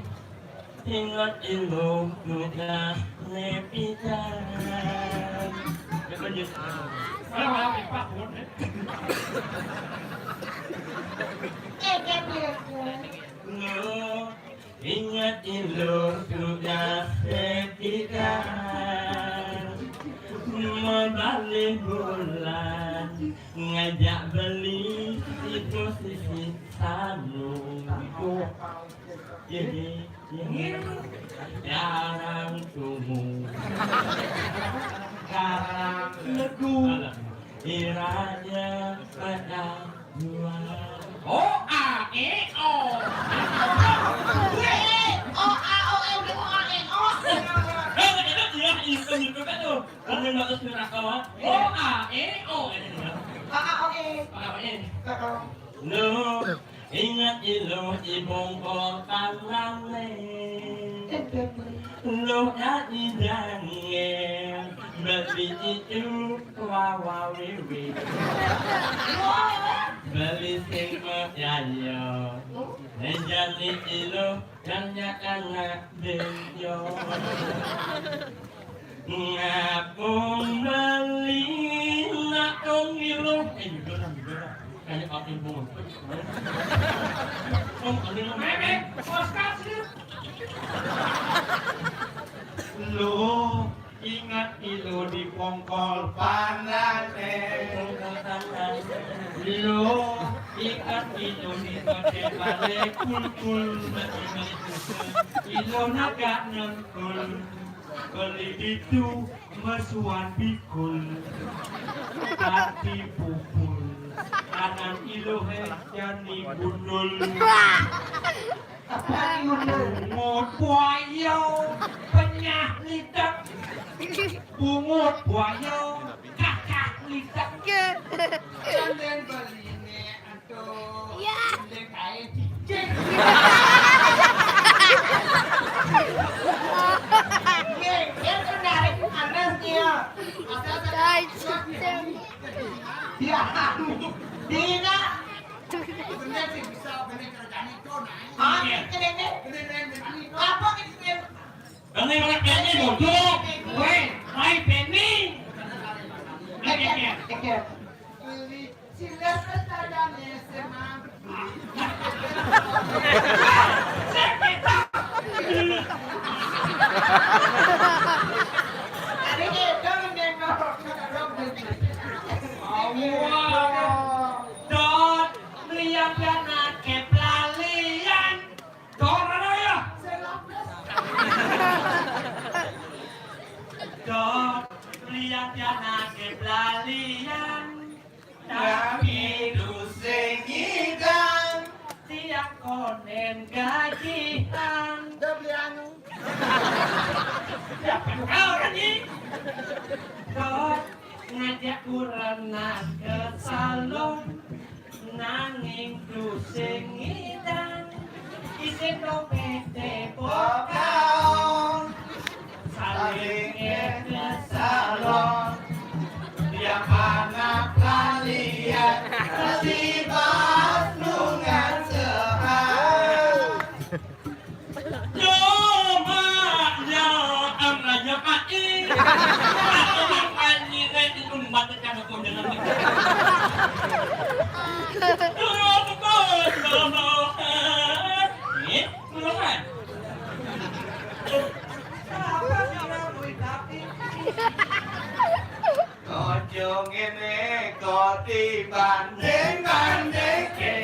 ingat ilu sudah nepikan. Lanjut. Kalau malam empat pun, eh. Lo ingat ilu sudah nepikan. Mau balik bulan, ngajak beli itu sisi sanu. Jadi, ini jarang tumbuh. Jarang legu. Iranya pada dua. O A E O. Weh, O A O E, udah O A E O. Eh, itu dia, itu, itu kan tuh. Kamu yang bagus neraka, Wan. O A E O. A A O E. A A O E. Heeh. Lu ingat ilu di bongkol tanane. Lu dari jange beli itu wawa wiwi. Beli sing percaya. Menjadi ilu ternyata nggak bejo. Ngapung beli nak dong ilu. Eh, jujur lah, jujur lah. Kayak pakai bongkol. Oh, ini lo. Bebek, Oscar sih. Lo ingat ilu di pongkol panane. Lo ingat ilu di kode bale kulkul. Ilu naga nengkul. Beli itu mesuan bikul. Tadi pukul. Kanan ilu he jani gundul. Apa gundul? Mau buaya. Buaya, kakak lidah. Sandal beliné, aduh. Iya. Sandal kain cicing. Nih, dia tuh narik panas dia. Asal kain cicing. Ya, Dina. Bener sih bisa, bener kerjaan itu, nah. Ah, ini, ini. Bener, bener, bener. Apa gitu? Bang, ini mana Penny, bodoh? Weh, hai Penny. Hai, Penny. Beli cilok saja nih, semang. Tadi itu nengok. Allah. Dot, meliang pianak ke pelalian. Dot, mana ya? Dot, meliang pianak ke pelalian. Tapi dusé ngidang. Tiap konen gajian. Udah beli anu. Siapa kau tadi? Dot, ngajak urang nak ke salon. Nanging dusé ngidang, isin dompété bokaon. Saling ke salon, dia panak lalian, si bos nungan sehat. Yo, Mak, ya, am, ya, Mak, ih. Mak, Mak, Mak, ini, eh, itu mati kan aku dengan ini. Turun, turun, turun, eh. Ini, turun, kan? Siapa sih yang mau tapi? Aja ngéné kok dibanding-bandingké.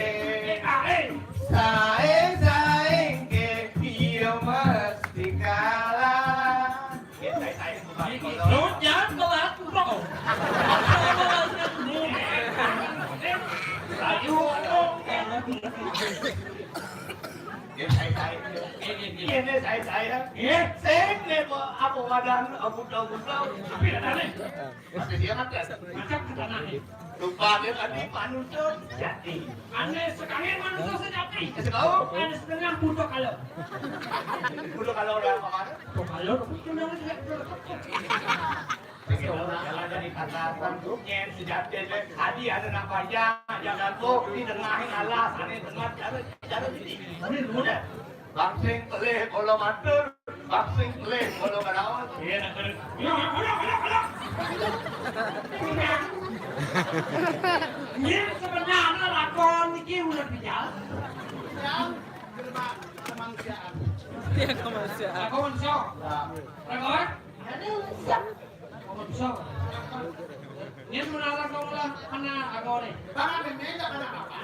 Saing-saingké, iya mesti kalah. Lu jangan telat, bro. Ayo, ayo. Ini saya-saya. Ini saya-saya. Iya. Sing nih, apa wadah, apa tahu, apa tahu. Tapi ada nih. Masih dia kan, kan? Macam ke tanah nih. Lupa dia tadi manusia jati. Aneh sekali manusia sejati. Kasih tahu. Aneh setengah butuh kalau. Butuh kalau orang apa? Butuh kalau, tapi kenal tidak, tidak. Sing ora jalan dari kata konduken sejati, tadi ada nak panjang, jangan kok di tengah alas, aneh tengah, cara, cara ini. Ini udah. Bang sing pelih kalau matur, bang sing pelih kalau ngeraos. Iya, nak terus. Iya, iya, iya, iya. Ini sebenarnya lakon iki udah di jalan. Yang berma-, kemanusiaan. Iya, kemanusiaan. Lakon, so. Ya. Lakon? Ini siap. Ini menara kau lah, mana aku nih? Tangan ini nggak ada apa-apa.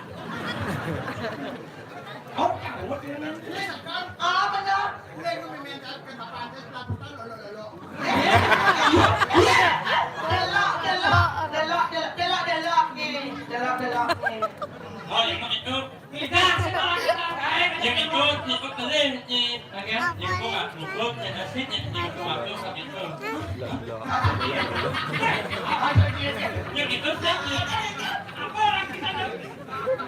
Oh, kamu ini. Ini kan, ah, benar. Ini aku meminta ke bapak aja, pelakukan lolo-lolo. Delok, delok, delok, delok, delok, delok, nih. Delok, delok, nih. Oh, yang itu. Kita sekolah kita, baik. Yang itu, yang itu kelih, Ci. Bagian. Yang itu nggak cukup, yang nasi, yang itu nggak cukup, yang itu. Yang itu, Ci. Apa orang kita tuh?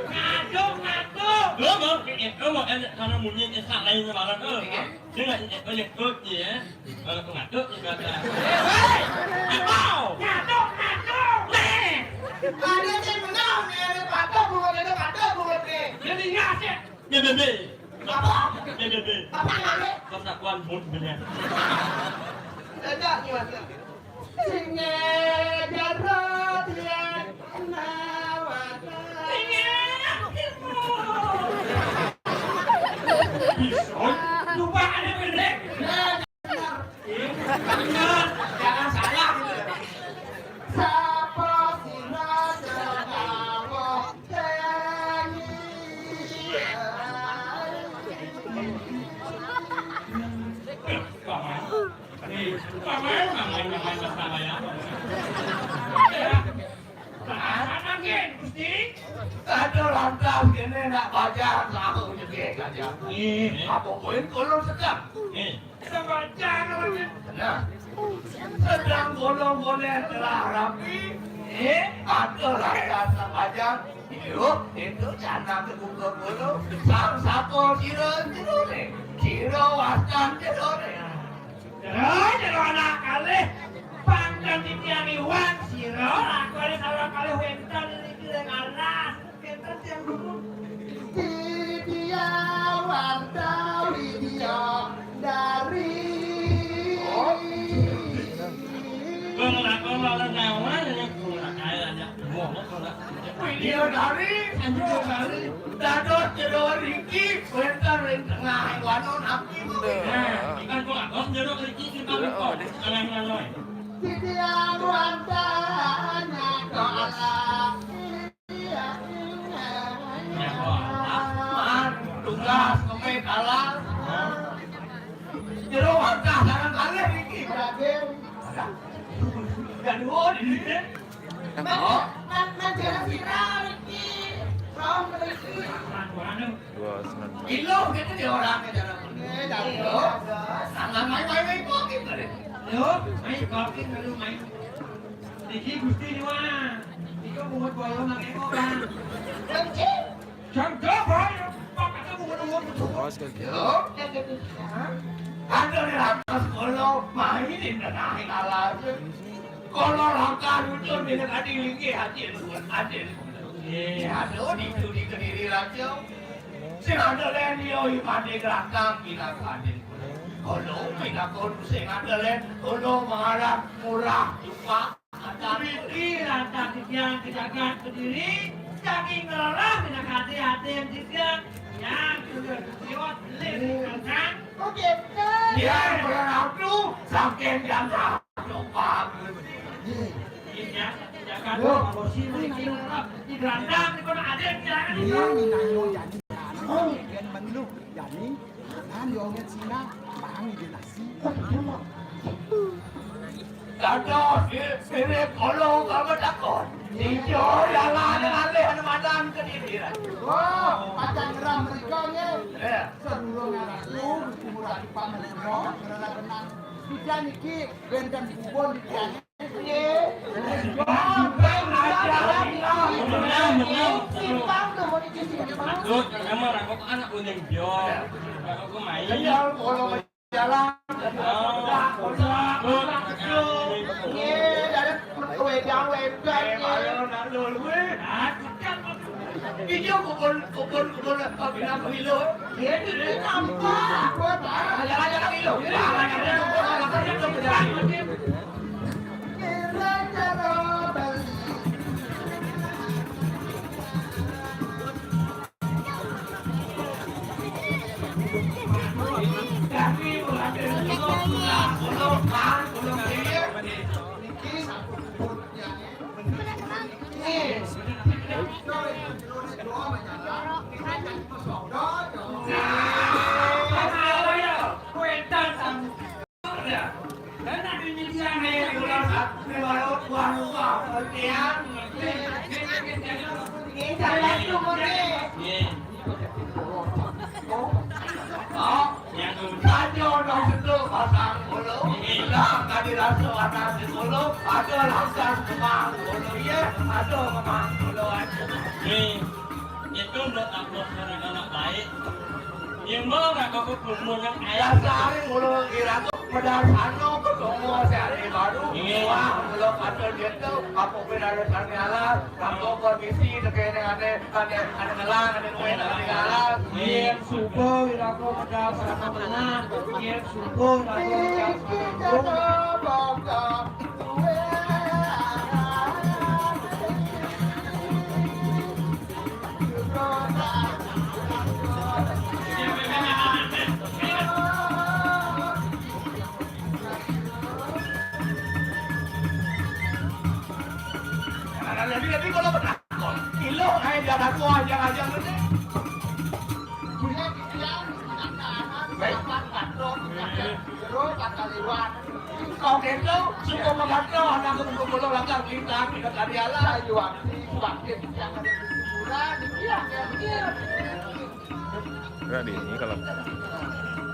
Ngaduk, ngaduk. Lo mau, yang itu mau, eh, karena bunyinya salah ini malam tuh. Iya. Dia nggak, yang itu, Ci, ya. Kalau pengaduk juga ada. Hei! Apa? Ngaduk, ngaduk. Nih. Ada sih menang, nih, ada patok, bukan ada patok, bukan, nih. Jadi ngasih. B B B. Apa? B B B. Apa namanya? Persatuan Bun Bener. Ada gimana? Singa jarot ya nawata. Singa. Bisa. Lupa ada pendek. Jangan salah gitu. Sapa sira sing Paman. Nih, paman, paman, paman, paman, ya. Paman, Gusti. Ada lantas kene nak baca tahu juga aja. Nih. Apa poin kalau sedang? Nih. Kita baca namanya. Nah. Sedang bolong-bolong telah rapi, eh, ada lantas sepanjang. Yuk, itu jana kebuka bulu, sang sapo sira jero ne, sira wastan jero ne. Jero, jero anak kalih, pangken titiang Iwan, sira lakone sareng kalih wénten niki ring alas. Wénten tiang guru. Widya Warta Widya Dari. Oh. Kula lakon lawan kawan ya kula kaya aja. Widya Dari, Widya Dari. Dados jero riki wénten ring tengah wanun api. Nah, ikan kula lakon jero riki kita. Tengah wanun. Titiang wantah nyata alam. Iya, iya. Man, tugas kami kalah. Jero wantah sareng kalih iki. Daging. Jadul ini. Man, man, man, jero sira iki. Rom iki. Dua sembilan. Ilo kene dia orang ke dalam. Eh, dah. Ilo. Sama main-main main pokin tadi. Yo, main pokin dulu main. Iki Gusti Dewa. Iki bungut boyo nang eko, Bang. Kunci. Jangga, Bang. Pakatnya bungut-bungut. Awas, Kak. Yo. Ada di atas kolo, main di tengah alas. Kala lakar muncul bina kadi linggih ati luhur adil. Nggih, aduh, ditu di Kediri Raja. Sing ada len yo ipane Grantang pinaka adil. Kala pinaka sing ada len, kala mengarang murah cupak. Tapi di rantang titiang ke jagat Kediri, saking ngelerah pinaka ati-ati titiang, yang sudah lewat beli di Grantang. Oh, gitu. Dia berlaku saking jangka. Iya, iya, kan, Pak Bosi, mriki lengkap. Di Grantang, di kono ada yang jangan. Iya, minanyo jadi. Oh, yen melu, jadi, kan yo nget Cina, bang, ide nasi. Dados, sirip kolo, kamu takut. Ijo, jalan, ngalih, anu madan, ke diri. Wah, pacang ngerang mereka, nggih. Iya. Sedurung anak lu, umur aku paman semua, ngerang kenang. Kita niki, wénten kubon di tiang. Nggih. Simpang tuh, mau niki simpang. Duh, emang rangkok anak uning biol. Rangkok ku main. Iya, kalau jalan. Oh. Nggih, dari wedang, wedang, nggih. Ayo, nak lur, weh. Ijo kubon, kubon, kubon, apa, pinang pemilu? Iya, itu nampak. Apa, Pak? Ada, ada, ada, ilu. Saja orang seduk pasang bulu, hilang tadi rasa anak di bulu, ada langkah kemang bulu, ya, ada kemang bulu aja. Ni, itu menurut aku seorang anak baik. Yang mau nggak kau kumpul yang ayah. Dasar bulu kira tu pedas anu ketemu sehari baru. Iya. Wah, bulu kata dia tu, apa pun ada sana alas, kamu kondisi tekene ane, ane, ane ngelang, ane kue, ane alas. Iya. Suba iraga medal sarana menang, yén suba iraga medal sarana menang. Jadi, jadi kalau menang. Ilo ae dia aku ajang-ajang ngene. Kuwi titiang anak-anak papat katon, jero bakal liwat. Kau keto, suku pembantu, anak kumpul-kumpul langgar lintang, di kali ala. Ayo, aku semakin yang ada di kuburan, iya, iya, iya. Enggak di ini kalau.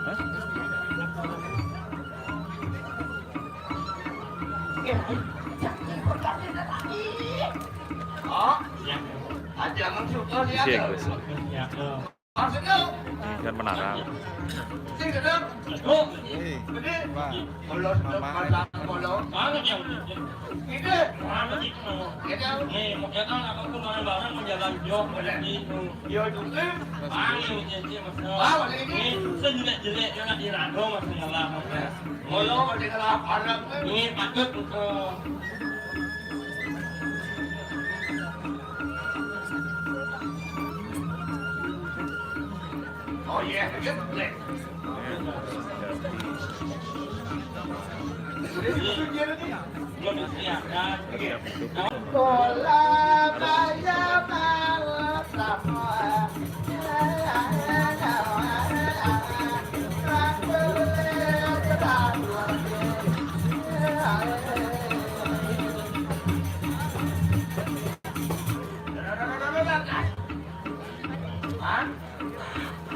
Hah? Oh, iya. Aja maksud kau dia. Iya, Gus. Iya, eh. Maksudnya? Jangan menara. Sing gedeng. Oh. Gede. Wah. Kalau sudah Mama. Pasang kalau. Mana yang gede? Mana sih? Gede. Nih, mau datang apa tuh bareng-bareng menjalan jok, boleh. Iya, juga. Paling jadi masalah. Ah, boleh ini. Ini sejelek-jelek juga di Rado masih ngalah, Mas. Ngolo, boleh ngalah, anak. Ini patut, eh. Oh, iya, iya, boleh. Iya. Bola maya malam sama. Hah?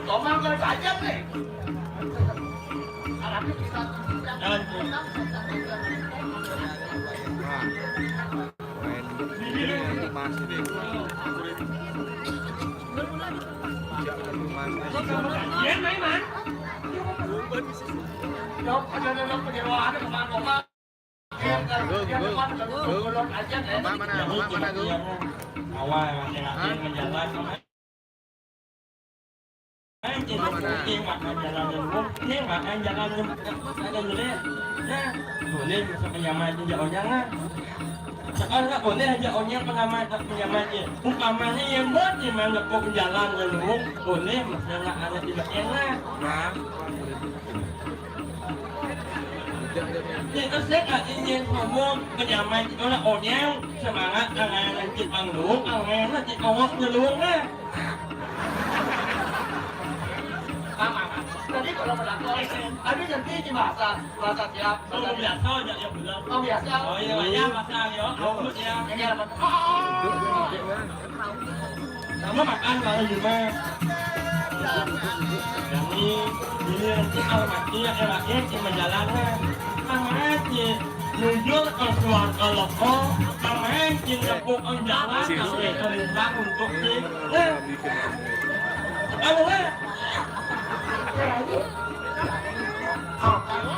Tomang kau tajam nih. Nah, main ini masih deh. Masih. Iya, main, main. Jawab, ada, ada, ada, ada, ada, ada, ada, ada. Go, go, go. Mama mana? Mama mana, go? Awal, hah? Anjing, anjing, makan jalan dulu. Anjing, makan jalan dulu. Ada dulu ya. Nah, boleh bisa penyamai aja, jangan. Sekarang nggak boleh aja onyang pengamat, pengamatnya. Umpamanya yang buat dia menganggap kau jalan dulu. Boleh, masalah ada tidak enak. Nah. Jadi saya kak ingin ngomong penyamai itu lah onyang semangat angan nanti panggung angan nanti kongos ngelung lah. Mama, tadi kalau melakor, tadi nanti di bahasa, bahasa siap. Oh, biasa aja ya, bilang. Oh, biasa. Oh, iya, ya, masa, ya. Ampun, ya. Ini apa? Kamu makan kalau cuma. Kami, ini nanti kalau mati, ya, ya, mati, cuma jalan, lah. Sama aja. Jujur ke suarga loko, pamain cinta pokok jalan sampai kerintang untuk di, eh. Kamu, eh.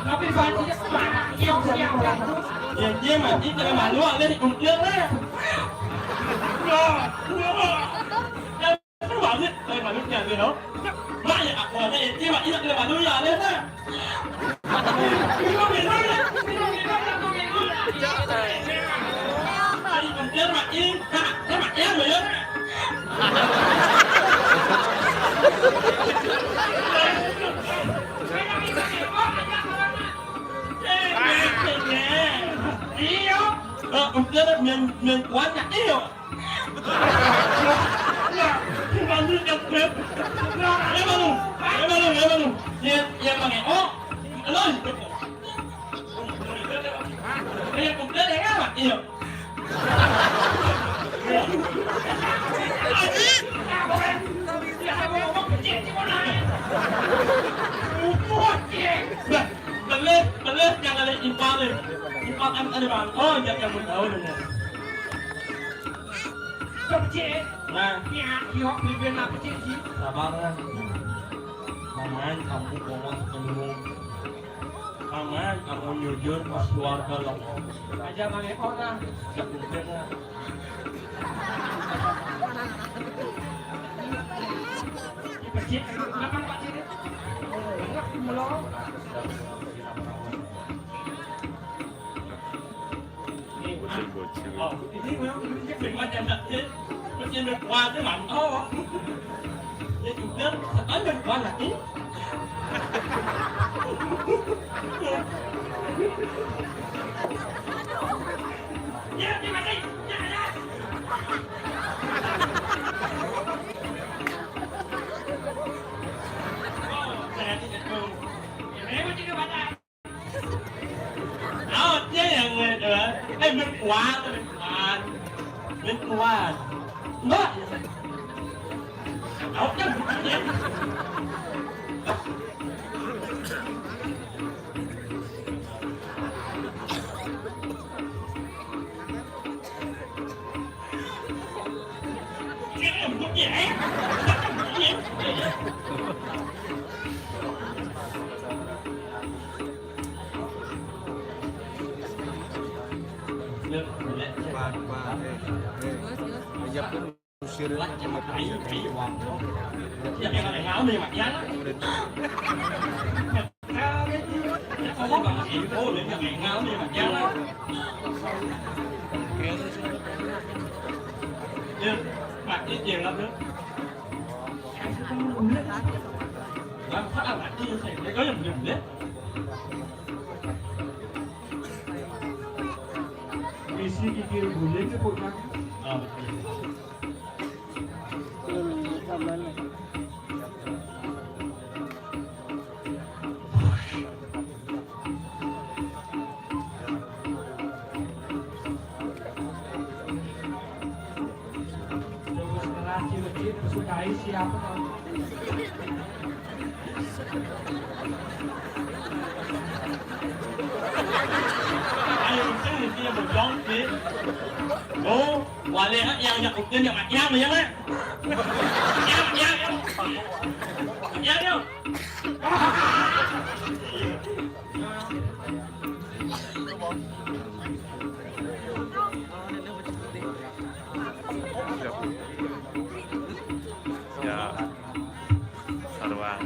Tapi banyak semangat, iya, iya, iya. Ya, dia mati, kena malu, alih, kumpul, eh. Wah, wah. Balik, balik, balik, ya, gitu. Mak, ya, aku aja, ya, Mak, iya, tidak balik, ya, deh, nah. Minum, minum, ya. Minum, minum, ya, aku minum, ya. Tadi kumpir, Mak, ini. Nah, nah, Mak, ya, lo, ya. Eh, eh, eh, eh. Iya. Eh, kumpir, main, main kuat, ya, iya. Beleh, beleh, jangan ada impal, eh. Impal kan ada bangko, jangan kamu tahu dengan. Kecil. Nah. Ya, yo, bibir nak kecil sih. Sabar lah. Paman, kamu ngomong sebelum. Paman, kamu jujur pas keluarga lo. Aja pakai orang. Sebelumnya lah. Kecil, kenapa Pak Cil? Enggak, belum. Bocil-bocil. Aot ya yang, eh, eh, berkuat, berkuat. Berkuat. Mbak. Aot kan berkuat ya. Pak, Pak, eh, eh. Ayah pun usir sama Pak. Isi kikir guling ke pokoknya. Ah, betul. Ini kamar. Terus ngerasi begitu, sukai siapa? Ayo, sini dia berjongkit. Oh, wale yang yang kutin yang yang yang. Yang yang. Yang yang. Ya, sarwa.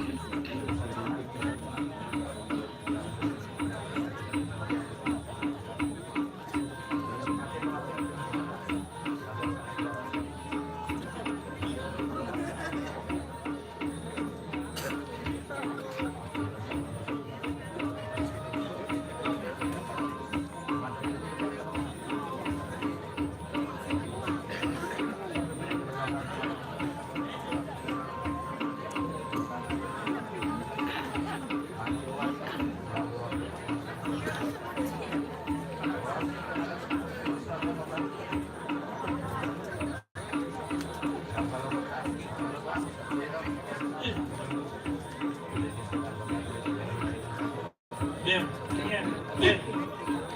Dim. Dim.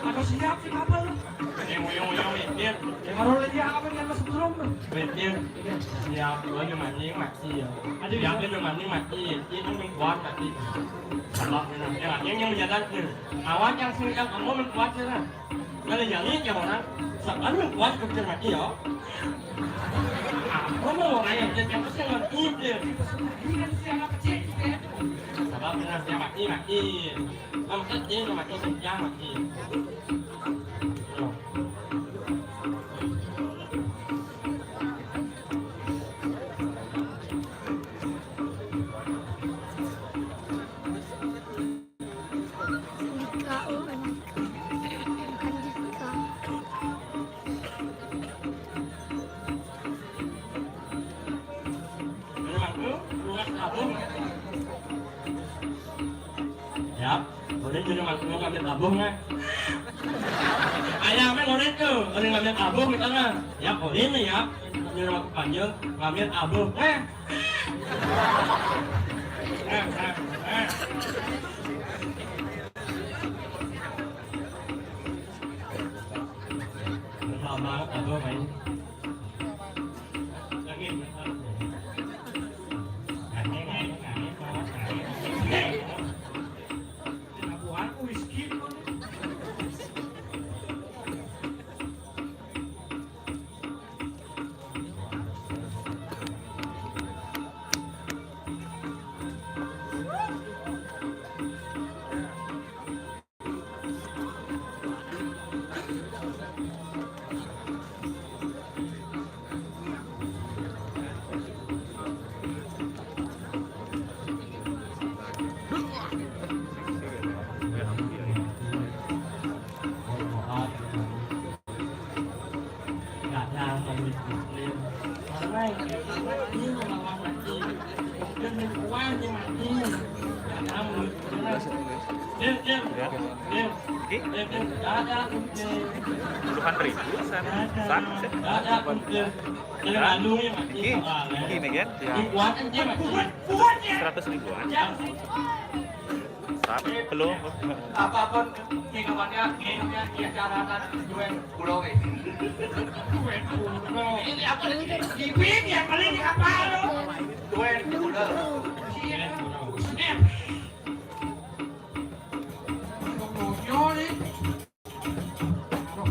Atau siap sih apa lu? Yang uyung-uyung nih, Dim. Yang baru lagi apa yang masuk drum? Dim, Dim. Siap, gua cuma mancing mati ya. Aduh, siap, ya. Cuma mancing mati. Itu yang kuat mati. Salah, yang yang yang jalan tuh. Awan yang sini yang kamu yang kuat ya lah. Kalau jalan yang orang, sekarang yang kuat kerja mati ya. Aku mau orang yang kerja yang sih ngerti dia. Ini kan siapa kecil gitu ya. Sabar, benar, siap mati, mati. Kamu kerja, mati kerja, mati. Loh. Dika, oh, kan. Kan Dika. Yap, boleh jadi makhluk ngambil tabuh nggak? Ayam kan boleh tuh, boleh ngambil tabuh misalnya. Yap, boleh nih, yap. Jadi waktu panjang ngambil tabuh. Eh. Eh, eh, eh. Lama banget tabuh, Pak. Oke. Puluhan ribu, satu, satu, satu. Oke, oke, Megan. Ya. Seratus ribuan. Satu, belum. Apapun minumannya, minumnya, ya, catatan, duit pulau, eh. Duit pulau. Ini apa nih? Ipin yang paling apa lu? Duit pulau. Iya. Duit pulau. Snap. Tokyo nih. Aduh.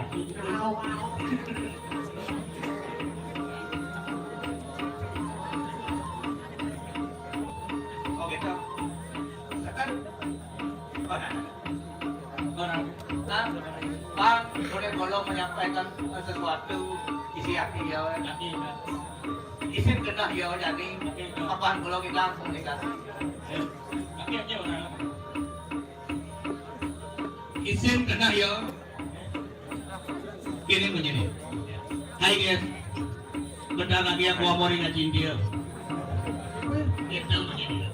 lagi. Oh, gitu. Tekan. Mana? Orang. Nah, Bang, boleh kalau menyampaikan sesuatu isi hati ya. Hati, ya. Isin kenah ya, jadi kapan kalau kita langsung nikah. Oke, oke, orang. Isin kenah ya. Kini menjadi. Hai guys. Bentar lagi aku mau ringa cinta. Itu menjadi.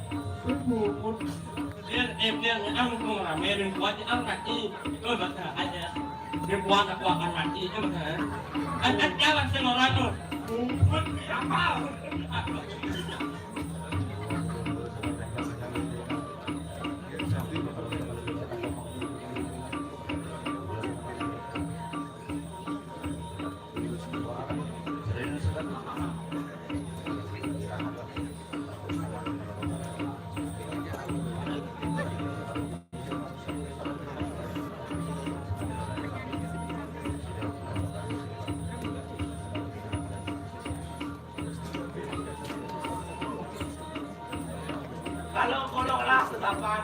Biar eh biar ang kung rame rin kuat ang mati. Itu bata aja. Dia kuat aku akan mati itu bata. An an jalan sing orang tuh. Rumput apa? Kalau kalau lah sesapan,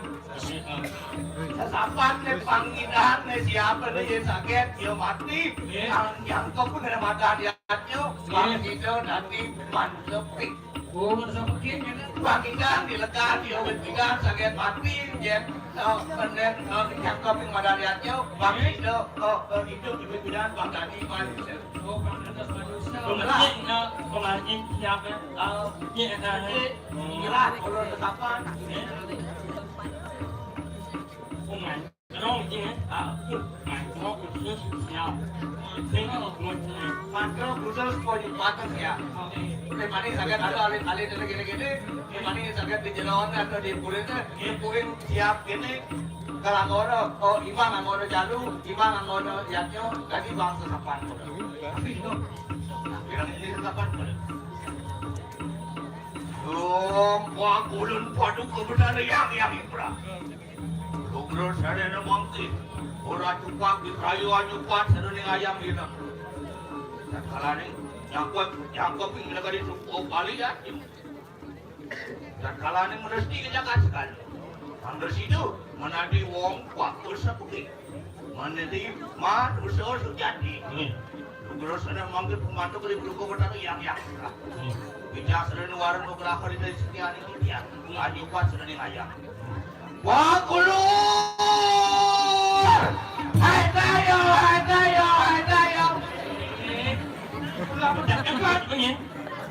sesapan ne pangidan ne siapa ne yang sakit, dia mati. Yang yang kau pun ada mata dia tu, bang kita nanti mansepik. Oh, mansepik. Pangidan dilekat, dia pangidan sakit mati, dia. Oh, bener, oh, yang kau pun ada dia tu, bang kita, oh, oh, hidup di pangidan, bang tadi mansepik. Pengaji, eh, pengaji siapa? Ah, iya, eh, jelas, kalau tetapan. Pengaji, oh, iya, ah, pengaji, oh, khusus, siap. Tengok, pengaji. Maka khusus, kau di patas ya. Oke. Di mana sangat ada alih-alih dan gini-gini, di mana sangat di jerawan atau di kulit, di kulit siap gini. Kalau ngono, oh, imang ngono jalu, imang ngono yatnyo, jadi bangsa sapan. Tapi itu, bilang ini sapan. Dong, wah, kulun padu kebenar yang yang ipra. Lugro sadana mangke, ora cupak di kayu anyupat sadane ayam dina. Tatkalaning nyangkut, nyangkut ing negari suku Bali ya. Tatkalaning mesti kejagat sekali. Angger situ, menadi wong kuat sepuki. Menadi manusia sejati. Hmm. Lugro sadana mangke pembantu kali beruko betara yang yang. Hmm. Bijaksana warna nugraha di setiani titian. Anyupat sadane ayam. Wah, kulur! Hai tayo, hai tayo, hai tayo. Kenapa tak dekat ini?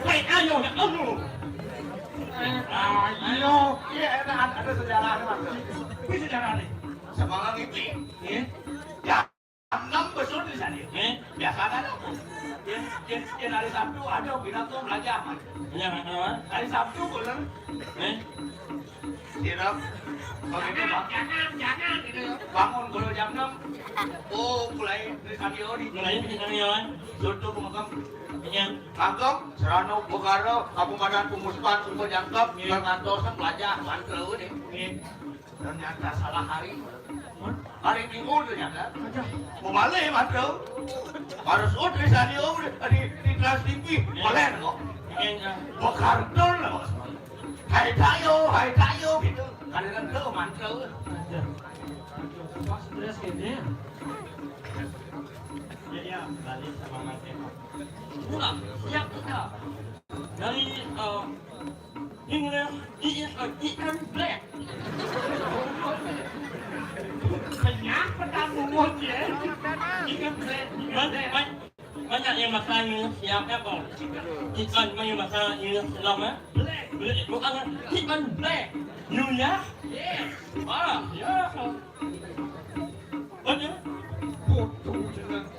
Hai ayo, ya kamu. Ayo, iya enak ada sejarahnya, Mas. Ini sejarah nih. Semangat itu. Iya. Ya. Enam besok di sana. Eh? Biasa kan aku. Yang, yang, yang hari Sabtu ada binatang belajar. Ya, apa? Hari Sabtu bulan. Eh? Tidak. Begitu, Bang. Jangan, jangan, jangan, gitu ya. Bangun kalau jam enam. Oh, mulai dari Sandiwara. Mulai dari Sandiwara. Suatu pengagam. Iya. Kagem, Serano, Bogaro, Kabupaten Punguspan, Sumber Jangkep, iya, ngantos pelajah, bantu deh. Iya. Ternyata salah hari. Hari Minggu ternyata. Mau balik, Mas, bro. Harus ut di stadion, di, di Trans T V. Iya. Boleh kok. Iya, iya. Bogardol lah, Mas. Hai tayo, hai tayo gitu. Kadang-kadang tuh mantel. Iya. Pas stres kayaknya. Ya, ya, balik sama Mas Eko. Pulang, siap kita. Dari, eh, English, he is a chicken black. Kenyang petang bubur ya. Chicken black, chicken black. Banyak yang makan English siap ya, Bang? Chicken, banyak makan English siap ya? Black, black, bukan chicken black. You ya? Yes. Ah, ya. Betul. Betul,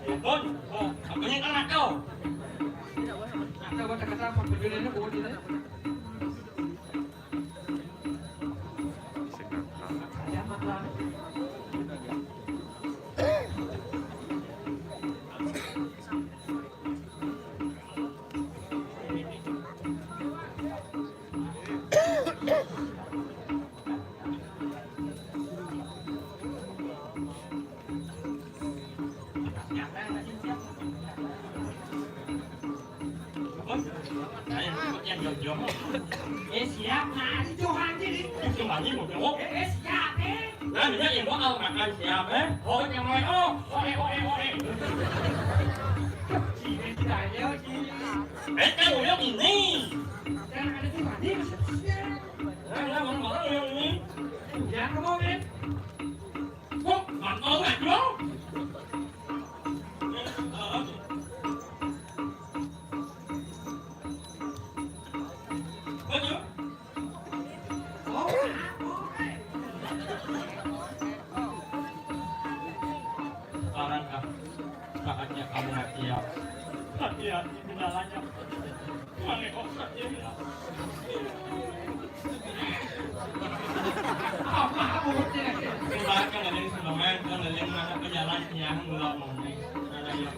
betul. Oh, apa yang kena kau? Ada kata-kata apa? Betul ini, betul ini. Eh, siap, nah, si Johan jadi. Si Johan ini mau jawab. Eh, eh, siap, eh. Nah, dia yang mau makan siap, eh. Oh, yang mau, oh, oh, eh, oh, eh, oh, eh. Sini, sini, ayo, sini. Eh, kan udah ini. Kan ada si Johan ini, siap. Nah, nah, mau, mau, yang ini. Jangan ngomong, eh. Kok, mau, mau, mau. Sekarang kah saatnya kamu mati ya? Hati-hati kendalanya. Mana kok sakit? Apa mulutnya? Ibaratnya nggak ada yang sumbangan, kan ada yang mana pejalan siang, belum mau. Ada yang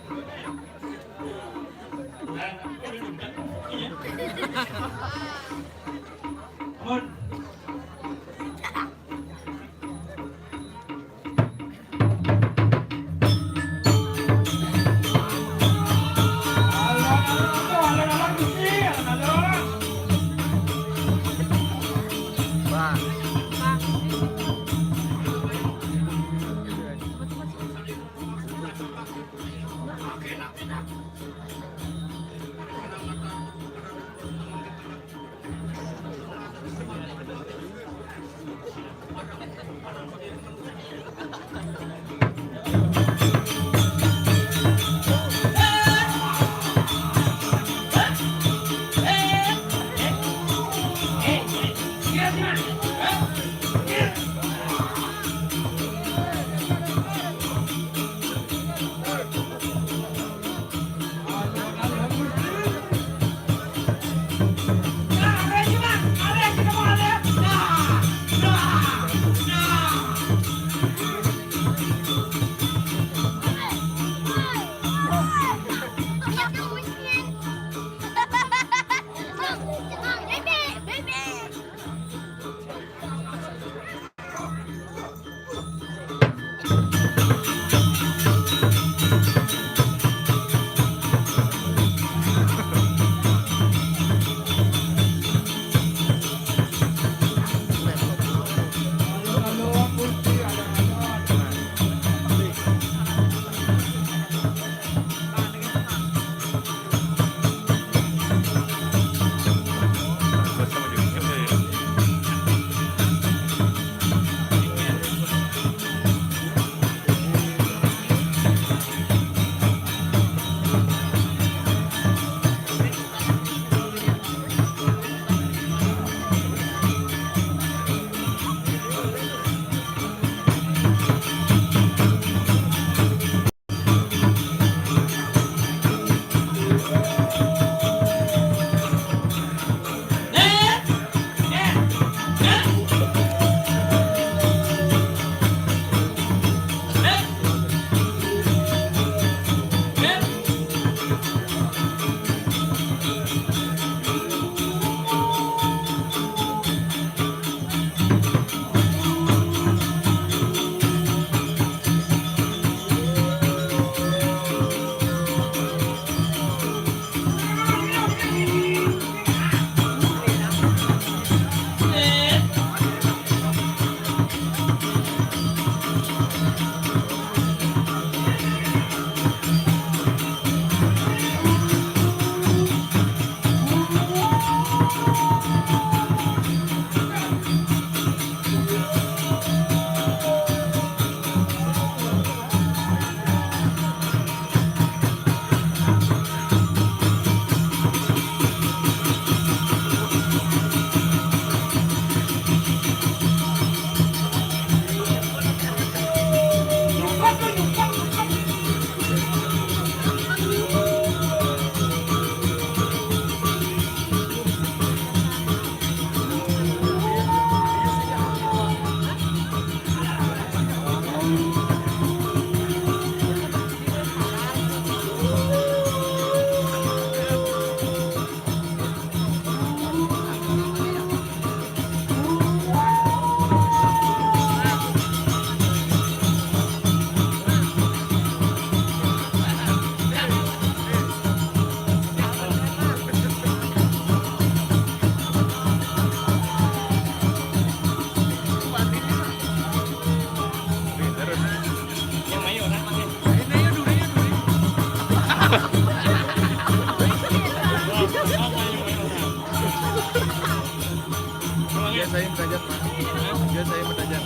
Saya bertanya.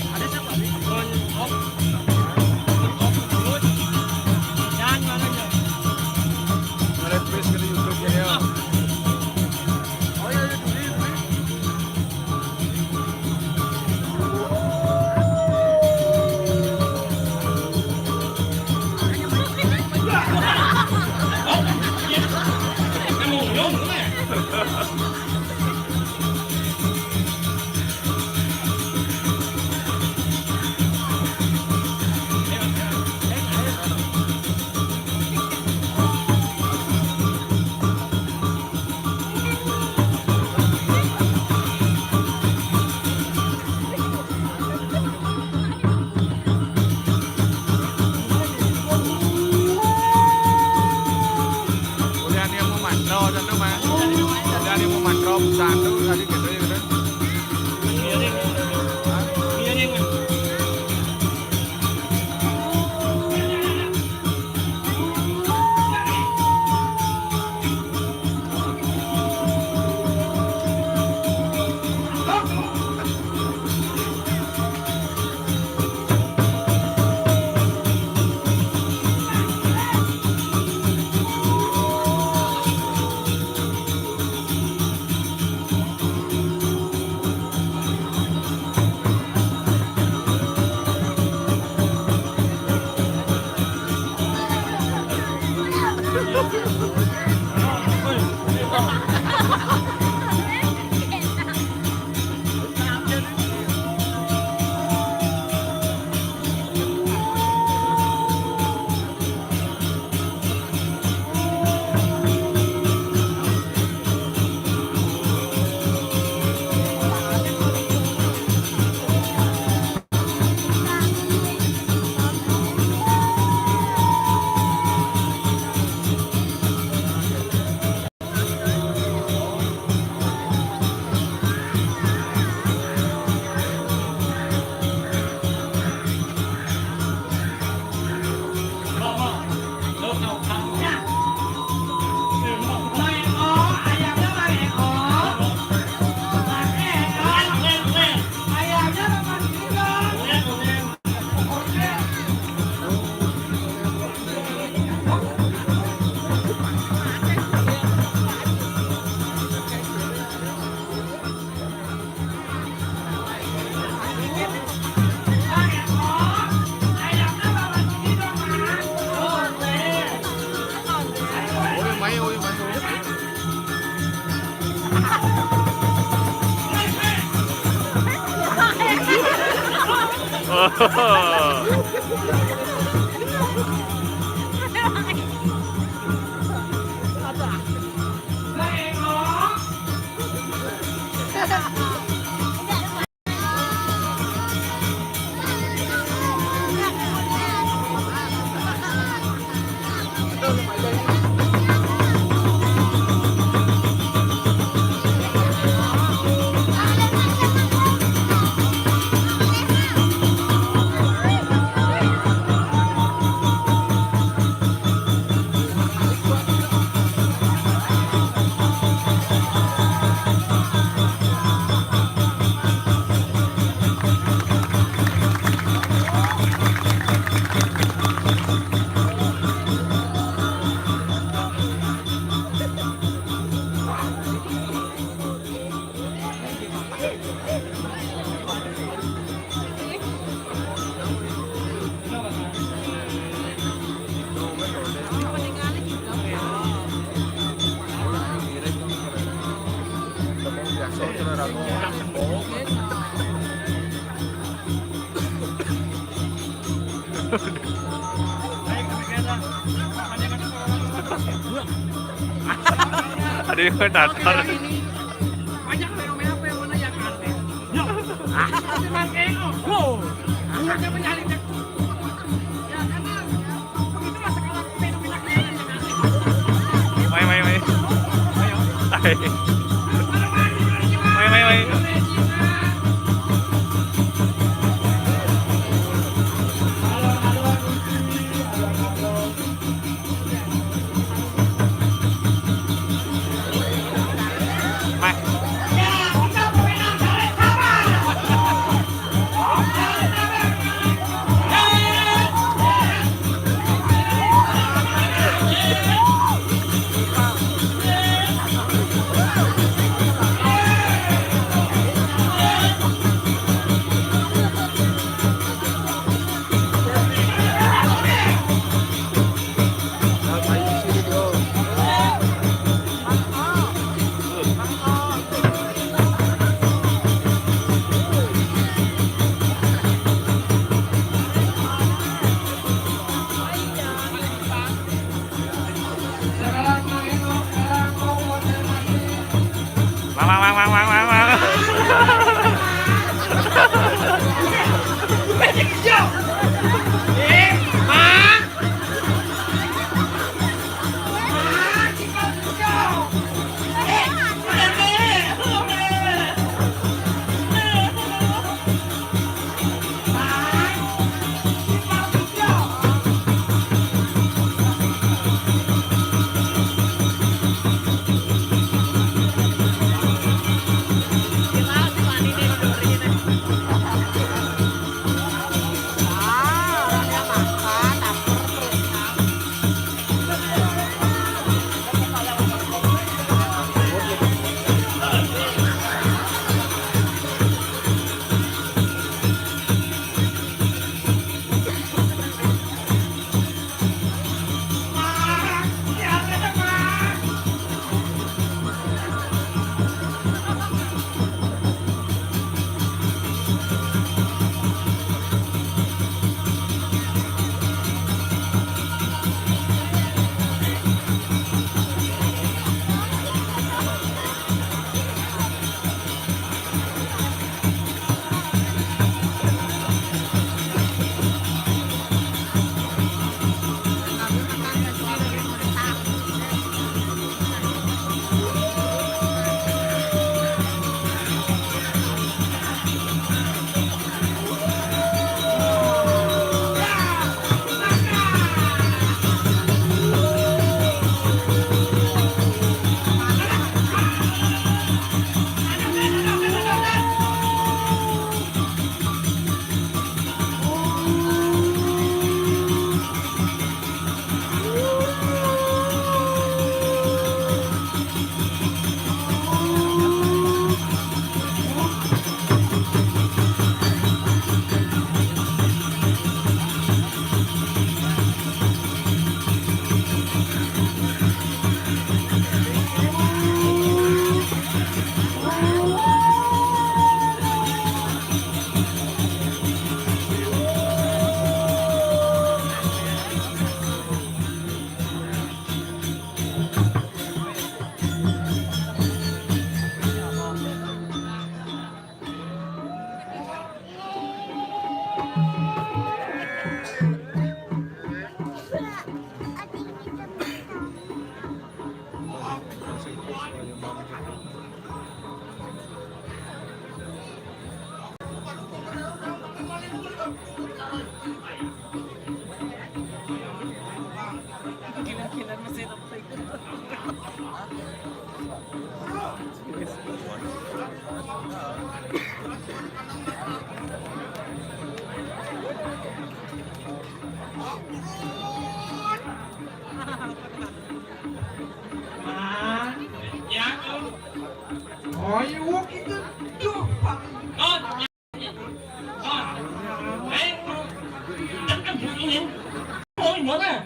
Ada siapa? Ron Op. Ron Op. Jangan aja. Nge-request ke YouTube ya. Oh ya, ya, dulu, dulu. Udah nih mau mantau, satu, Mas. Udah nih mau mantau, satu, tadi gitu ya, gitu. Hah? Ada yang datar. Banyak fenomena-fenomena yang aneh. Seperti Mang Eno. Wow. Mulutnya menyalip. Ya, karena begitulah sekarang fenomena kejadian yang aneh. Mai, mai, mai. Ayo. Hai. Mai, mai, mai. Mai. Man. Ya, Om. Oh, iya, kita tuh, Pak. Oh, ya. Oh. Eh, oh. Tekan sini. Oh, gimana?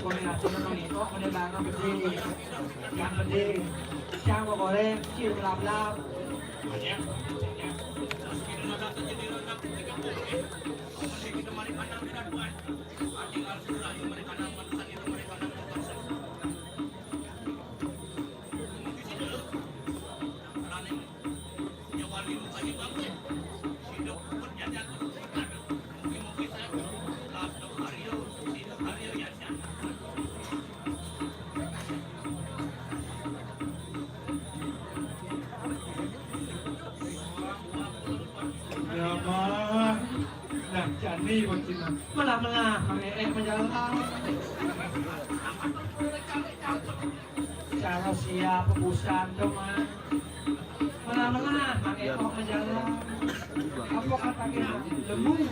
Koordinasinya Mang Ito, mana barang gede, yang gede, siang mau goreng, kecil melap-lap. Ya, Bang. Nah, jani bocina. Melah-melah, Mang Eek menjalan. Cara siap, busan tuh, Mang. Melah-melah, Mang Eek menjalan. Apa kata dia? Lembut.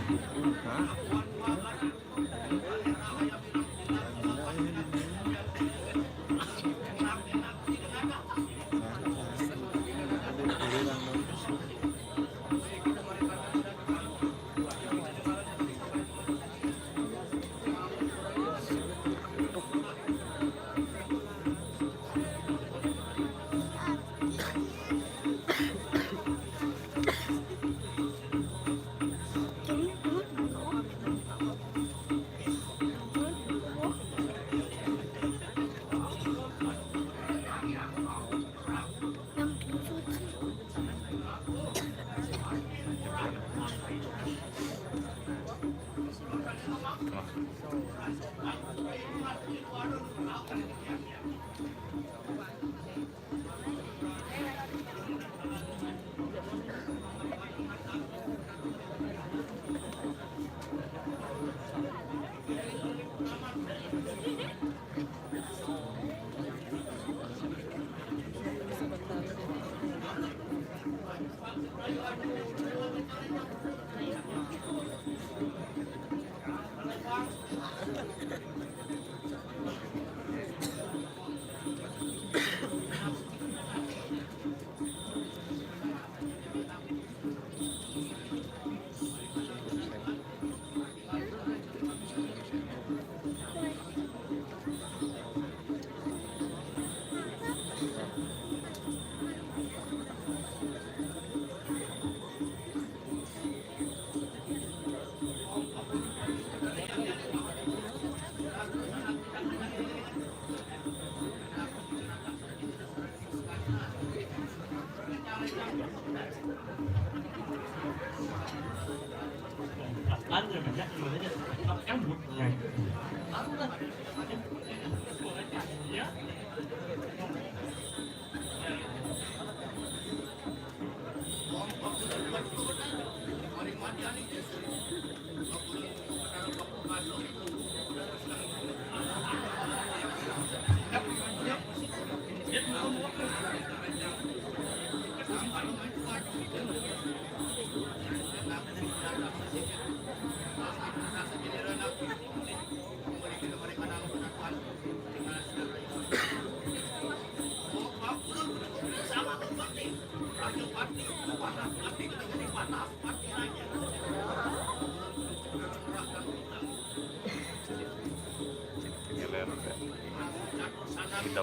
Kita.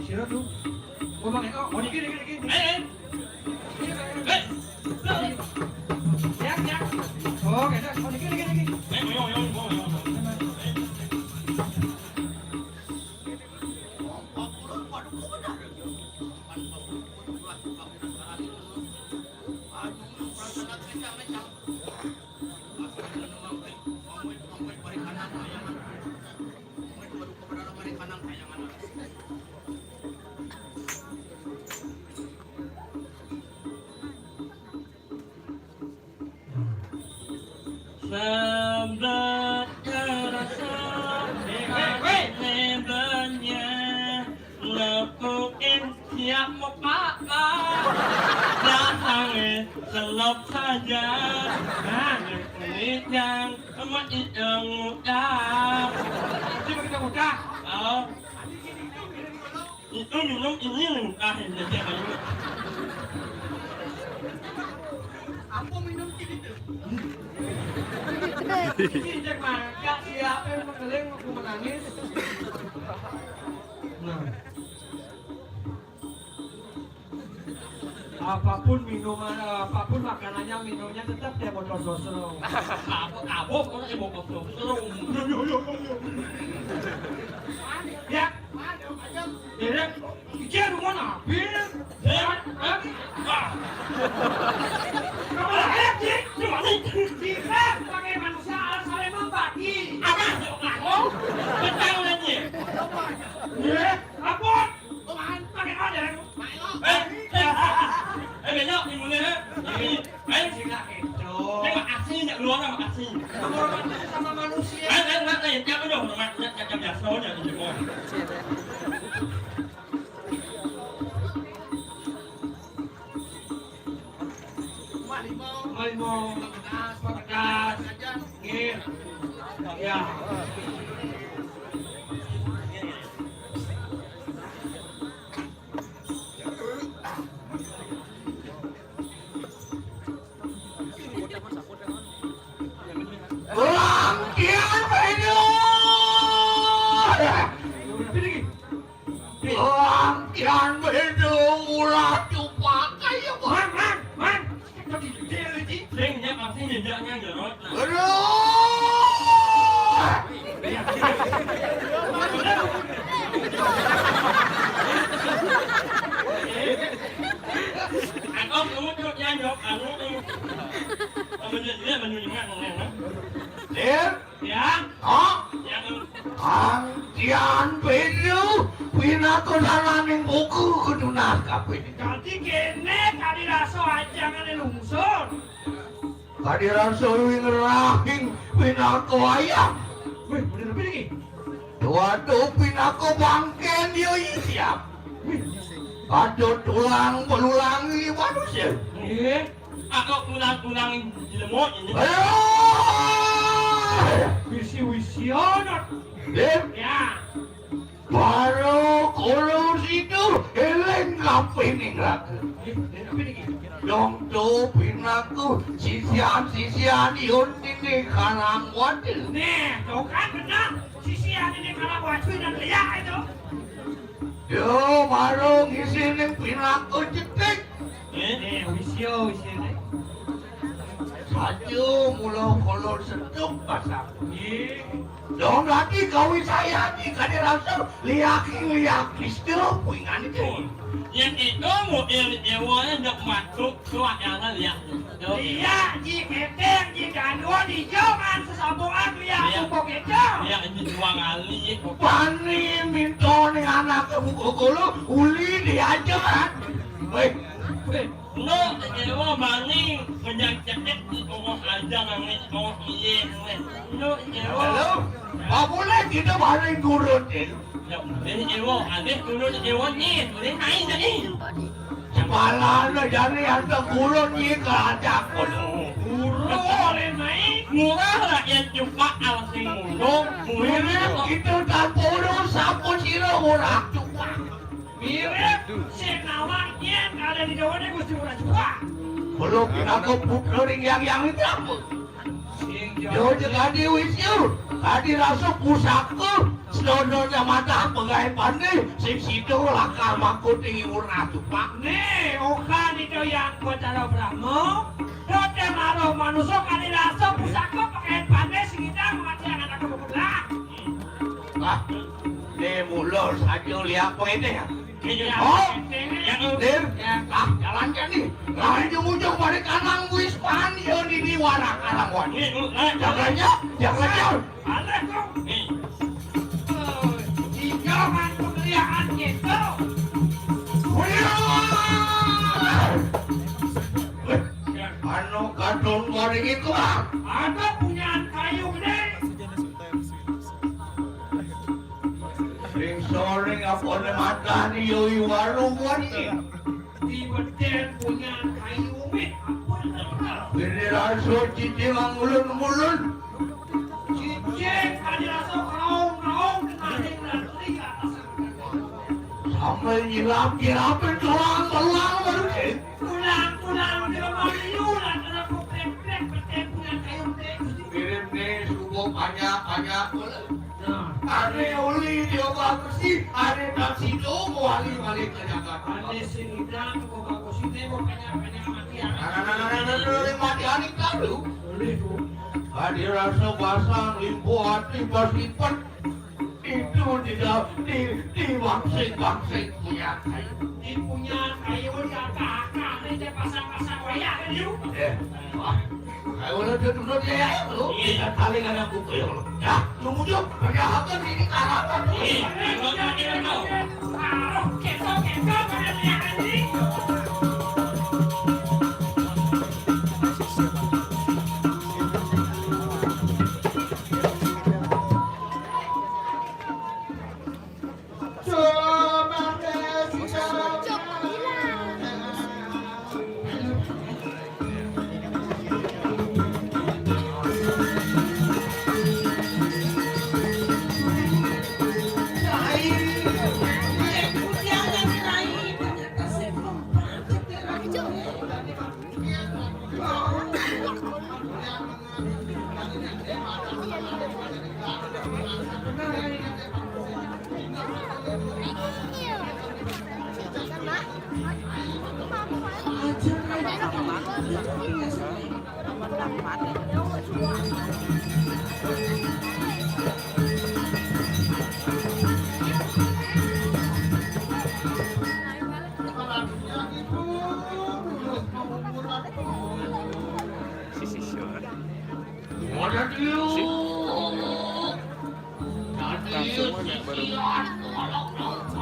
Sira tuh. Ngomong, oh, oh, niki, niki, niki. Eh, eh. Eh. Ya, ya. Oh, gitu. Oh, niki, niki, niki. Eh, ngomong, ngomong, ngomong, ngomong. Sambat kerasa, hati lebarnya, lepukin siap mau papa. Datangnya selop saja. Nah, ini yang sama itu muda. Coba kita buka. Oh. Itu minum ini yang muda, yang jadi apa ini? Apa minum ini tuh? Ini cek mangga, siapa yang menggeling, aku menangis. Nah. Apapun minuman, apapun makanannya, minumnya tetap dia botol sosro. Apa, apa, kok dia botol sosro? Yo, yo, yo, yo, yo. Ya, ya, iki rumah nabi. Ya, eh, ah. Kamu lihat, Cik? Cuma nih. Kita sebagai manusia harus saling membagi. Apa? Kamu? Betul, Cik. Ya, apa? Pakai apa, ya? Eh, eh, eh, besok di mana, eh? Tapi, eh, sila itu. Terima kasih, nggak luar sama kasih. Hormat sama manusia. Eh, eh, eh, eh, siapa dong? Hormat, nggak, nggak, nggak biasa, nggak, nggak, nggak. Malimo. Malimo. Pamekas. Pamekas. Nggih. Ya. Bangkian Bedu! Bangkian Bedu ulah cupak kaya Man, man, man! Sing, nya pasti nyejaknya, Jarot. Aduh! Aku kamu tuh, ya, Jok, aku tuh. Kamu jadi dia, kamu ingat, ngomong, ha? Dir? Ya? Oh? Ya, kamu. Angkian Bedu, pinaka dalaning buku kudu naskah. Dadi kene kali rasa ajangane lungsur. Kadi rasa wingerahing pinaka wayang. Wih, bener apa iki? Waduh, pinaka bangken ya siap. Wih. Aduh, tulang belulangi manusia. Eh, aku tulang-tulang di lemot ini. Aduh! Wisi-wisi ana. Eh? Ya. Para kala sida eling kapining raga. Dongto pinaku sisian-sisian yun ini karang wadil. Nih, tuh kan benar. Sisian ini karang wadil dan liak itu. Yo, marung isining pinaku cetik. Eh? Eh, wis yo, wis yo, Nek. Saja mula kala seduk pasang. Nggih. Dong lagi kawi saya di kade rasa liaki-liaki seduk wingan iki. Yen itu mau ewa ndak masuk suak yang liak. Liak, ji keteng, ji gandua, di jaman sesampungan liak. Iya. Pupuk itu. Iya, ini dua kali. Pani minta ning anake buku kulo, uli diajar. Weh. No, éwa maning, banyak cedek di bawah aja nangis, bawah iye, nangis. No, éwa. Halo? Apa boleh kita maling gurun, eh? Ya, ini éwa, ada turun éwa ni, boleh naik tadi. Kepala na jani ada gurun ni ke atas. Gurun boleh naik. Murah rakyat Cupak, awas sing mulung. Murah. Kita tak perlu sapu sira murah Cupak. Mirip sing nawang yén ada di dawane Gusti Ngurah Jua. Kula pinaka putra ring Hyang Hyang Wicakma. Sing yo jek adi wis yo, adi rasa pusaka, sedana matah penggawe pandé, sing sida lakar mangkuti Ngurah Jua. Né, oka nita yang Batara Brahma, dote maruh manusa kadi rasa pusaka penggawe pandé sing ngidang mati anak-anak kebetulan. Wah, né mula saja liak pengeneh. Iya. Oh, Dir, ah, jalan kan nih. Lah, ujung-ujung balik kanang wis pan, ya, di, di warak alam wan. Jaganya, jaganya. Aleh, kok. Iya, kan, pemeliharaan gitu. Wih, anu kadung goreng itu, ah. Ada punyaan kayu gede. Ring soring apa ne matani yoi warung wani. Di beden punya kayu mit apa ne terkenal. Ini rasa cicing ngulun-ngulun. Cicing ada rasa kaung-kaung kena ring rantri atas. Sambil nyilap-nyilapin tulang-tulang baru, eh. Tulang-tulang di rumah liu lah kena kuprek-prek beden punya kayu mit. Kirim nih subuh banyak-banyak. Nah, ane uli dioba besi, ane tak sido wali-wali ke Jakarta. Ane sing idang dioba besi, ne mau banyak-banyak mati. Nah, nah, nah, nah, nah, nah, nah, mati anik tak lu. Boleh tu. Adi rasa basang, limpo ati, pas lipat. Itu tidak di, di bangsik-bangsik punya kayu. Di punya kayu, di akar-akar, di pasang-pasang wayang, kan, yuk? Eh, wah. Ayo, udah, udah, udah, ya, ya, lu. Iya. Kita saling ada buku, ya, lu. Ya, lu muncul, pakai apa nih, ini karapan, lu? Iya, iya, iya, iya. Taruh, ketok, ketok, pada lihat, anjing. Sisi siapa? Waduh. Langsung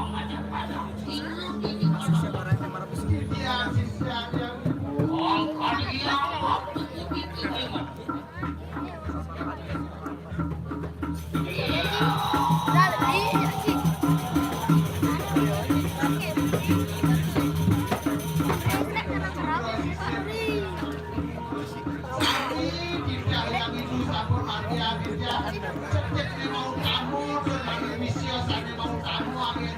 mana baru? Tapi tidak yang itu sampun mati akhirnya. Cedek memang tamu, dengan misio saya memang tamu, akhir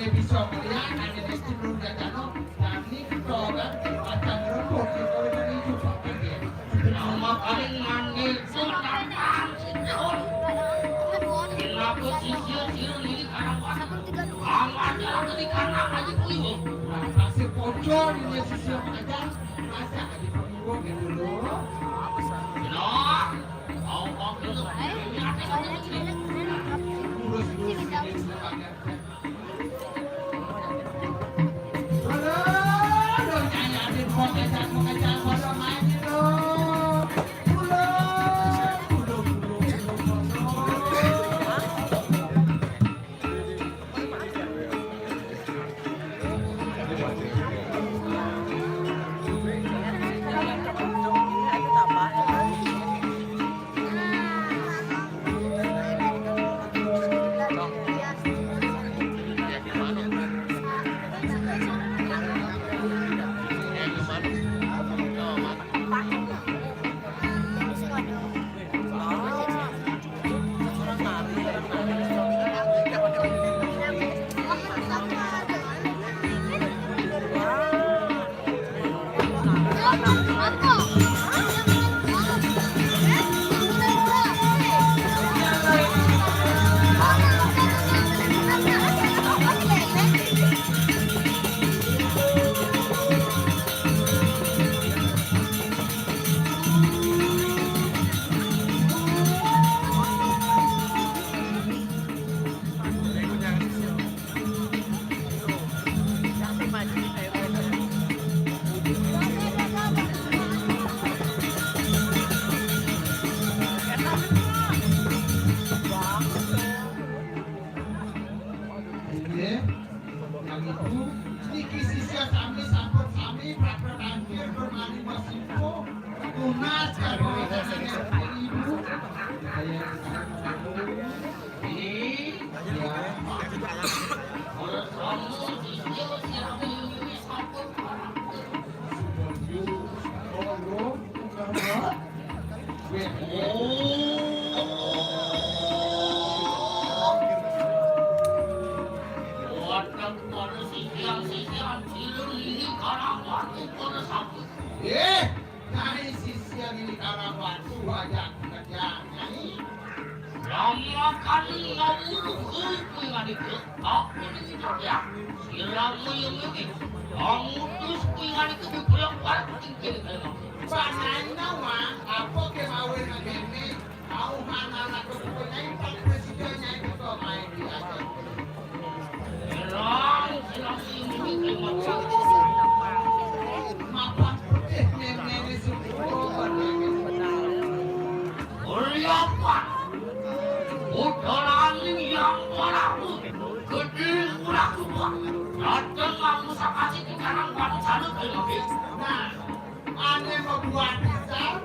Bisa melihat, ada di sini, ada di sana, dan ini kita orang akan rembuk di orang ini juga. Nama paling manggil Sultan Bangkitun. Kenapa sisir-sir ini karawat? Amat jalan ke di kanan aja kuyu. Nah, kasih pojol ini sisir aja. Masa aja kuyu gitu loh. Kenapa? Mau kau gitu. Urus-urus ini sebagai Nggih. Yang itu niki sisya sami sampun sami prapta tangkir bermani masifo tunas karo ibu. Ini ya. Ora kamu sisya sami sampun prapta. Eh, Nyai sisya ini karang batu aja kerja, Nyai. Lama kali ngawur kuwi kuwi ngadike. Aku ini kerja. Siramu yang ini. Kamu terus kuwi ngadike di pulang balik tinggal. Panai nawang, apa kemawin ngene? Auhan anak ketua nyai, Pak Presiden nyai, ketua main di atas. Sirang, sirang ini. Mapan putih ngene-ngene semua. Uriapa. Udarane yang marahu. Gede murah tuwa. Dateng aku sakasi di karang bangsa. Nah, ane membuat besar.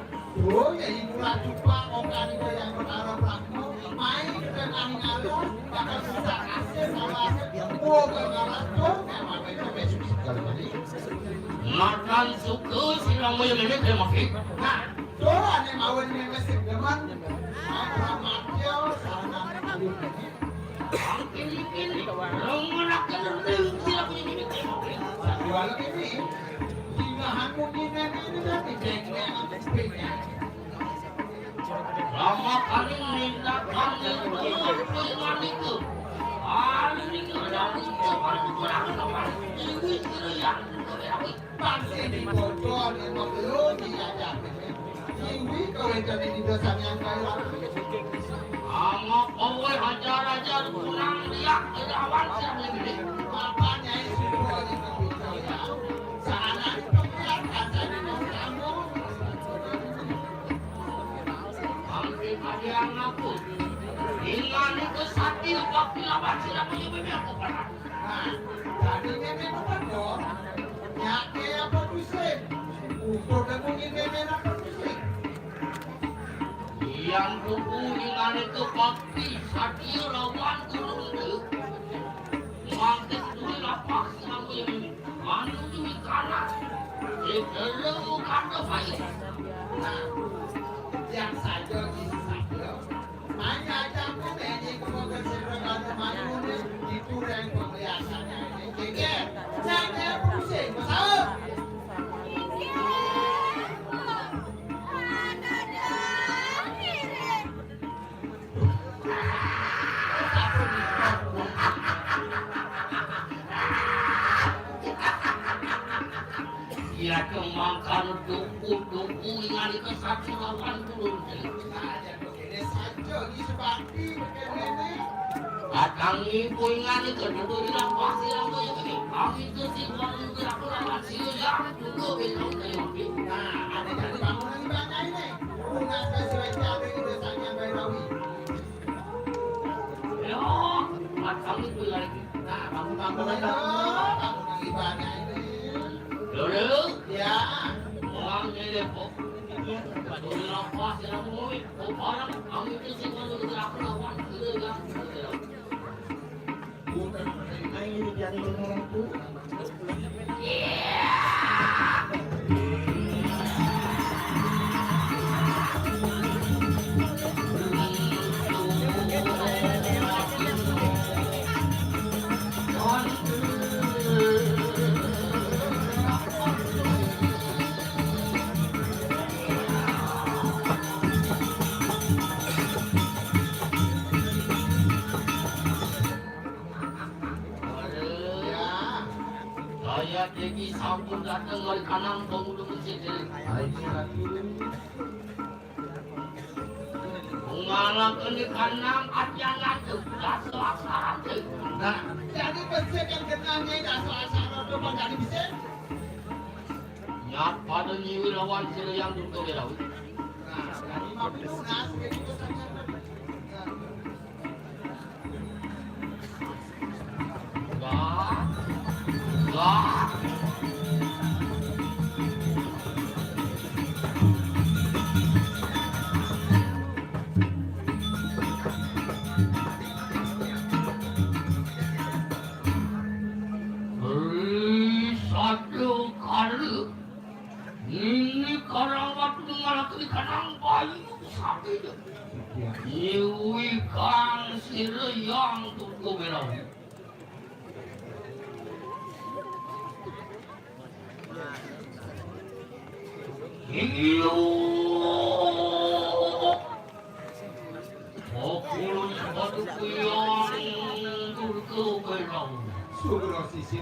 Oh, ya ibu lah cupa kok kali yang perkara prakno. Main dengan ngalah, bakal bisa kasih salah. Oh, gak ngalah tuh, kayak apa itu besok sekali lagi. Makan suku siramu yang ini kayak makin. Nah, tuh ane mawon ini masih demen. Apa matio sana. Mungkin mungkin orang ngelakuin ring siramu yang ini kayak makin. Satu hal ini, tinggahan mungkin ini kan tidak. Lama kali minta kami turun ke iman itu. Kali ini ada itu, kali itu kurang apa? Ibu itu yang pasti di bocor yang belum diajak. Ibu kau yang jadi di dosa yang kaya. Ama kowe hajar-hajar kurang liak lawan siap ini. Apa nyai suruh aja kepikiran. Sana di pengeluaran, sana di kamu. Ambil kalian aku. Ingat itu sati waktu lawan siap ini aku pernah. Nah, tadi nenek apa dong? Nyake apa dusin? Ukur dan mungkin nenek apa dusin? Yang tuku ingat itu bakti sati lawan turun itu. Mang Lelemu kandha bayi. Nah, yang saja isi saja. Manya aja aku nyanyi kemoga sira kandha bayi di tureng pemeliasannya ini. Kiki, jangan pusing, besaur. Iya, kemangkan tuku-tuku ingan iku satu lawan turun. Nah, ya, begini saja, ini sebakti, begini. Batang ibu ingan iku duduk di lampasi, lampasi ini. Kami itu si warung gerak lawan si yang dulu belum kayak. Nah, ada jadi bangunan ibadah ini. Bunga sesuai cabai ini, dosanya Bairawi. Yo, macam itu lagi. Nah, kamu bangun aja. Kamu lagi banyak ini. Dulu. Ya. Orang ini kok. Dulu apa sih kamu? Kok orang kamu itu sih kalau udah aku lawan gitu ya. Bukan main-main yang orang tuh. Saya Dewi sampun dateng mari kanang pemuda mesjid. Ayo, Ratu. Mengalahkan kanang atian ratu, dasar aksara. Nah, jadi mesjid yang genahnya dasar aksara itu menjadi bisa. Nyat pada nyiwi lawan sira yang duto berawi. Nah, jadi mau lunas, jadi pesannya. Wah. Wah. Wih, satu kali. Ini karang waktu malah kali kanang bayi sapi. Iwi kang sira yang tuku berawi. Iya. Aku batu kuyang turko berau. Sugro sisip.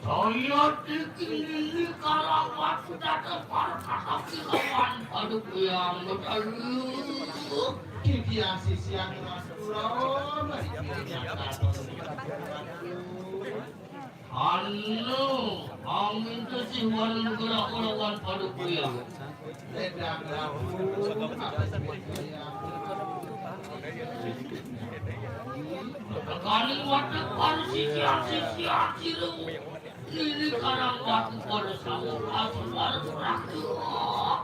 Saya tinggi ini kalawan datang para kata kuyang. Aduh, kuyang betul. Kikian sisian mas pulau. Anu, amin tesih wan gerak lawan pada kuyang. Tekaning watek para sisian-sisian sira. Ini karang waktu pada sampun asmar rakyat.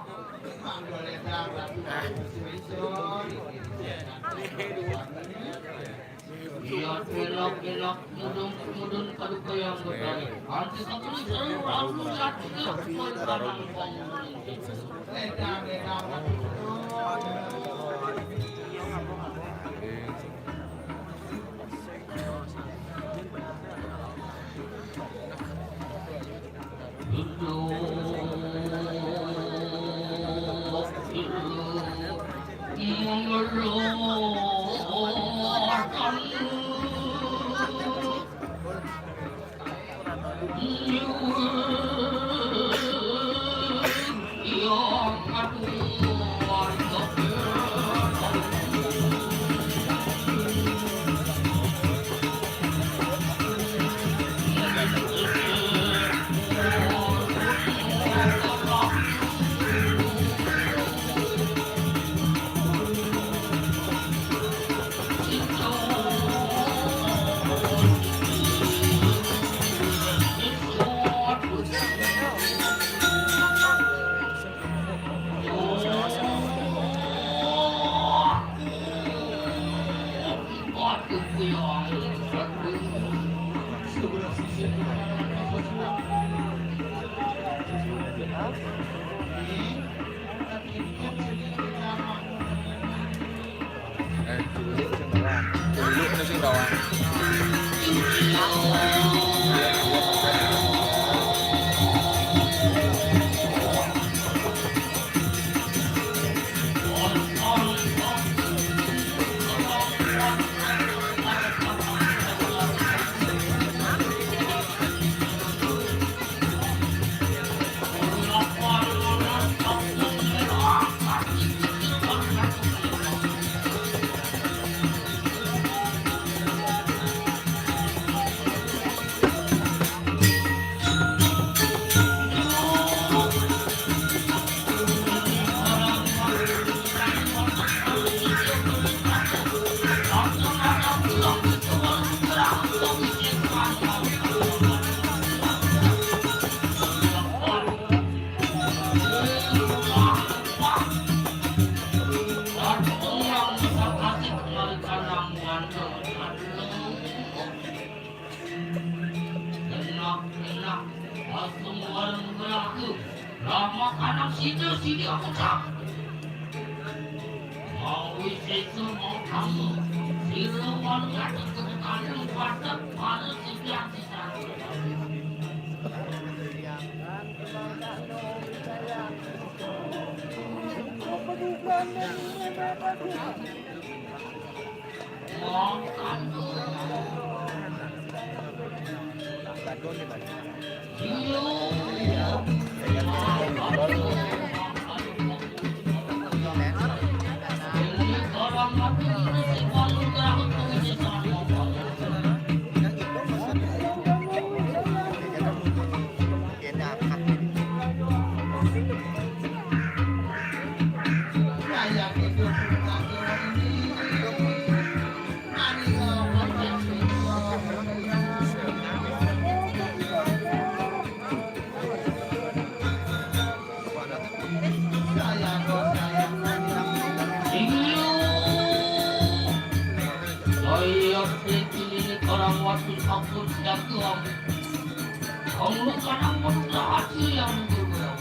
Iya, enak-enak, mudun-mudun, pada kuyang betari. Anti sakit seru, lalu sakit, seru, seru. Enak, enak. Langsung warung beraku. Lama kanak situ sini aku tak. Mau wis itu mau kamu. Silu warung beraku kebukalan warteg baru sebelah sisa. Kaya ini orang waktu ampun jagoan. Kamu kadang menurut hati yang berubah.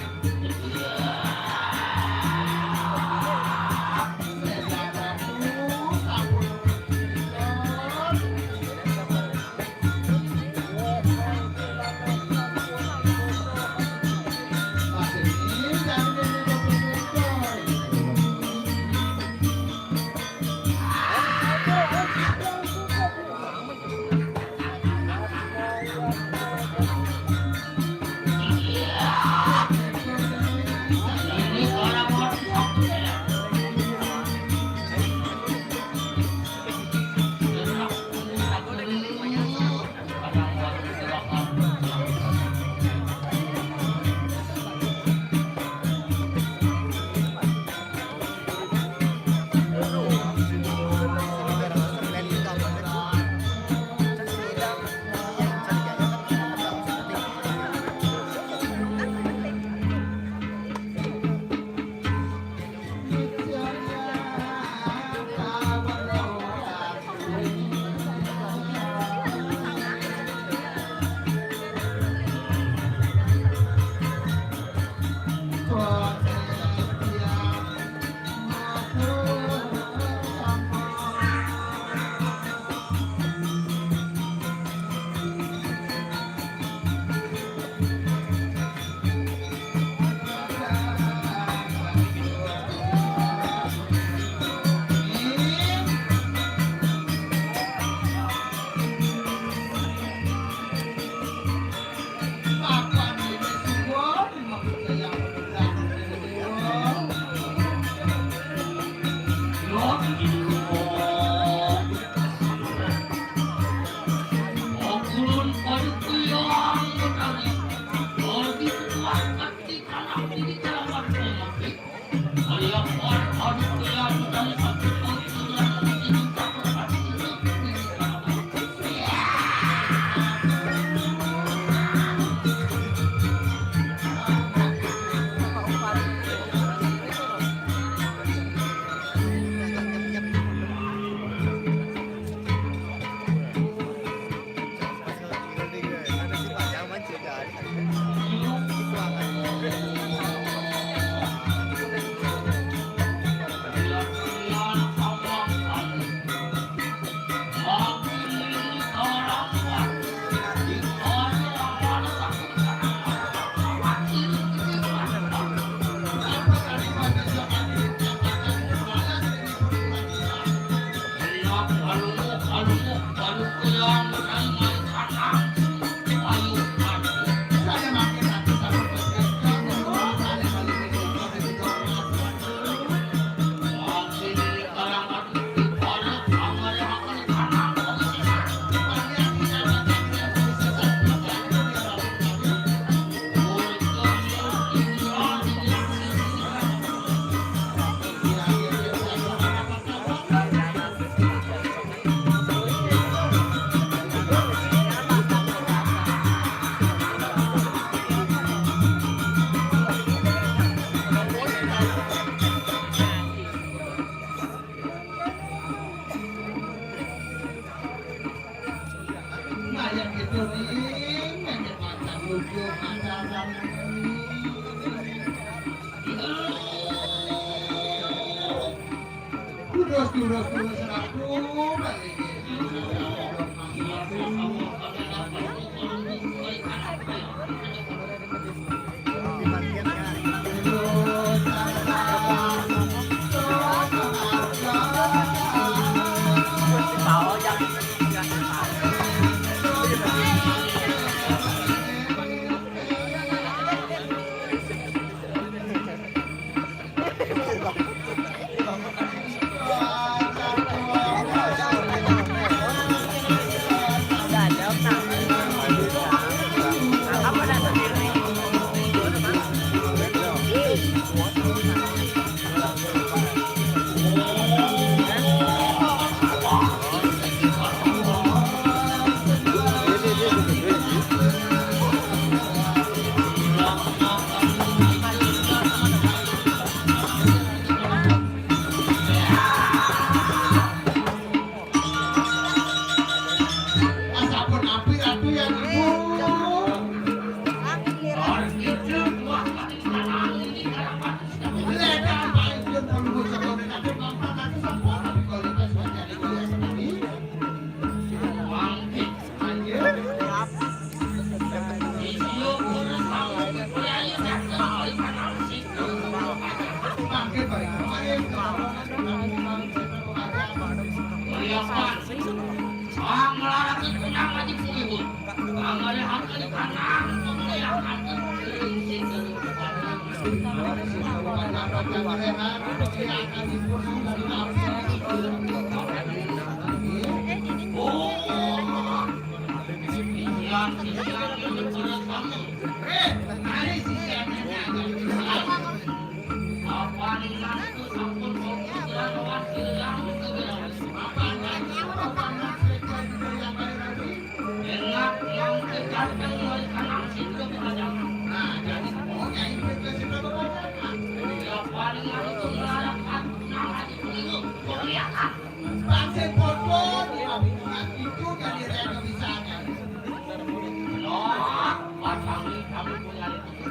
Asampun api Ratu yang Ibu. Bangsa foto di Abingan itu dari Reno bisa kan? Loh, Pak Sami, kami punya itu.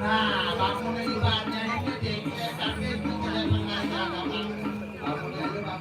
Nah, bangun ibaratnya ini dikit, tapi itu tidak pernah ada, Pak. Bangun aja, Pak.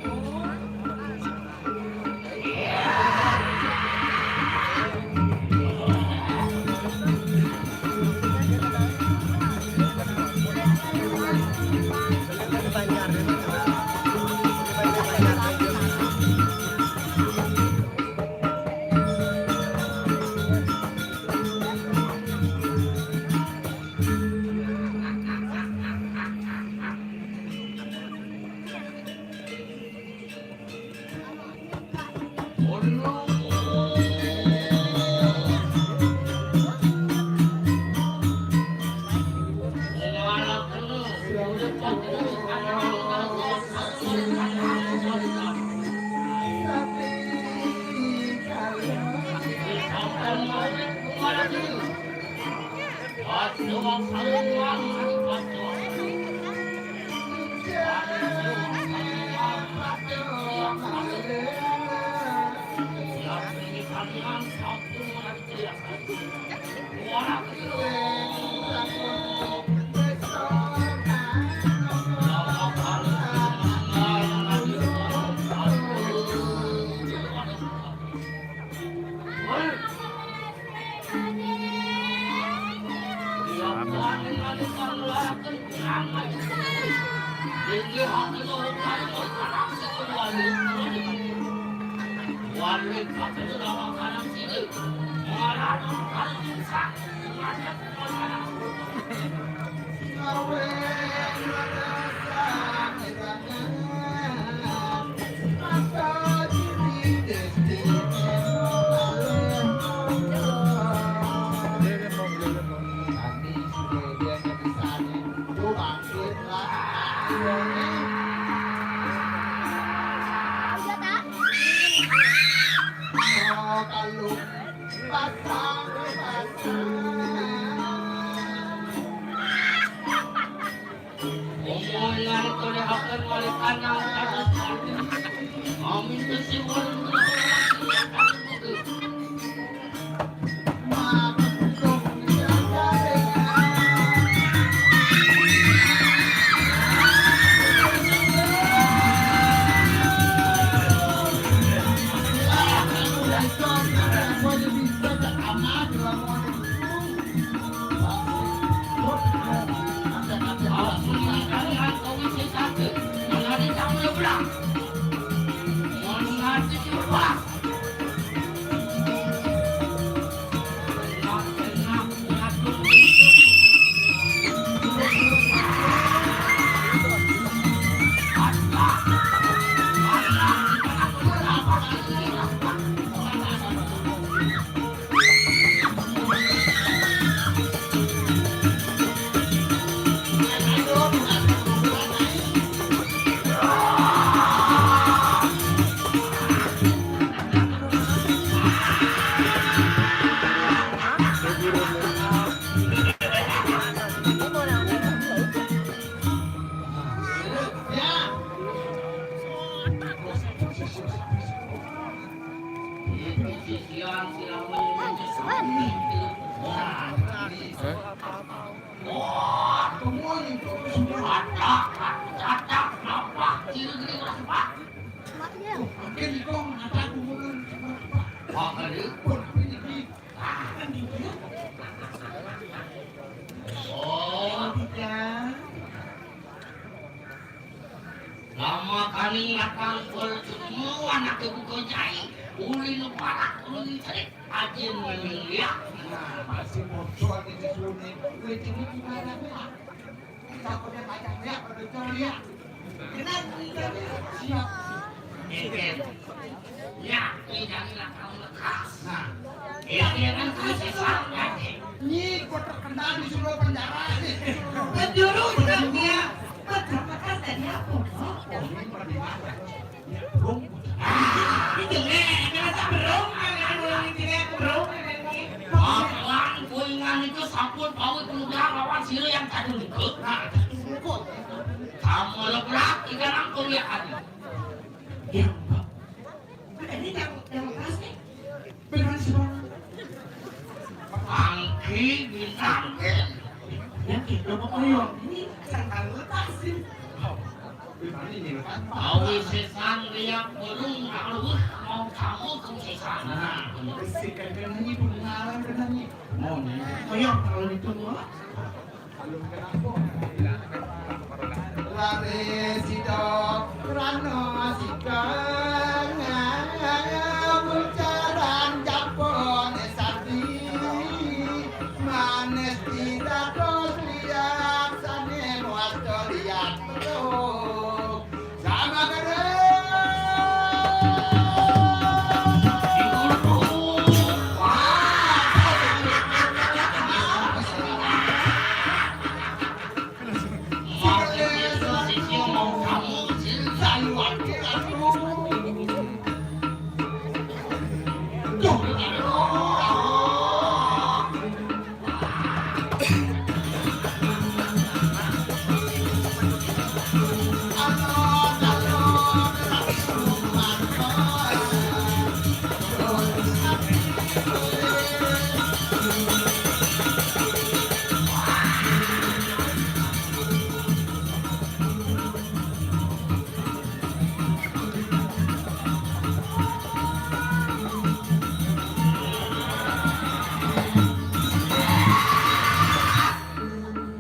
Oh, tidak. Lama kali datang kol semua anak buka jai. Uli nu parak, uli nu cerik. Ajin memang liak. Nah, masih bocor di sini. Uli ini gimana, Pak? Kita udah kacang liak, udah cor liak. Kenapa nih, Cor? Siap. Mungkin. Ya, ini jangan kamu lekas. Nah. Iya, iya, kan, kan, saya salah, kan? Ini kok terkenal di Solo penjara, nih. Penjuru, bukan dia. Betul, betul, tadi apa? Oh, ini bagaimana? Ya, belum. Ah, ini jelek, kenapa belum? Anu, anu, ini jelek, belum, anu, ini. Apaan, kuingan itu sampun pawit keluar lawan sila yang tadi ikut. Nah, tadi ikut. Kamu lebrak, ikan angkor ya, Adi. Ya, Pak. Ini yang, yang lepas nih. Beneran sih, Pak. Angki bintang. Ya, kita mau koyong. Ini sangkal lepas sih. Oh, beneran ini lepas. Awi sesan liak burung, kalau mau kamu ke sesan. Nah, bener sih, kan, kan, ini pengenalan, kan, ini. Mau nih. Koyong kalau ditunggu. Lare sida krana sikang, mucaran japone sadi, manis tidak terus lihat, sane muasto lihat terus. Sama kene.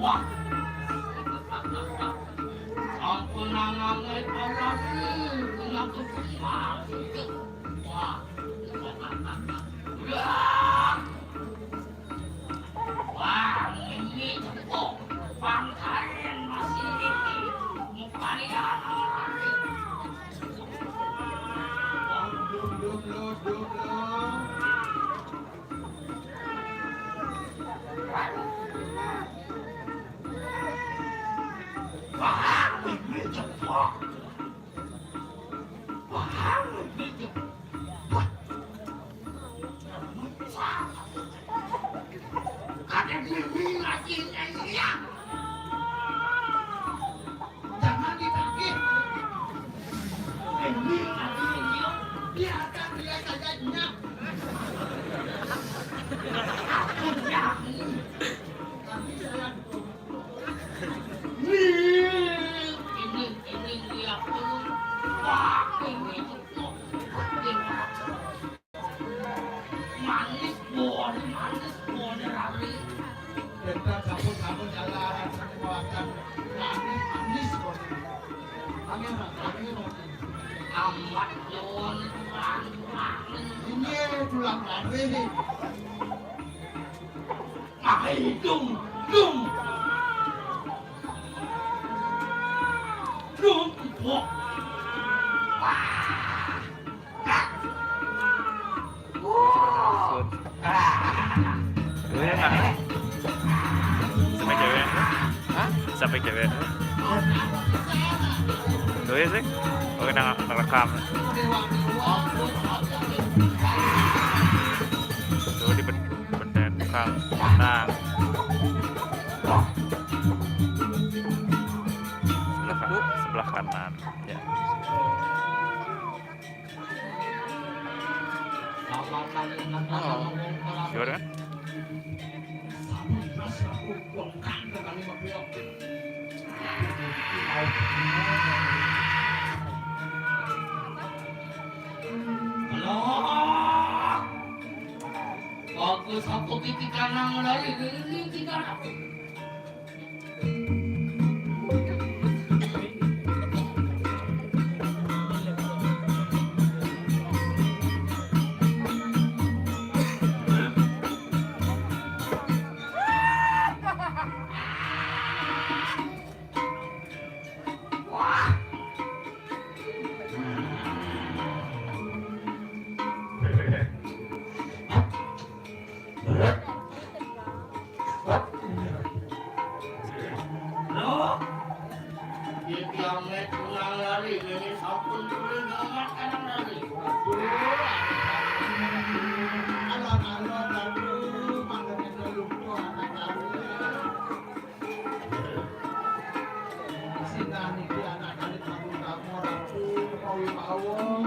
Wah. Ampun, nangange, Pak Laki. Kenapa, Pak? Wah. Wah. Wah, ini cukup. Pangkain masih ini. Mukanya orang. Dum, dum, dum, dum, dum. Ada diri lagi yang lihat. Jangan ditagih. Ini lagi yang lihat. Biarkan dia saja nyap. Aku nyap. Tapi saya dukung. Ini, ini, ini lihat dulu. Wah, ini cukup. Manis, bone, manis, bone, rari. Bentar, sabun, sabun, jalan, sabun, makan. Manis, manis, bone. Amat nuwun. Inggih, tulak malih. Maka hidung, dung. Dung, wah. Iya, Kak. Sampai cewek. Hah? Sampai cewek. Tuh ya sih. Oke, nang ngerekam. Tuh di ben-, benden tukang. Nah. Sebelah, sebelah kanan. Ya. Gimana? Bagus, aku titikan nang lari, ini tiga ratus. Loh, iki ame tunang lali, ini sampun turun ngamat kanang lali. Waduh, alon-alon, aduh, mangga kena lupa anak lali. Sinah niki anak lali kamu-kamu, ratu, mau mawon.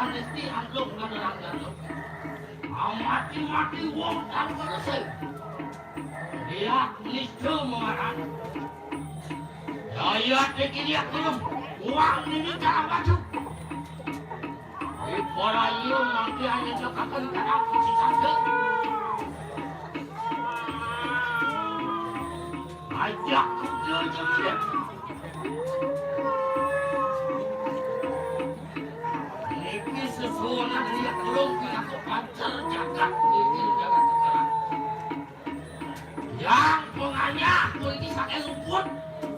Mesti andung anu langgana. Amati-mati wong tan kerese. Lihat nista mengaran. Daya tekiliak belum. Uang ini cara baju. Ipora iya mangke hanya cekakan kadang kunci sangke. Ajak kuda jemile. Niki sesuunan liak belum pinaka pancer jagat niki jagat keterangan. Yang pengayah puniki saking luput,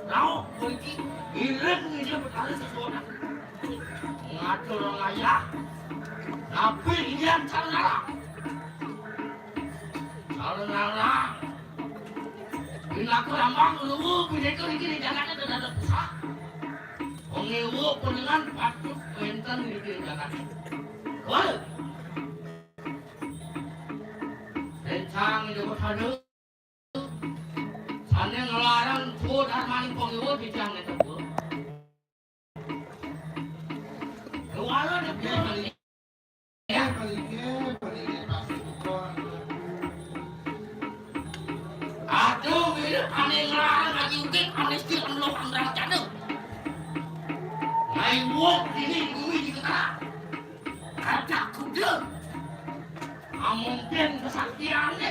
rauh puniki ngiring Ida Betara sesuunan. Ngatur ngayah, napi inggihan Calonarang? Calonarang pinaka lambang luwu punika niki ring jagate dados pusat. Pangewa panengan patut wenten niki ring jagate. Wah. Rencang Ida Betara sane nglarang suwa darmaning pangewa titiang nenten. Kewala nepi. Aduh, mirip ane nglarang Aji Ugin, ane stil emloh amrang jana. Ngai wong dini gumi di ketara. Kacak kuda. Amungkin kesaktiane.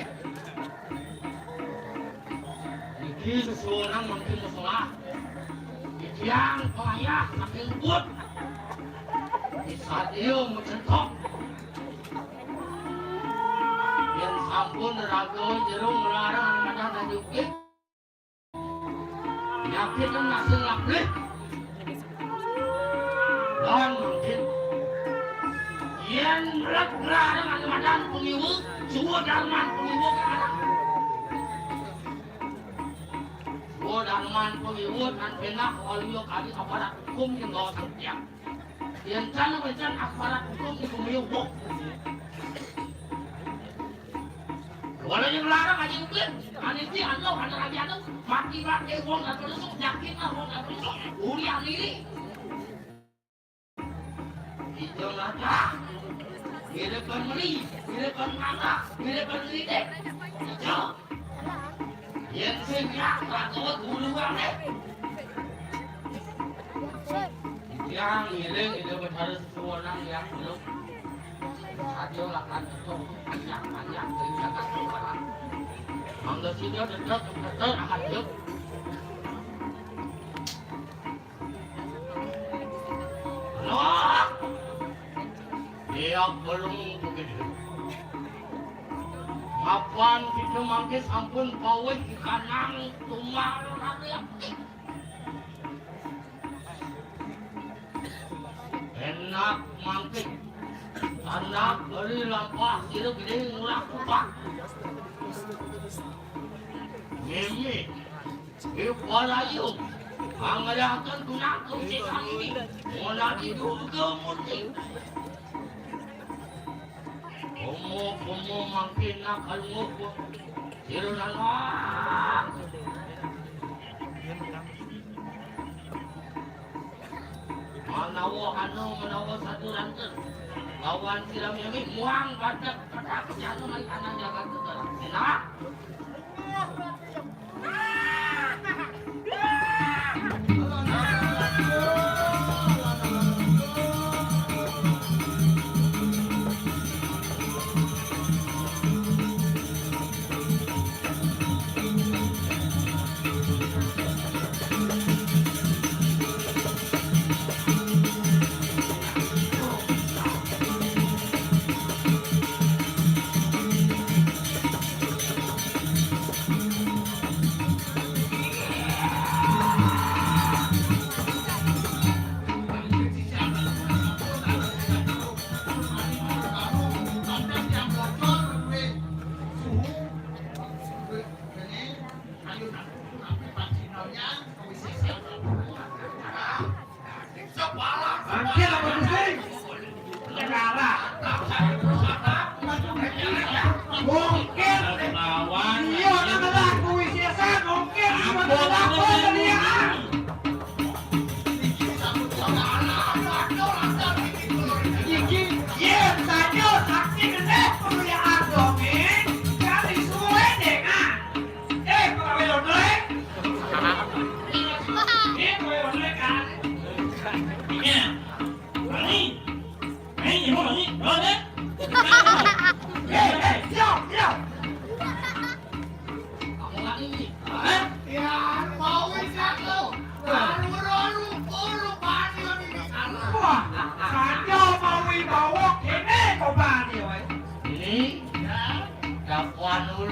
Niki sesuunan mangkin masalah. Titiang payah saking luput. Sadia macentok. Yen sampun raga jero nglarang madan Aji Ugin. Nyakitan masih laplih. Dan mungkin yen mlek nglarang anu madan pangiwa, suwa darman pangiwa kamarang. Suwa darman pangiwa kan penah olio kali aparat hukum yen gawa sang tiang. Yen tan wénten aparat hukum iku miwuk. Wala yen larang aja mungkin. Aniti anu, anu rabi anu, mati mati wong anu rusuk, nyakit lah wong anu rusuk. Uli aniri. Ijo mata. Ire kon meri, ire kon mata, ire kon ngidek. Ijo. Yen sing nyak, lakon buluan, eh. Yang ngiring, ide betara sesuwonan, yang belum. Saja lakan itu, panjang-panjang, dari jagat keluaran. Mangga sida dekat, dekat, amat yuk. Loh! Iya, belum begitu. Mapan kita mangke sampun pawit ikanang tumal rakyat. Enak mangke. Anak beri lampah kira gede ngulah kupak. Mimi. Iwalayu, pangerakan guna kausikan ini, mula diduga murti. Omo-omo mangkin nak kalunguk, sirunana. Manawa anu, manawa satu ranten. Lawan sira mimi muang batek petak jana mai tanah jagat keterak. Enak. Mungkin apa, Gusti? Negara. Mungkin. Iya, nang ngelaku wisesa, mungkin. Ampun, ampun, ampun. Iki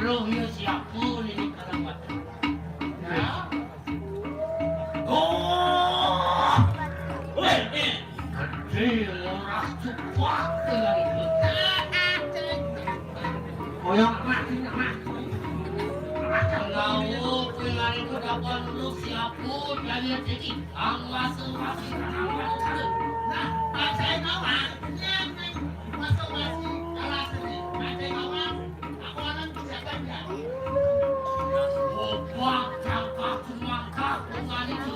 Roh ya siapa ini kalau buat. Ya. Oh! Weh, eh. Gede orang cepat dengan itu. Koyok mati, mati. Kalau pengen itu dapat lu siapa jadi, jadi. Ang masuk masih, ang masuk masih. Nah, bacain apa? Ini yang masuk masih, kalah sini. Bacain apa? Aku akan siapkan ya. Opak, cangkak, cumangkak, bunga itu.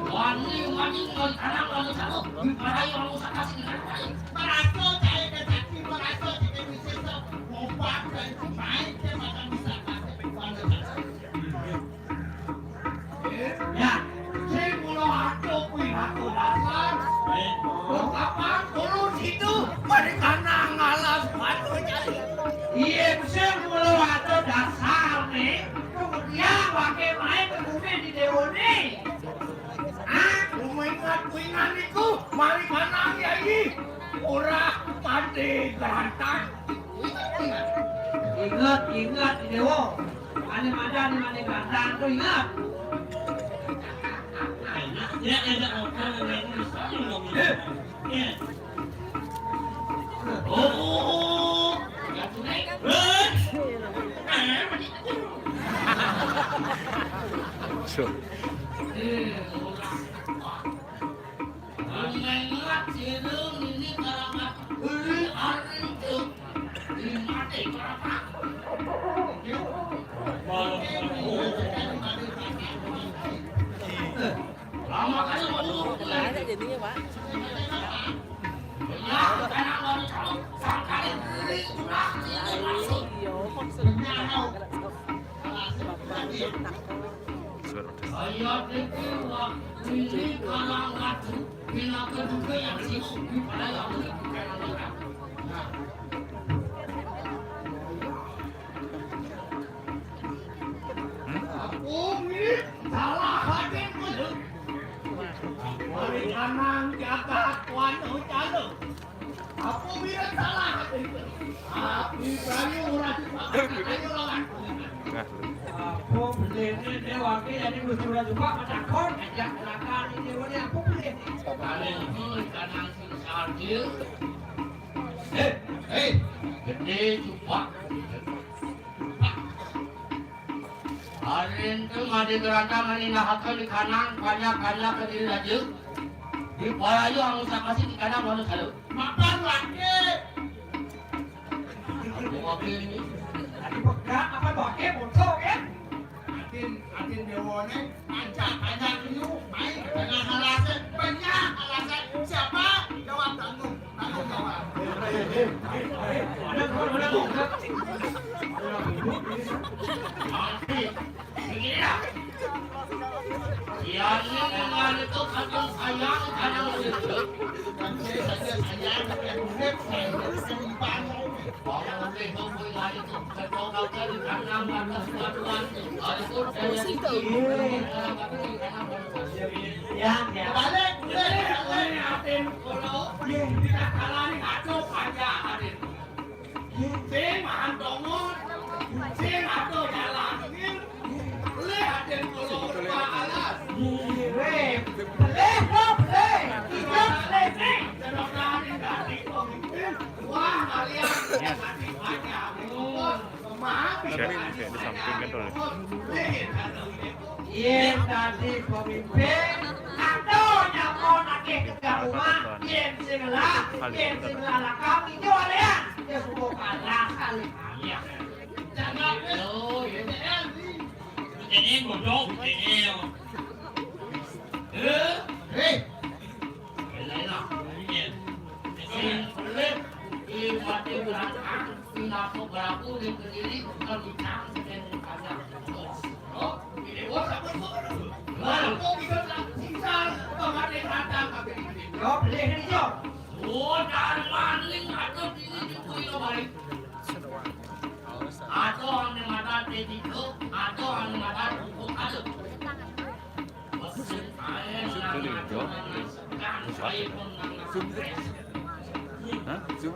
Wani, wani, wani, tanang, wani, satu. Di padai, wani, usah kasih, di padai. Merasa, cahaya, kejati, merasa, cahaya, bisa, opak, dan main, dia makan bisa, kasih, wani, satu. Ya, sing mula adoh kuwi batu dasar. Kok kapan turun situ, mari kana ngalas batu jali. Iya, sing mula adoh dasar nih. Kemudian waké main ke bumi di Dewa nih. Ah, kuingat, kuingat niku, mari kana Yai. Ora mati gerantang. Ingat, ingat, Dewa. Ane madan, ane gandang tu ingat. Ya, ya, ya, oke, oke, oke. Ya. Oh. Ya, tu, eh. So. Eh, orang. Mengengat sirung ini karamat beli arintu. Di mati karamat. Lama kali ngomong. Ada jadinya, Pak. Ya, karena mau tahu, sangkali beli ulah ini langsung. Iya, maksudnya. Bapak. Kaya iki wah, ini kalang watu, pinaka duka yang sibuk di padang. Aku ini salah hati kudu. Mari kanang jagat wanu calu. Apa mira salah? Abi bayu ora suka. Ayo lawan. Nah. Apa beléné dhéwé waké yén wis ora suka matakon ajak kelakan iki wéné apa beléné? Paling iki kanan sing sadil. Hé, hé, gedé cupak. Arintu madi gerata ngenindahaken di kanang panjak-panjak ke diri raja. Di palayu anu sakasi di kanang wanu salu. Mapan waké. Waké ini. Tadi pegat apa waké bocor ya? Adin, adin déwané panjak-panjak liu, main tengah alasé, banyak alasé. Siapa? Jawab tanggung. Ya, ya. Balik, balik, balik. Atin, kalau kita kalani ngaco panjang, Atin. Sing mahan tongon, sing ato jalan. Leh, Atin, kalau Pak Alas. Leh, leh, leh. Kita leh, leh. Wah, kalian. Atin, panjang. Di samping kan tuh. Yén dadi pemimpin, aduh, nyapa nagih tegar rumah, yén sing ngelah, yén sing ngelah lakang, ijo alian, ya suka kalah kali. Iya. Jangan, yo, ini, ini bodoh, ini. Eh, eh. Sing pelit, iwate berangkat, pinaka beraku di kediri, kencang, sedang panjang. Oh, ini bos apa itu? Lalu kok bisa tak sisa, kemarin datang, tapi ini. Yo, beli ini, yo. Oh, dan maning atau dini di kuil baik. Atau ane mata tediko, atau ane mata buku ada. Zoom dulu, Jo. Hah? Zoom.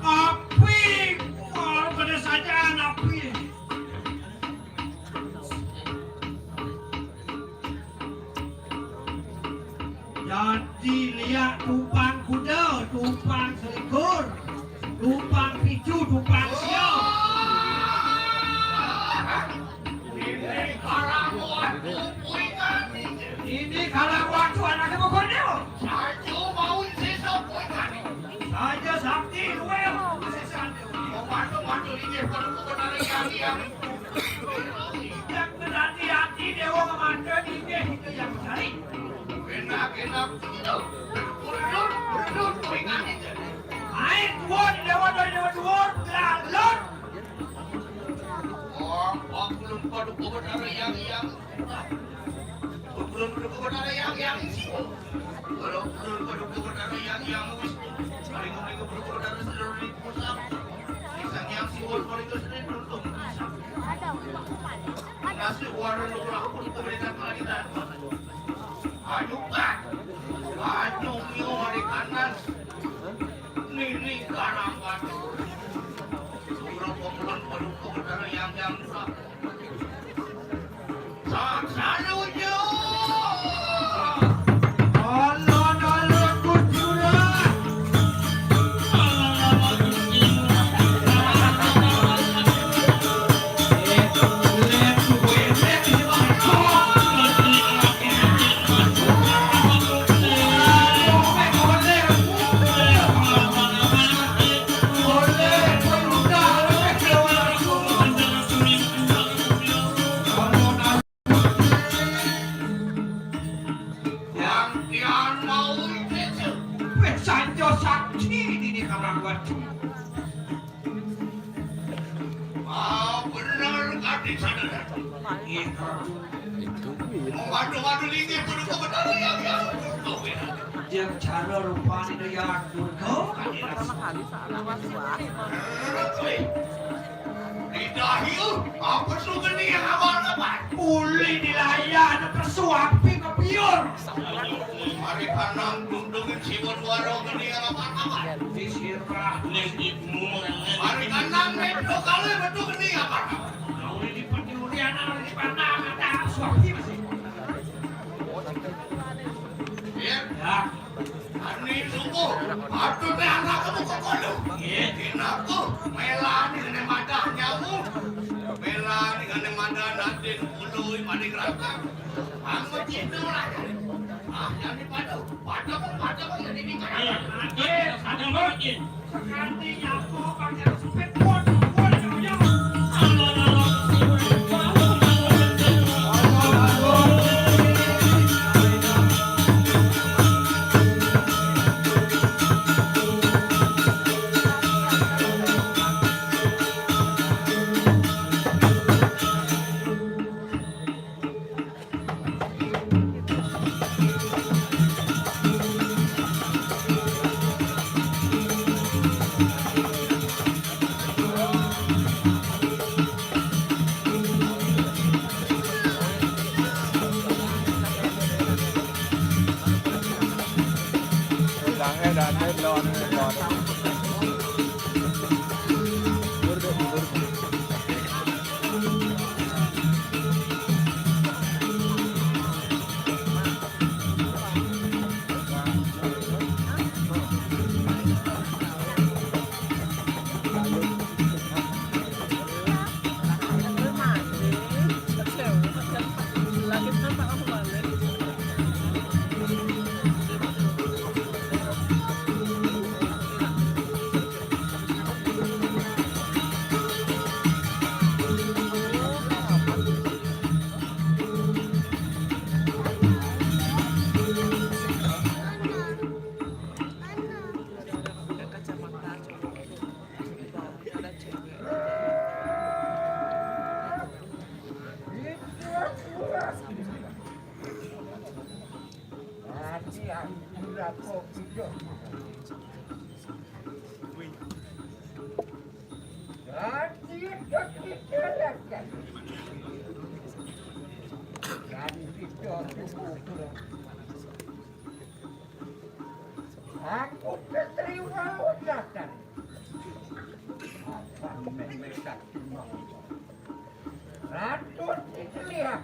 Api, wah, kada saja api. Jadi lihat tumpang kuda, tumpang selikur, tumpang picu, tumpang sia. Ini kalau waktu anak ibu konyol. Saja mau sisa punya. Saja Hati-hati, Dewa Kemandang, inggih, itu yang cari. Enak, enak, itu. Ulun, ulun, ulun, ingat itu. Ayo, dua, Dewa, Dewa, Dewa, Dewa, lalon. Oh, aku lupa, lupa, benar, yang, yang. Ulun kudu kuwat arang yang, yang isi. Walau ulun kudu kuwat arang yang, yang wis. Paling kudu kuwat arang seluruh pusat. Sang yang siwon paling kesini beruntung. Nasi warna nurah pun kuwat arang lagi dan. Ayo, Pak. Ayo, mio hari kanan. Nini karang batu. Ulun kudu kuwat arang yang, yang murah. Yang tiang mau itu. Wis sanjo sakti dini kamarwati. Ah, bener kadi sadar. Iya. Mau waduh-waduh linggih kudu kebenaran yang, yang. Dia cara rupanya dia Durga kadi rasa. Lidah ieu, apa sugeni yang awal dapat? Uli dilayan pesu api kepiur. Mari kanang dundungin siwon warung geni yang awal dapat. Disirah. Ning ibu. Mari kanang nek kali betul geni apa? Uli di penjurian, uli di panah, mata suami masih. Ya. Ya. Ani sungguh, aduh teh anak kamu kok kono. Nggih. Aku melani ngene madah nyamu. Melani ngene madah nadin ului mani geratak. Aku cinta lah. Ah, jadi pada, pada, pada, jadi nikah. Iya, ada banget. Aku ketriwa datang. Apa memesak mau? Ratu Sitliah.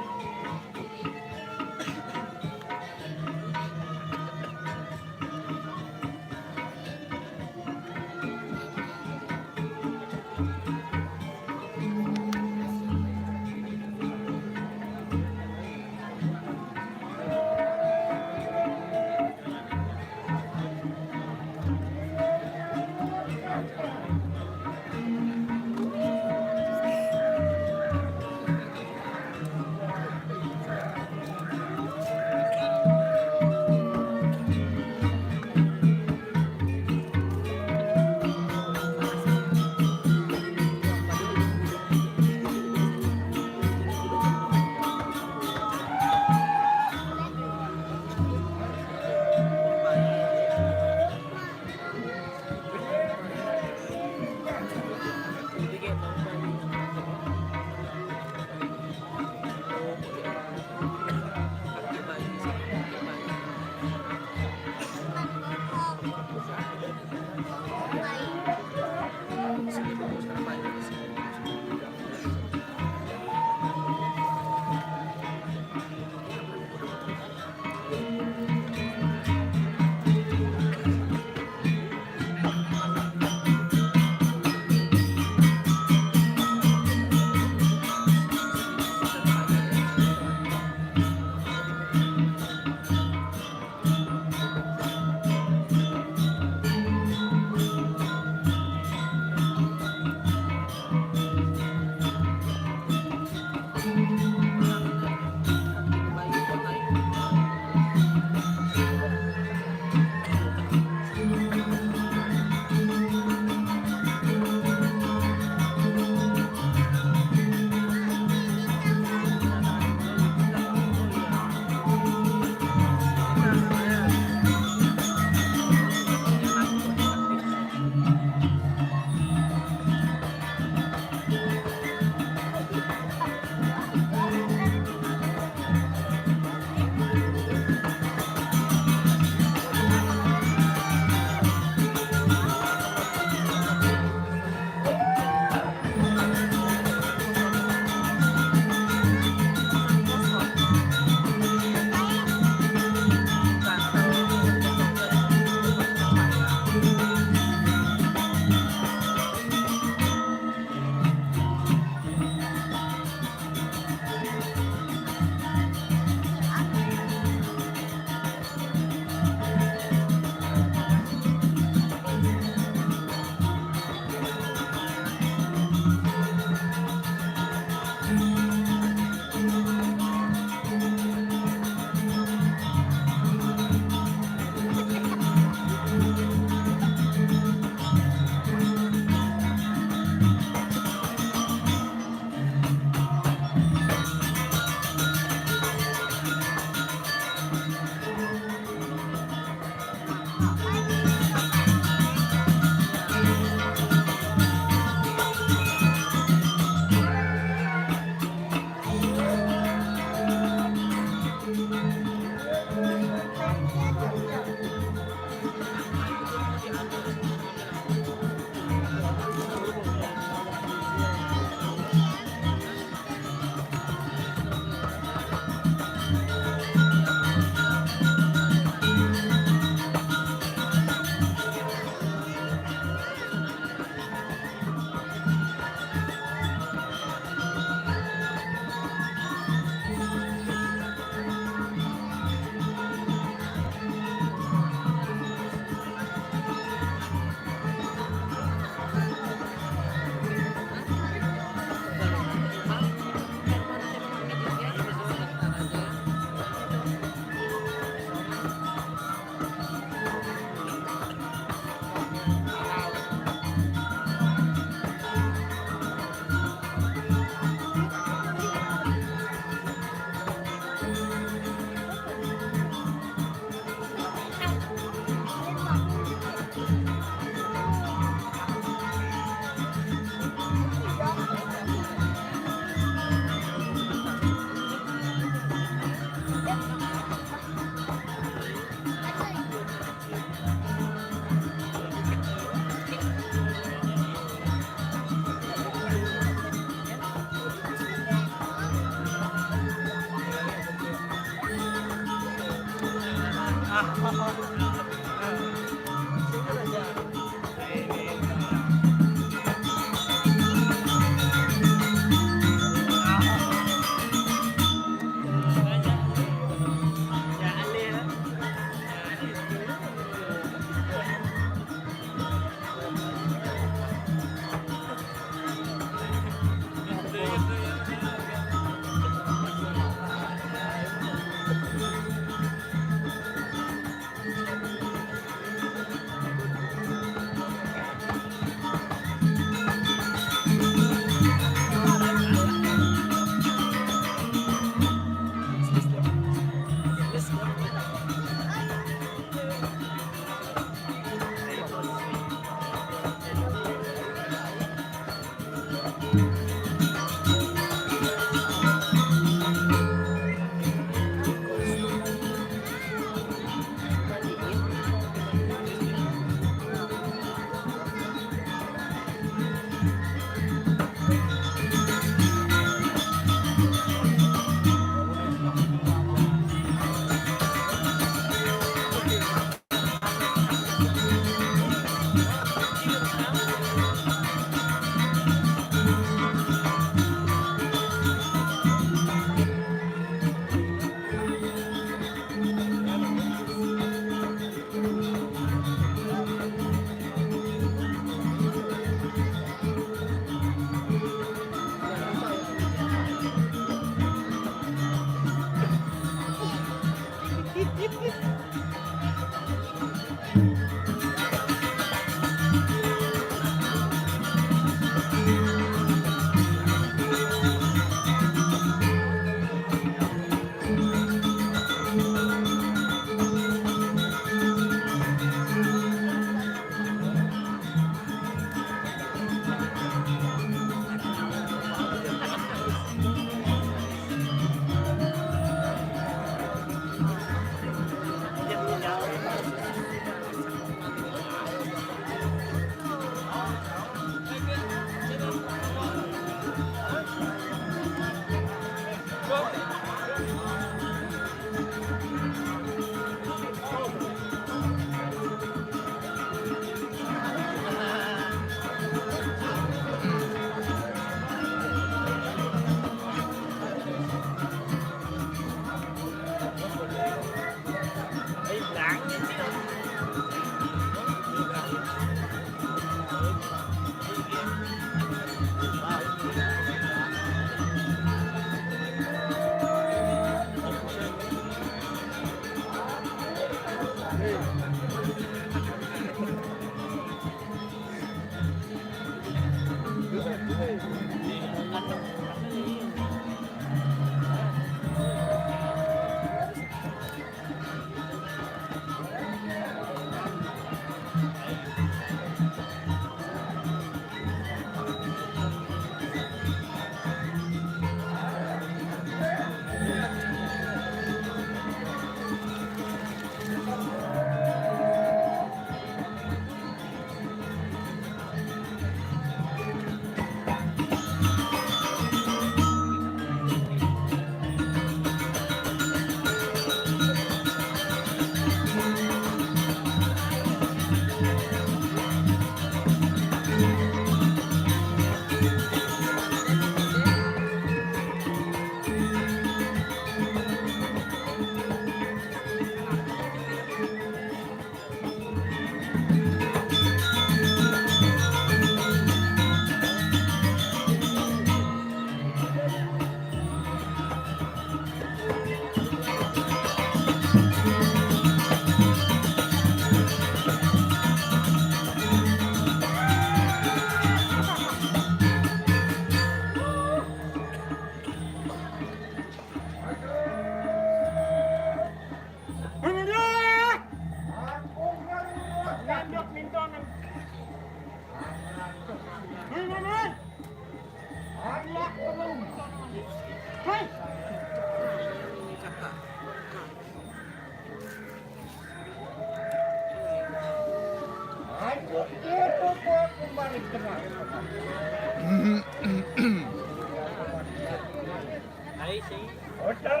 Ay, sí. Hotel.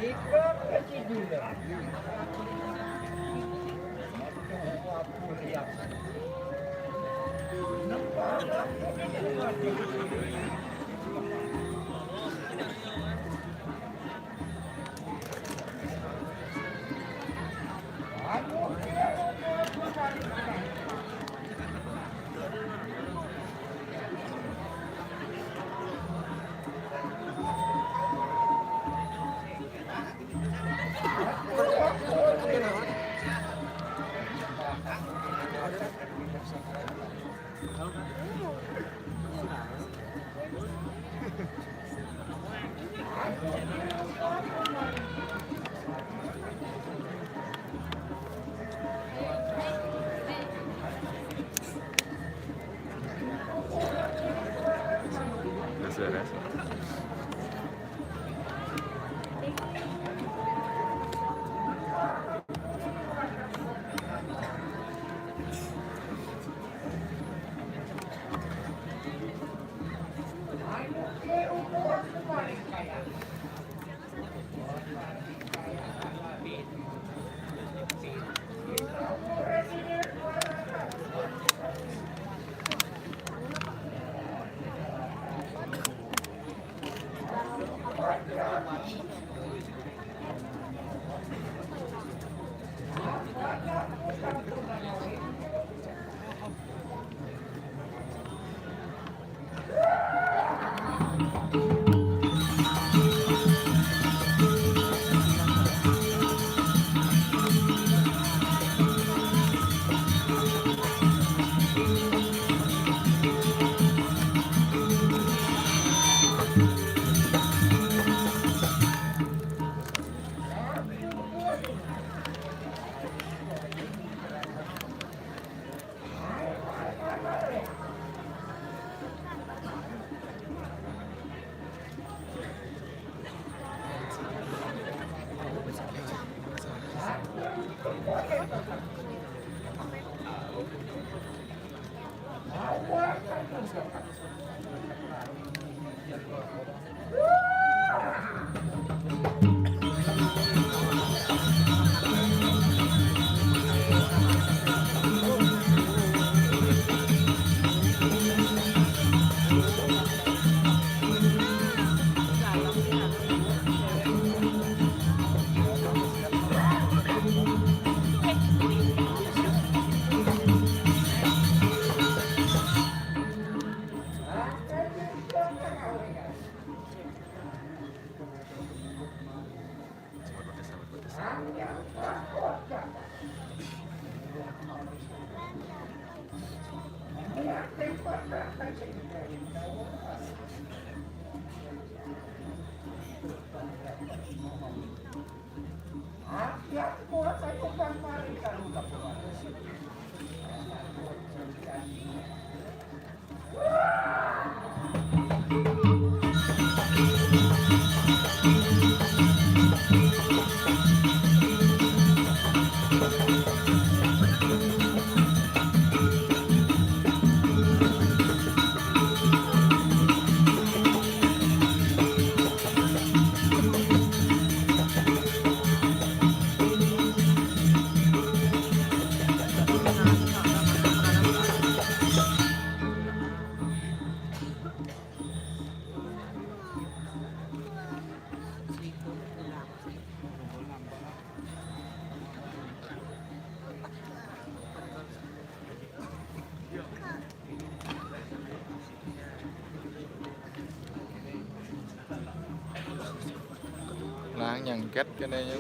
Ikut Nah, nyangket kene ya.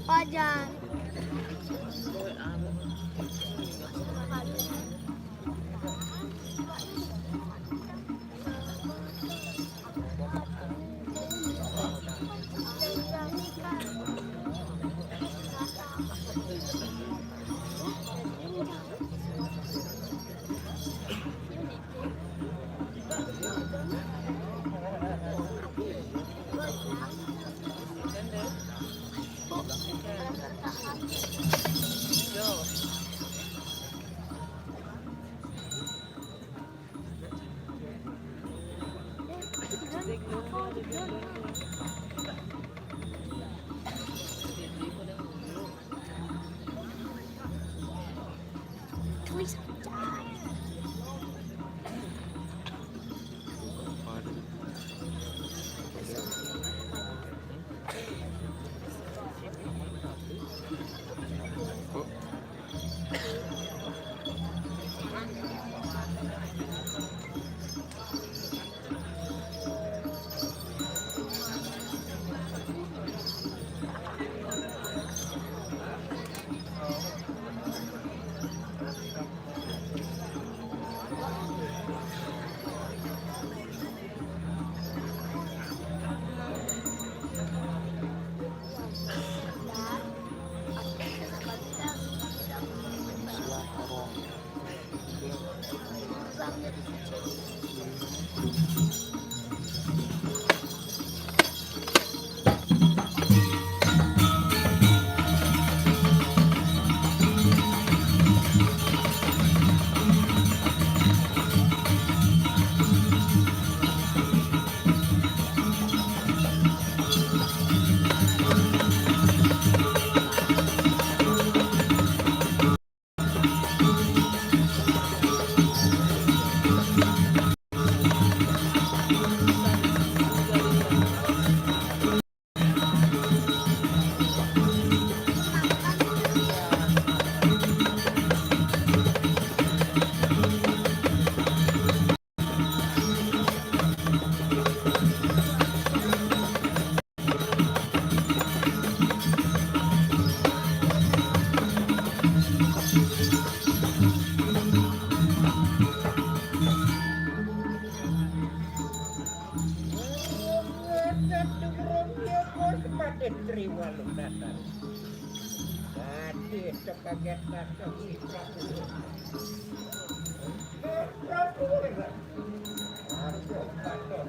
Pajan. Mati sebagai tasuk si Prabu. Prabu. Aku patut.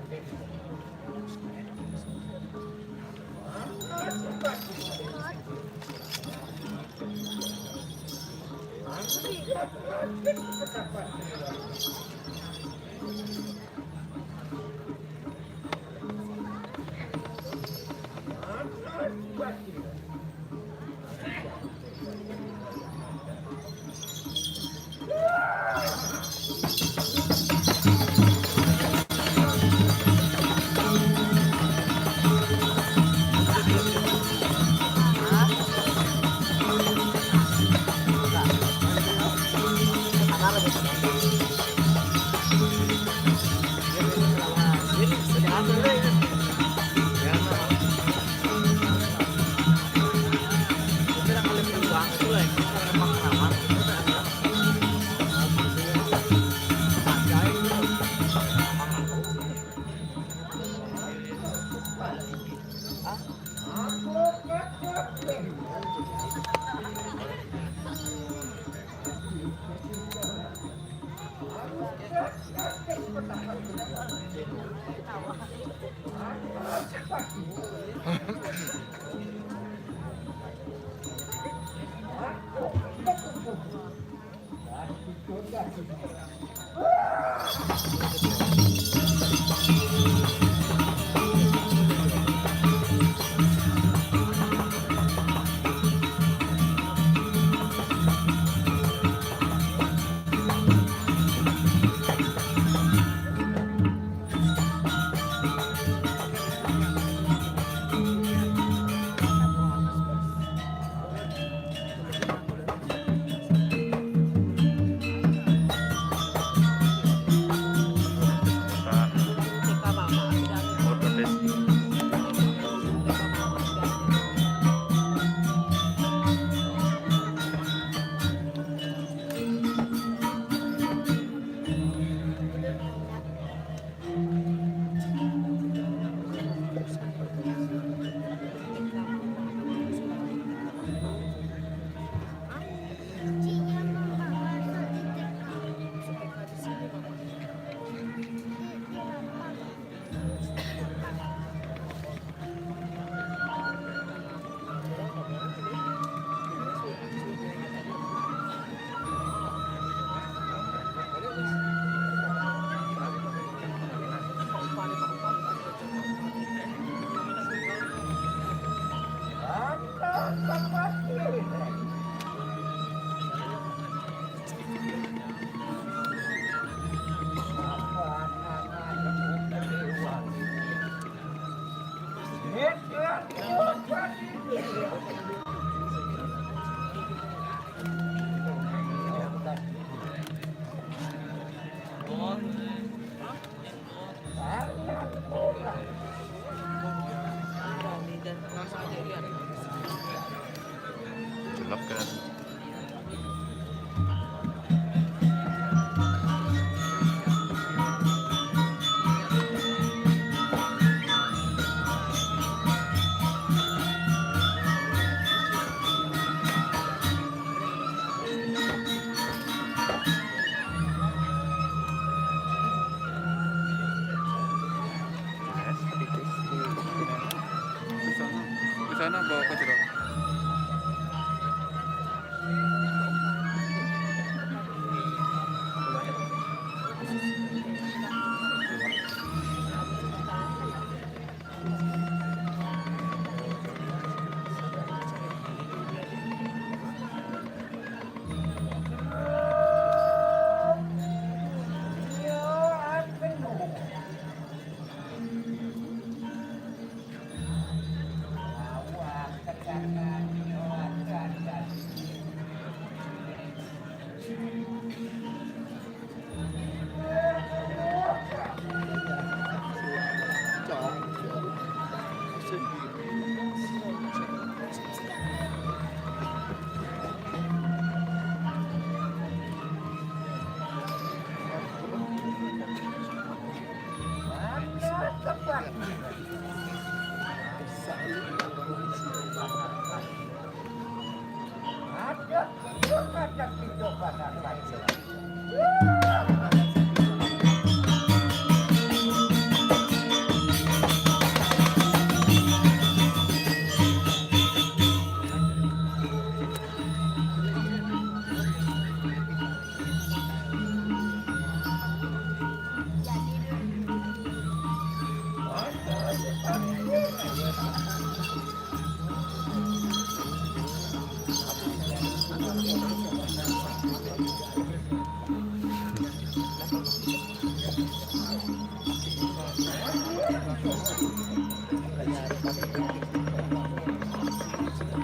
Loker. Di sana, di sana bawa ke jero.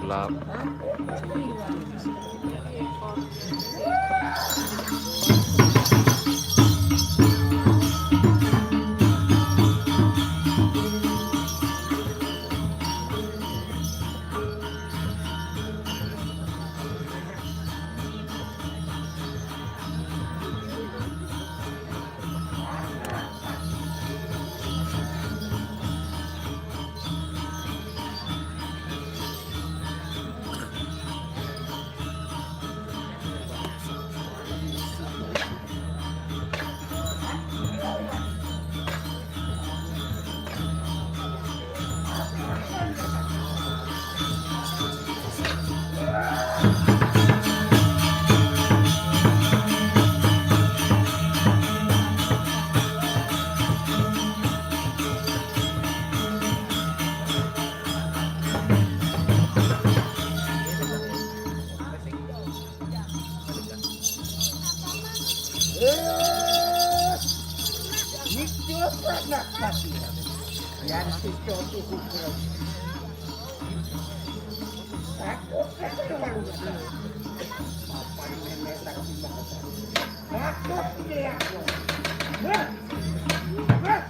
Gelap. Eh, itu anak mati. Yang itu tuh kukuran. Aku kan malu. Apa nenek tak dimakan? Aku dia. Hah? Hah?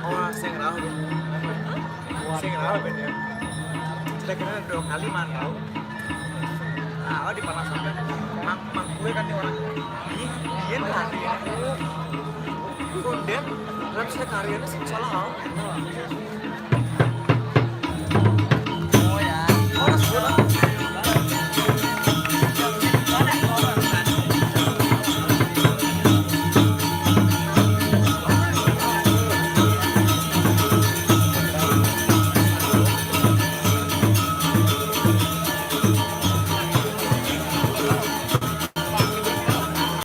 Oh, sing rauh dia. Sing rauh beda. Kita kira dua kali mantau. Nah, oh, di panas sampai. Mak, mak gue kan nih orang. Ih, dia tuh hati ya. Kok dia? Rap saya karyanya sih salah.